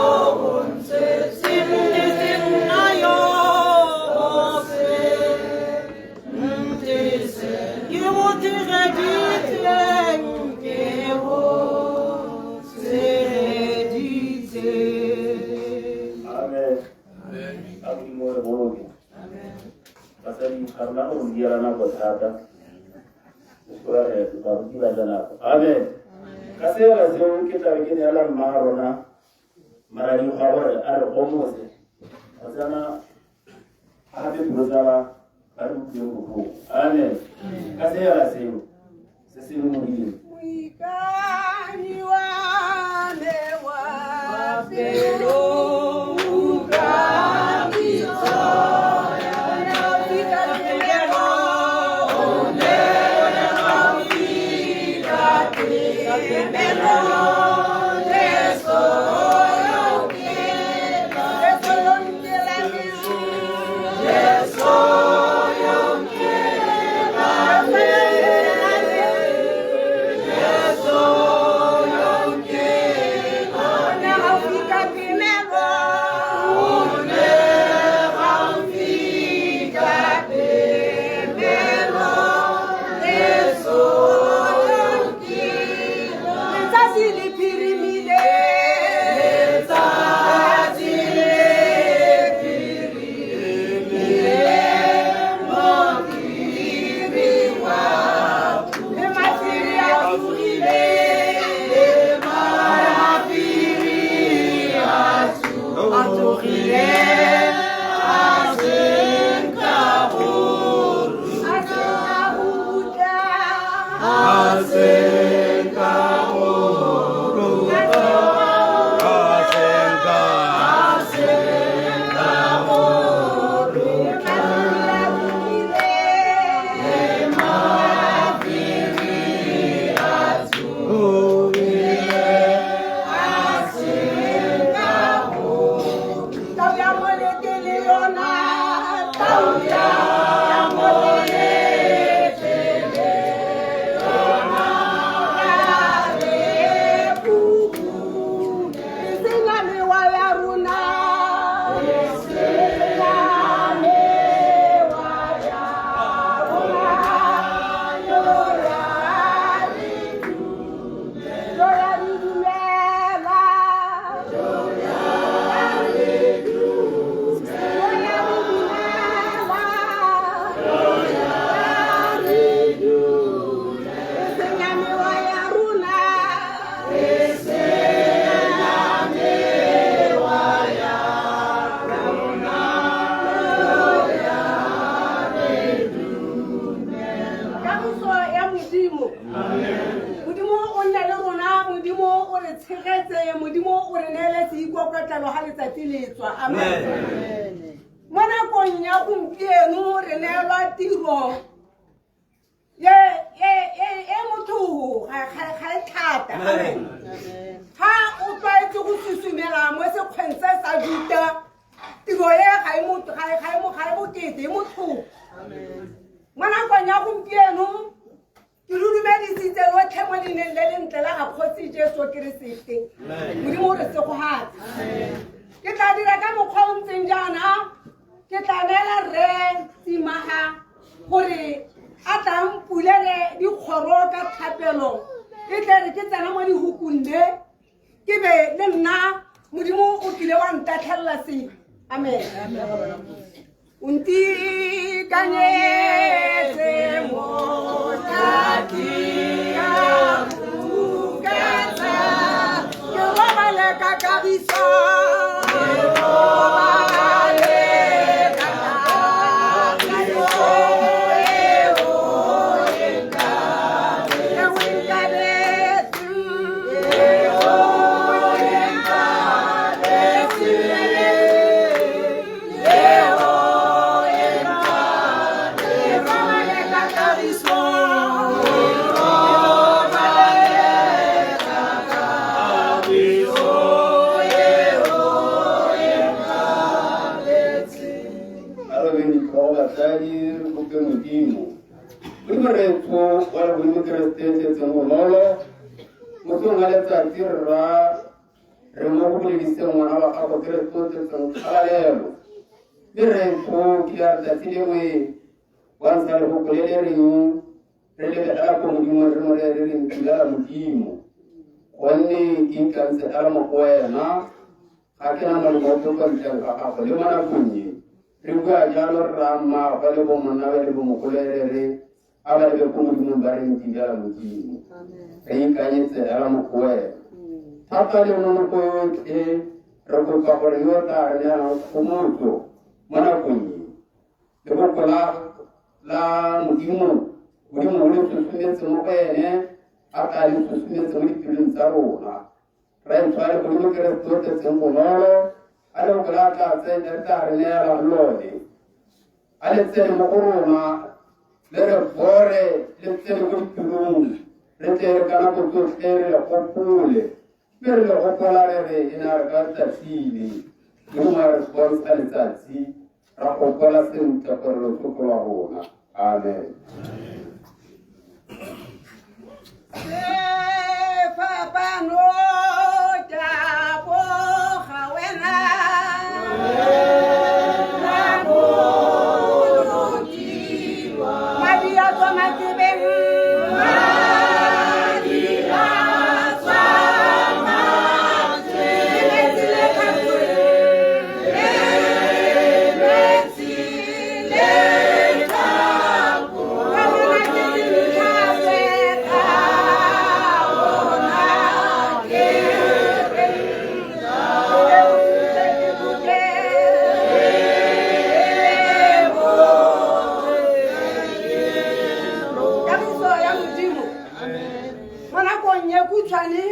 nna go diela nako thata gore baruti ba ja nako. Amen. Ka sela seo ke tlabe ke neela mma rona maradi ga gore a re gomotse kgotsana gape pelo tsa ba ba re utlwileng botlhoko. Amen. Ka sela seo se se modimo Moikani wa me wa pelo utlwa pitso ya me. O ne gaufi ka phemelo, Jesu yo Jesu yo nkelameng, Jesu yo nkelameng, Jesu yo nkelameng. O ne gaufi ka phemelo, o ne gaufi ka phemelo, Jesu yo nkelameng. Letsatsi le phirimile, letsatsi le phirimile, modiri wa le mafiri a tsogile, le mafiri a tsogile, a senka go a senka go rutla, a senka go rutla, a senka, a senka go rutla, le mafiri a tsogile, a senka go. Tau ya molete le yona, tau ya molete le yona, ya re kuku. E sena mewa ya rona, e sena mewa ya rona, yo ya re yo ya re dumela, yo ya re yo ya re dumela, yo ya re dumela. E sena mewa ya rona, e sena mewa ya rona, yo ya re dumela. Kagiso ya Modimo. Modimo o nne le rona, Modimo o re tshegetse, Modimo o re neele seikokotlelo ga letsatsi le tswa. Amen. Mo nakong ya gompieno re neelwa tiro ye ye ye e motho ga ga ga e thata. Amen. Ha o tlwaetse go susumela mo sekgweng se sa Juta, tiro e ga e motho ga e ga e mo ga e bokete e motlhofo. Mo nakong ya gompieno ke lo dumedisitse lotlhe mo leineng le lentle la ga Kgosi Jesu Keresete. Modimo o re segogatse. Ke tla dira ka mokgwa o ntseng jaana, ke tla neela rre Tsimaga gore a tla mpulele dikgoro ka thapelo, e tle re ke tsena mo dihukung le ke be le nna Modimo o kile wa ntatlhelela sengwe. Amen. O ntikanyetse motaki ka buketsa, ke robale ka kagiso, ke robale ka kagiso, eo e nkabetse, eo e nkabetse, eo e nkabetse, eo e nkabetse, ke robale ka kagiso, ke robale ka kagiso, eo e nkabetse. A re beng ditlhogo batsadi re kope Modimo. Modimo retsho wa legodimo Keresete tletseng bonolo, mosong wa letsatsi rra re mo go bolediseng ngwana wa gago Keresete o tletseng kgalalelo. Mme retsho ke ya letsatsi lengwe wa ntsha lefoko le le reng re lebegela ko Modimo re mo reye re reng tulela Modimo, gonne ke ikantse fela mo go wena, ga ke na molemo ope kwa ntleng ga gago le mo nakong e. Re bua jalo rra mmaagwe le bomonnawe le bomogolo re re a ba lebe ko Modimong ba re ntse jala Modimo. Re ikanyetse hela mo go wena. Thata le nonofo yotlhe re kopa gore yo o tla re neelang kgomotso mo nakong e. Lefoko la la Modimo, Modimo o le susumetse mo go ene, a tla le susumetse mo dipelong tsa rona. Re tshware godimo ke re tletseng bonolo, a lefoko la tla tsene re tla re neela lone. A le tsene mo go rona, le re bore, le tsene mo dipelong, re tle re ka nako tsotlhe re le gopole. Mme re le gopola re re e ne re ka letsatsi le, Modimo a re bontsha letsatsi, ra gopola sentle gore loso ke lwa rona. Amen. Sefapano taboga wena madi a tswa matsebeng madi a tswa matsebeng metsi le tlhakong metsi le tlhakong ka bona ke ditlhatswe ka bona ke Kagiso ya Modimo mo nakong e khutshwane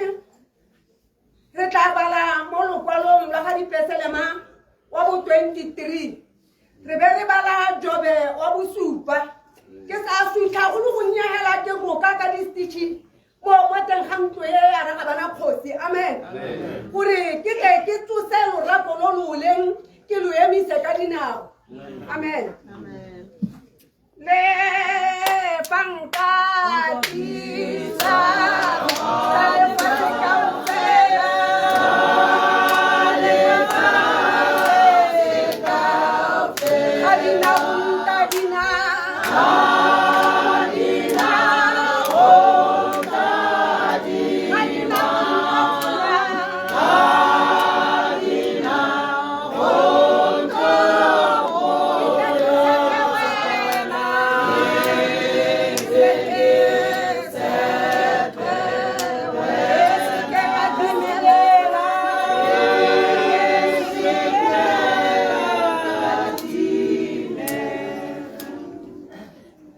re tla bala mo lokwalong lwa ga dipeselema wa bo 23 re be re bala jobe wa bosupa ke sa sutlha go le go nnyegela ke roka ka di-stitch mo mo teng ga ntlo e ya re ga bana kgosi amen gore ke tle ke tsose lorato lo lo leng ke lo emise ka dinao amen le banka tisa tsa lefatshe kaofela lefatshe kaofela ga di na go nta dina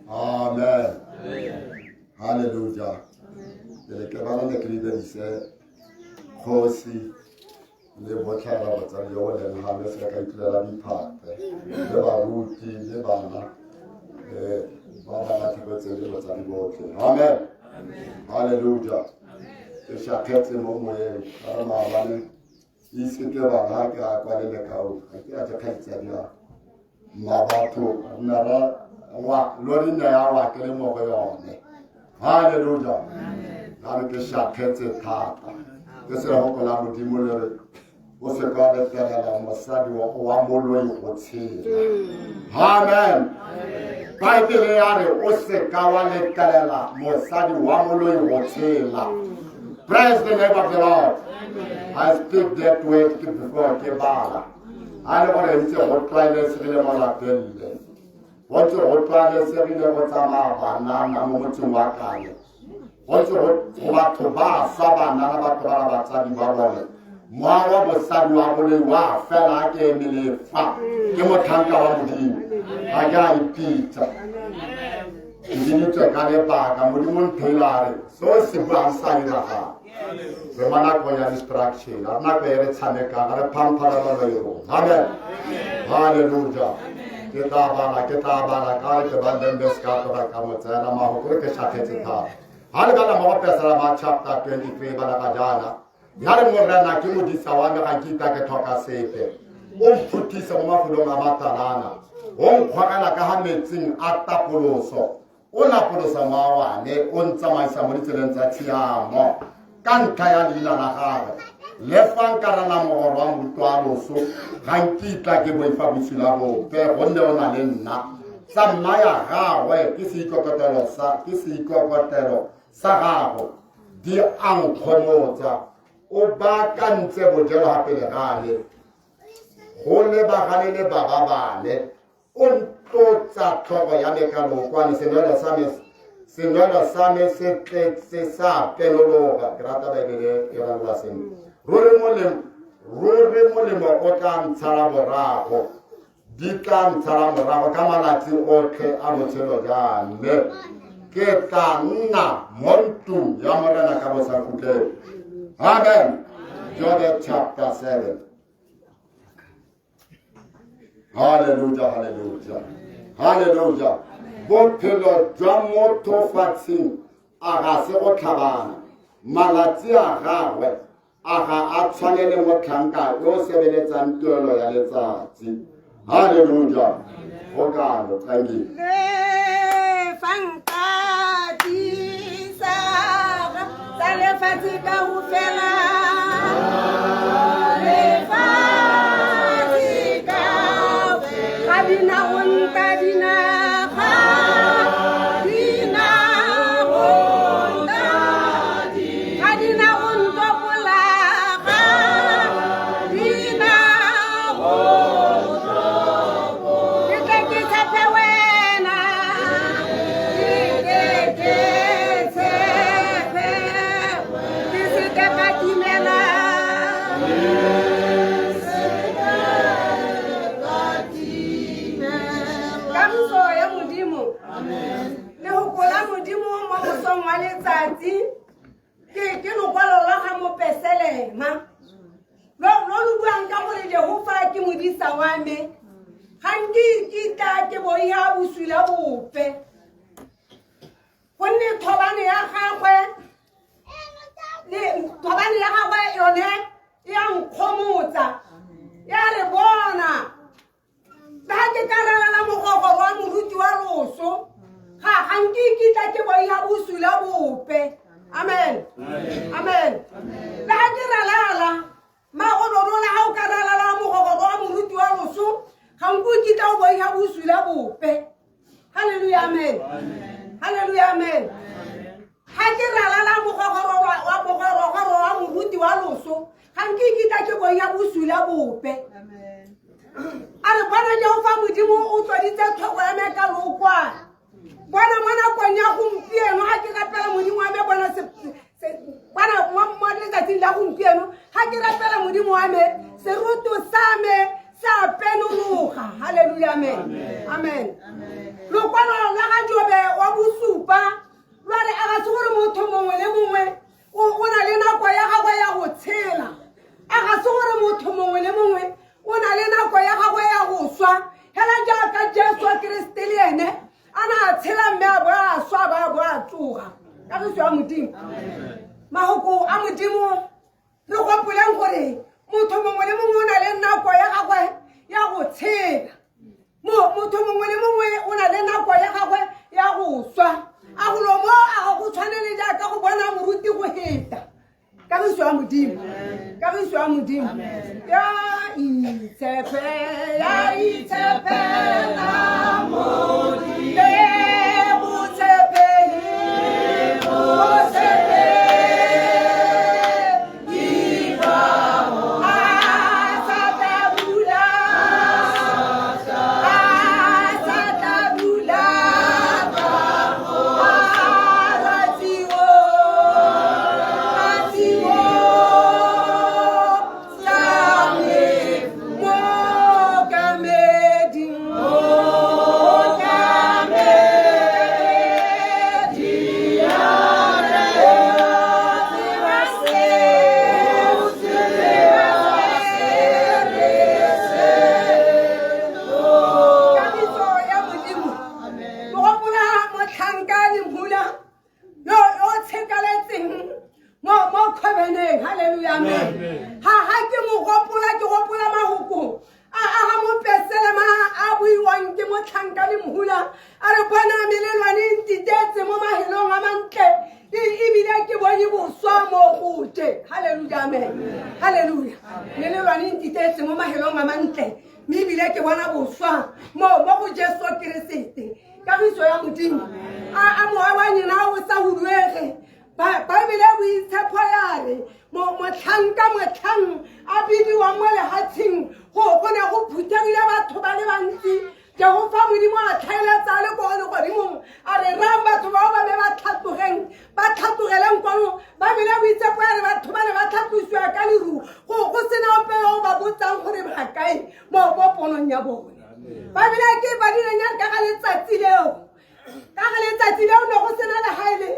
Amen. Hallelujah. Ke le ke bala ne ke lebedise kgosi le botlhaba botsadi yo o leng ga le se ka itulela diphate le baruti le bana ba ba latlhegetseng le batsadi botlhe. Amen. Hallelujah. Ke shakgetse mo moyeng ka re maabane itse ke bana ke a kwale lekao ga ke a ke kgaitsadi a mma batho nna ra wa lo re ne ya wa ke le mo go yone halleluja ka re ke shakgetse thata ke se go la modimo le re o se ka letlelela mosadi wa moloi go tshela amen baebele ya re o se ka wa letlelela mosadi wa moloi go tshela. Praise the name of the Lord. I speak that word ke before ke bala. A le gore ntse go tlwaelesegile mo lapeng le. Go ntse go tlwaelesegile go tsamaya banana mo motseng wa kale. Go ntse go batho ba swa banana ba tlogela batsadi ba bone. Mowa wa bosadi wa boloi wa fela a ke emele fa. Ke motlhanka wa Modimo. Ga ke a ipitsa. Ke biditswe ka lebaka Modimo ntheile a re seo se buang sa diragala. Re mo nakong ya distraction, ga re nako e re tshamekang, ga re phamphala ba ba irong. Amen. Hallelujah. Ke tla bala, ke tla bala ka re ke bandeng be se ka tloga ka mo tsena mahoko re ke šakgetse thata. Ha le bala mo go Pesalema chapter 23 bala ka jaana. Ya re Morena ke modisa wa me ga nkitla ke tlhoka sepe. O mphuthisa mo mafulong a matalana. O nkgogela ka ga metsing a tapoloso. O lapolosa mowa wa me, o ntsamaisa mo ditseleng tsa tshiamo ka ntlha ya leina la gagwe. Le fa nka rana mogoro wa moruto wa loso, ga nkitla ke boifa bosula bope, gonne o na le nna. Tsa mma ya gagwe ke seikokotelo sa ke seikokotelo sa gago di a nkgomotsa. O baakantse bojelo ga pele ga me. Go lebagane le baba ba me. O ntlotsa tlhogo ya me ka lookwane, senwelo sa me senwelo sa me se tletse sa penologa. Ke rata Baebele e ranola seno. Ruri molemo, ruri molemo o tla ntshala morago. Di tla ntshala morago ka malatsi otlhe a botshelo jwa me. Ke tla nna mo ntlong ya Morena ka bosakhutleng. Amen. Job chapter 7. Hallelujah, hallelujah. Hallelujah. Bophelo jwa motho fatsheng a ga se go tlhabana. Malatsi a gagwe a ga a tshwane le motlhanka yo o sebeletsang tuelo ya letsatsi. Hallelujah. Go kalo, thank you. Le fa nka tisa tsa lefatshe kaofela. Lefatshe kaofela. Ga di na go nta dinaga, di na go nta ga di na go ntopola, ga di na go ke tle ke tshepe wena, ke tle ke tshepe, ke se ke ka timela. Kagiso ya Modimo, lehoko la Modimo mo mosong wa letsatsi ke lokwalo lwa ga mopeselema lo lo lo buang ka gore Jehova ke modisa wa me, ga nke ikitla ke boiha bosula bope, gonne thobane ya gagwe le thobane ya gagwe yone e a nkgomotsa, ya re bona le ga ke ka ralala mogogoro wa moruti wa loso, ga nke ikitla ke boiha bosula bope. Amen, amen. Le ga ke ralala magololo, le ga o ka ralala mogogoro wa moruti wa loso, ga nko ikitla o boiha bosula bope. Halleluja, amen. Halleluja, amen. Ga ke ralala mogogoro wa mogorogoro wa moruti wa loso, ga nke ikitla ke boiha bosula bope. A re bona Jehova Modimo o tloditse tlhogo ya me ka lookwane. Bona mo nakong ya gompieno ga ke rapela Modimo wa me, bona bona mo letsatsing la gompieno ga ke rapela Modimo wa me, seroto sa me sa penologa. Halleluja, amen, amen. Lokwalo la ga Jobe wa bosupa lwa re a ga se gore motho mongwe le mongwe o na le nako ya gagwe ya go tshela, a ga se gore motho mongwe le mongwe o na le nako ya gagwe ya go swa, hela jaaka Jesu Keresete le ene a na a tshela mme a bo a swa ba bo a tsoga. Kagiso ya Modimo, mahoko a Modimo, re gopoleng gore motho mongwe le mongwe o na le nako ya gagwe ya go tshela, motho mongwe le mongwe o na le nako ya gagwe ya go swa. A golo mo a ga go tshwane le jaaka go bona moruti go heta. Kagiso ya Modimo, kagiso ya Modimo. Ya itshepe, ya itshepela Modimo, botshepehi, botshepehi ba a sa tla bula, a sa tla bula, a ratiwo, ratiwo tsa me mokamedi, mokamedi ya tseba se, tseba se. Kagiso ya Modimo, mogopola motlhanka le mhula yo yo tshekaletseng mo mo kgobeneng. Halleluja, amen. Ha ha ke mo gopola, ke gopola mahoko a a ga mopeselema a buiwang ke motlhanka le mhula, a re bona melelwane e ntitetse mo mahelong a mantle, ebile ke bone boswa mo gote. Halleluja, amen. Halleluja. Melelwane e ntitetse mo mahelong a mantle, mme ebile ke bona boswa mo mo go Jesu Keresete. Kagiso ya Modimo, a mowa wa nyena o sa huduege. Baebele boitshepo ya re Motlhanka motlhang a bidiwa mo lehatsheng go go ne go phuthegile batho ba le bantsi. Jehofa Modimo a tlhaeletsa a le ko legodimong a re rang batho bao ba be ba tlhatlogeng ba tlhatlogeleng kwano. Ba bile boitsepo ya re batho ba ne ba tlhatlosiwa ka leru go sena ope yo o ba botsang gore ba kae mo ponong ya bone. Ba bile ke ba direng ya ka ga letsatsi leo, ka ga letsatsi leo ne go sena le ga e le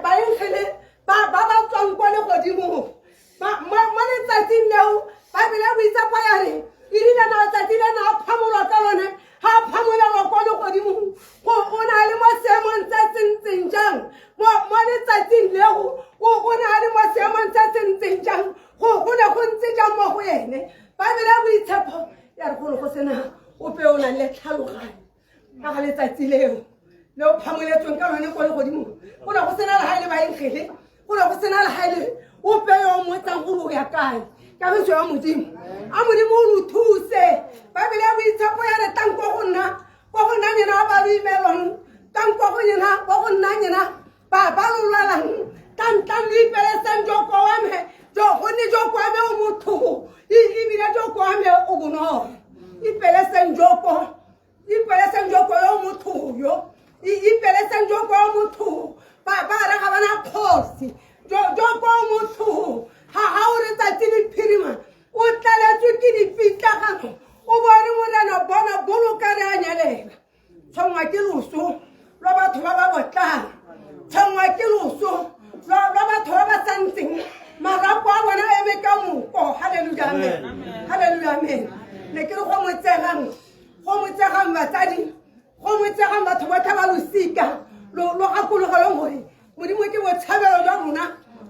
baengele ba ba tswang kwa legodimong. Mo letsatsing leo ba bile boitsepo ya re e rile na tsatsi le na a phamolwa ka lone, ga a phamolelwa kwa legodimong go o na le mo seemong se se ntseng jang. Mo letsatsing leo o na le mo seemong se se ntseng jang, go ne go ntse jang mo go ene. Ba bile boitshepo ya re go ne go sena ope o nang le tlhaloganyo ka ga letsatsi leo le o phamoletsweng ka lone kwa legodimong. Go ne go sena le ga e le baengele, go ne go sena le ga e le ope yo o mmotsang gore o ya kae. Kagiso ya Modimo, a Modimo o lo thuse. Baebele ya boitshepo ya re tang kwa go nna, kwa go nna nyena ba lo imelwang, tang kwa go nyena, kwa go nna nyena ba ba lo lwalang, tang tang lo ipeleseng joko wa me, jo gonne joko wa me o motho, ebile joko wa me o bonolo. Ipeleseng joko, ipeleseng joko yo motho yo, ipeleseng joko yo motho. Ba re ga bana kgosi, joko o motho. Ha o re tsatsi le phirima o tlaletswe ke dipitlagano, o bone Morena bona boloka re a nyelela. Tshwanngwa ke loso lwa batho ba ba botlana, tshwanngwa ke loso lwa batho ba ba santseng marapo a bona a eme ka moko. Hallelujah, amen. Hallelujah, amen. Ne ke re go motsegang batsadi, go motsegang batho botlhe ba losika lo gakologelong gore Modimo ke botshabelo jwa rona,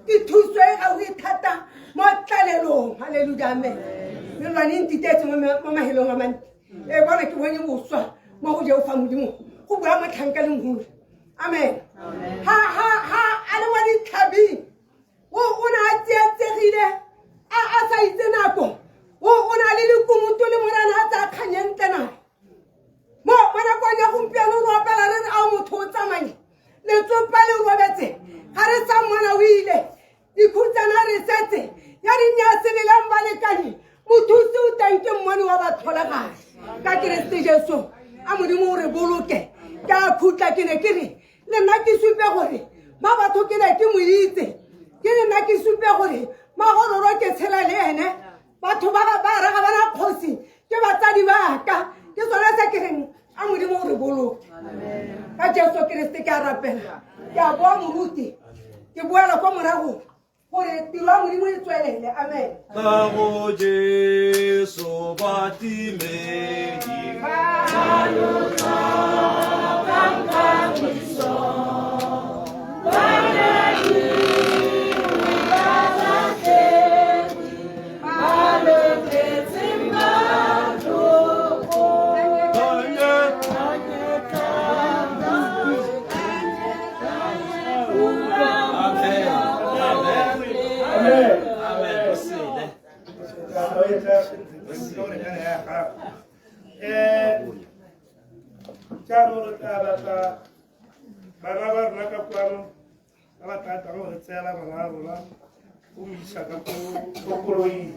ke thuso e gaufi thata mo tlalelong. Hallelujah, amen. Melwane e ntitetse mo mahelong a mantsi. E bona ke bone boswa mo go Jehofa Modimo, go bua motlhanka le mohuri. Amen. Ha a le mo ditlhabing, o ne a tsietsegile, a sa itse nako, o na le lekumutu le Morena a tsaya kgang e ntle nae. Mo nakong ya gompieno re opela re re ao motho o tsamaile, letsopa le robetse, ga re sa mmona o ile, dikhutsana re setse, ya re nnyaa selelang balekane, mothusi o teng ke mmoni wa batlholegadi. Ka Keresete Jesu, a Modimo o re boloke. Ke a khutla ke ne ke re le nna ke supe gore ba batho ke ne ke mo itse, ke le nna ke supe gore magororo ke tshela le ene. Batho ba re ga bana kgosi ke batsadi ba ka, ke sone se ke reng a Modimo o re boloke. Ka Jesu Keresete ke a rapela, ke a boa moruti, ke boela kwa morago gore tiro ya Modimo e tswelele. Amen. Ka go Jesu ba timedi ba lo tlhokang kagiso, ba nyadiwe ba latlhegwe, ba loketseng matlhoko. Jaanong re tla batla bana ba rona ka kwano ba ba tla tlang go re tseela ngwana wa rona go mo isa ka ko koloing.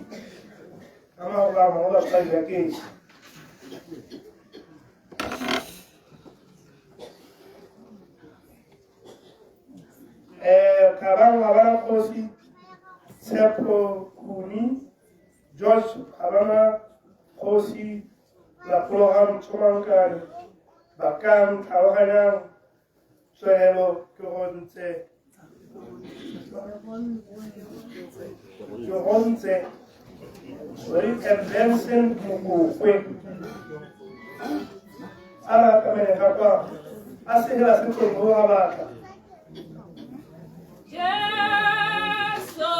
Ka mafoko a mangwe batsadi ba ke Thabang Mabana Kgosi, Tshepo Kuni, George Thabana Kgosi, Lapologang Tshomankane, Bakang Tlhaloganyang, Tswelelo ke go ntse, ke go ntse, sorry, and Benson Mokokwe. A re atamele ka kwa, a segela se tlogo a batla. Jesu,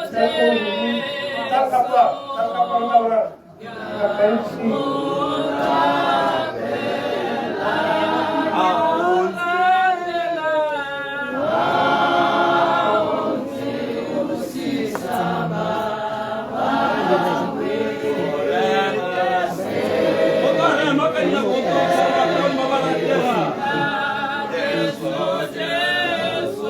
Tshepo Kuni, tla ka kwa, tla ka kwa nka bona. Ka Benson. Jesu,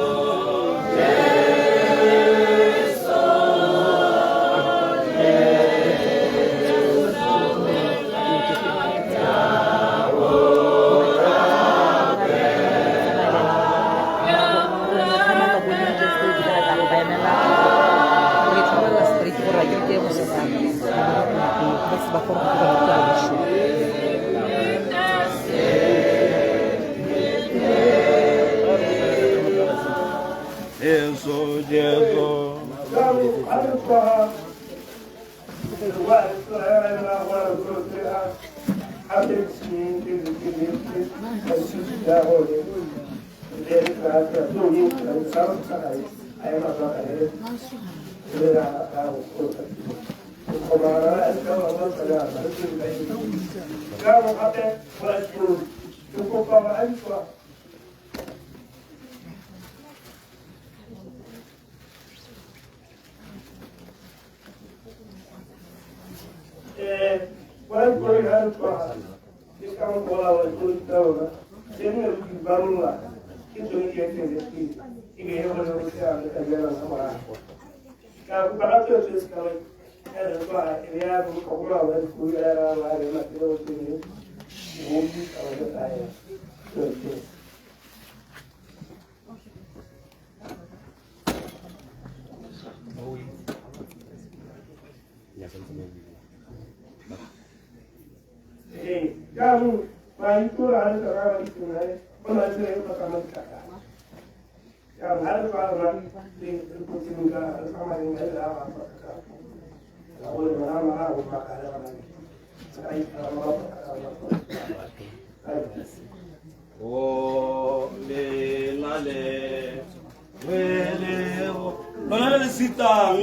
Ba se ba goroga ke bona ke ba Jesu, Jesu. O lena le wele lona le le sitang.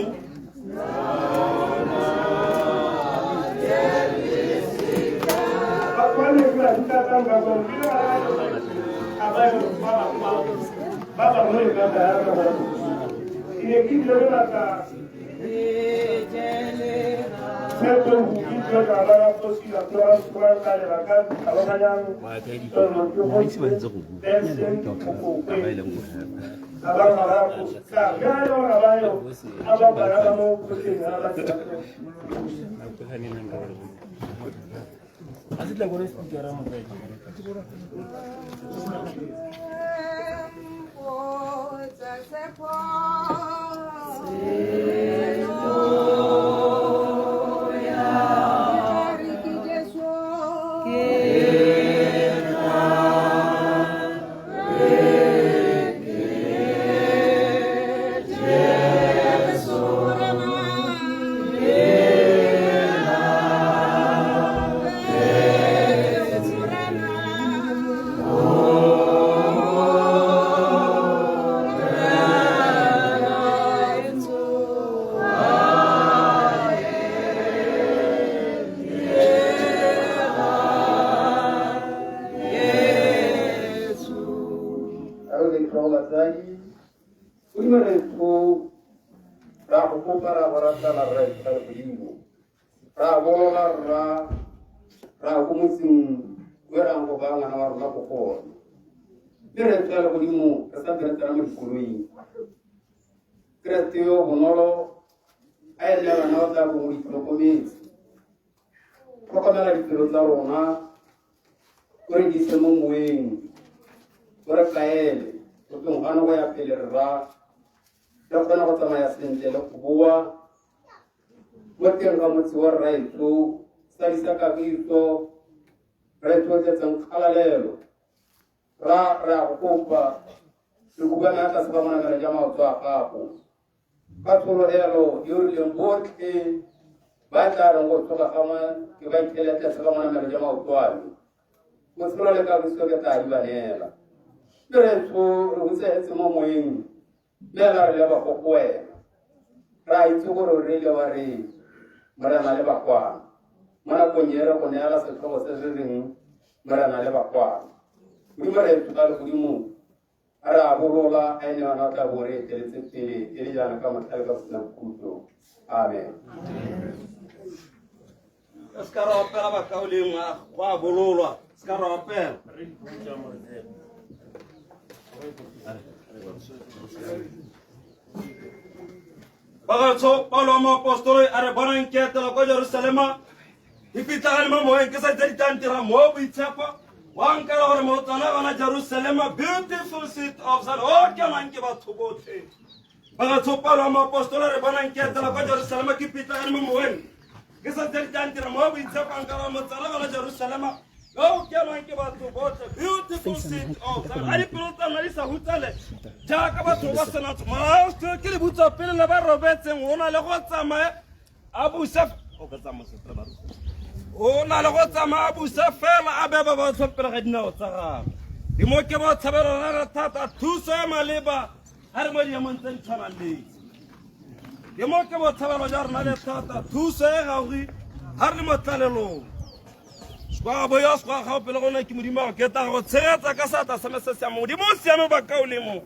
Amen. Se ka ra opela bakaulengwe go a bololwa se ka ra opela. Bagaetsho Paulo wa moapostoloi a re bonang ke etela kwa Jerusalema ke pitlagane mo moyeng ke sa itse ditantira mo boitshepo wa nkela gore motsana gona Jerusalema beautiful city of Zion o kenwang ke batho botlhe. Bagatsho Paulo wa moapostola re bonang ke etela kwa Jerusalema ke pitlagane mo moweng ke sa tse di tlang dira mo boitshepang ka ba motsala gona Jerusalema yo o kenwang ke batho botlhe. Beautiful city of Zion. A dipelo tsa lona di sa hutsale jaaka batho ba sena morago ke le butswa pele le ba robetseng o na le go tsamaya a busa o ka tsamaya setre ba o na le go tsamaya a busa fela a beba ba pele ga dinao tsa gagwe. Dimo ke bo tshabelo rra thata thuso ya maleba ga re mo diemong tse di tshwanang le ke mo ke botshabelo ja rona le thata thuso e gaufi ga re le mo tlalelong. Sekwa bo yo sekwa gago pele gone ke Modimo go keta go tshegetsa ka seatla sa me se siame. Modimo o siame bakaulemo.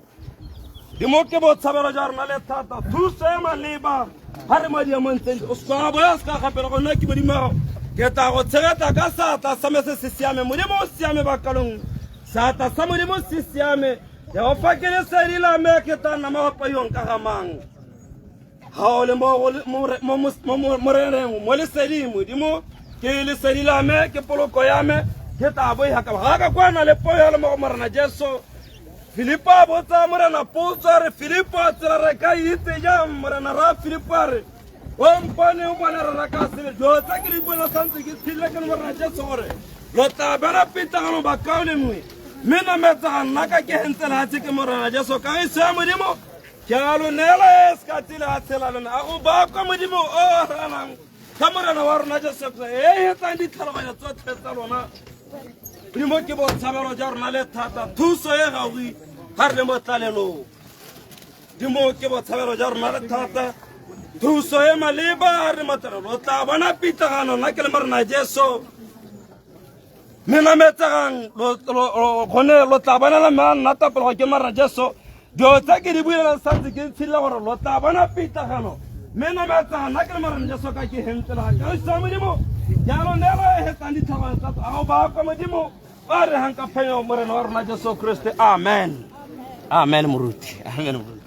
Dimo ke botshabelo ja rona le thata thuso e maleba ga re mo diemong tse sekwa bo yo sekwa gago pele gone ke Modimo go keta go tshegetsa ka seatla sa me se se siame. Modimo o siame bakalong, seatla sa Modimo se siame. Jehofa ke lesedi la me, ke tla nna mo payong ka ga mang? Ga o le mo moreneng mo leseding, Modimo ke lesedi la me, ke poloko ya me, ke tla boiga ka ga ka kwana le poelo mo go Morena Jesu. Filipo a botsa Morena potso a re, Filipo, tsela re ka itse jang? Morena ra Filipo a re, o mpone o bone re reka sele dilo tse ke di buela santse ke tshile ke le Morena Jesu gore lo tla bela pitlagano bakaulengwe mme nametsa nna ka ke hentse lehatshe ke Morena Jesu kagiso ya Modimo ke a lo neela e se ka tsela a tshela lona a go bakwa Modimo o ranang ka Morena wa rona Jesu Kriste e hetsang ditlhaloganyo tsotlhe tsa lona. Modimo ke botshabelo ja rona le thata thuso e gaufi ga re le mo tlalelong. Modimo ke botshabelo ja rona le thata thuso e maleba ga re le mo tlalelong. O tla bona pitlagano nna ke le Morena Jesu mme nametsegang gone lo tla bonela mme a nna tapologo ke Morena Jesu. Dilo tse ke di builang santse ke ntshile gore lo tla bona pitlagano mme nametsegang nna ke le Morena Jesu ka ke hentsela kagiso ya Modimo jalo neelo e hetsang ditlhagong tsa a go bakwa Modimo ba re hang ka phenyo Morena wa rona Jesu Kriste. Amen, amen moruti, amen moruti.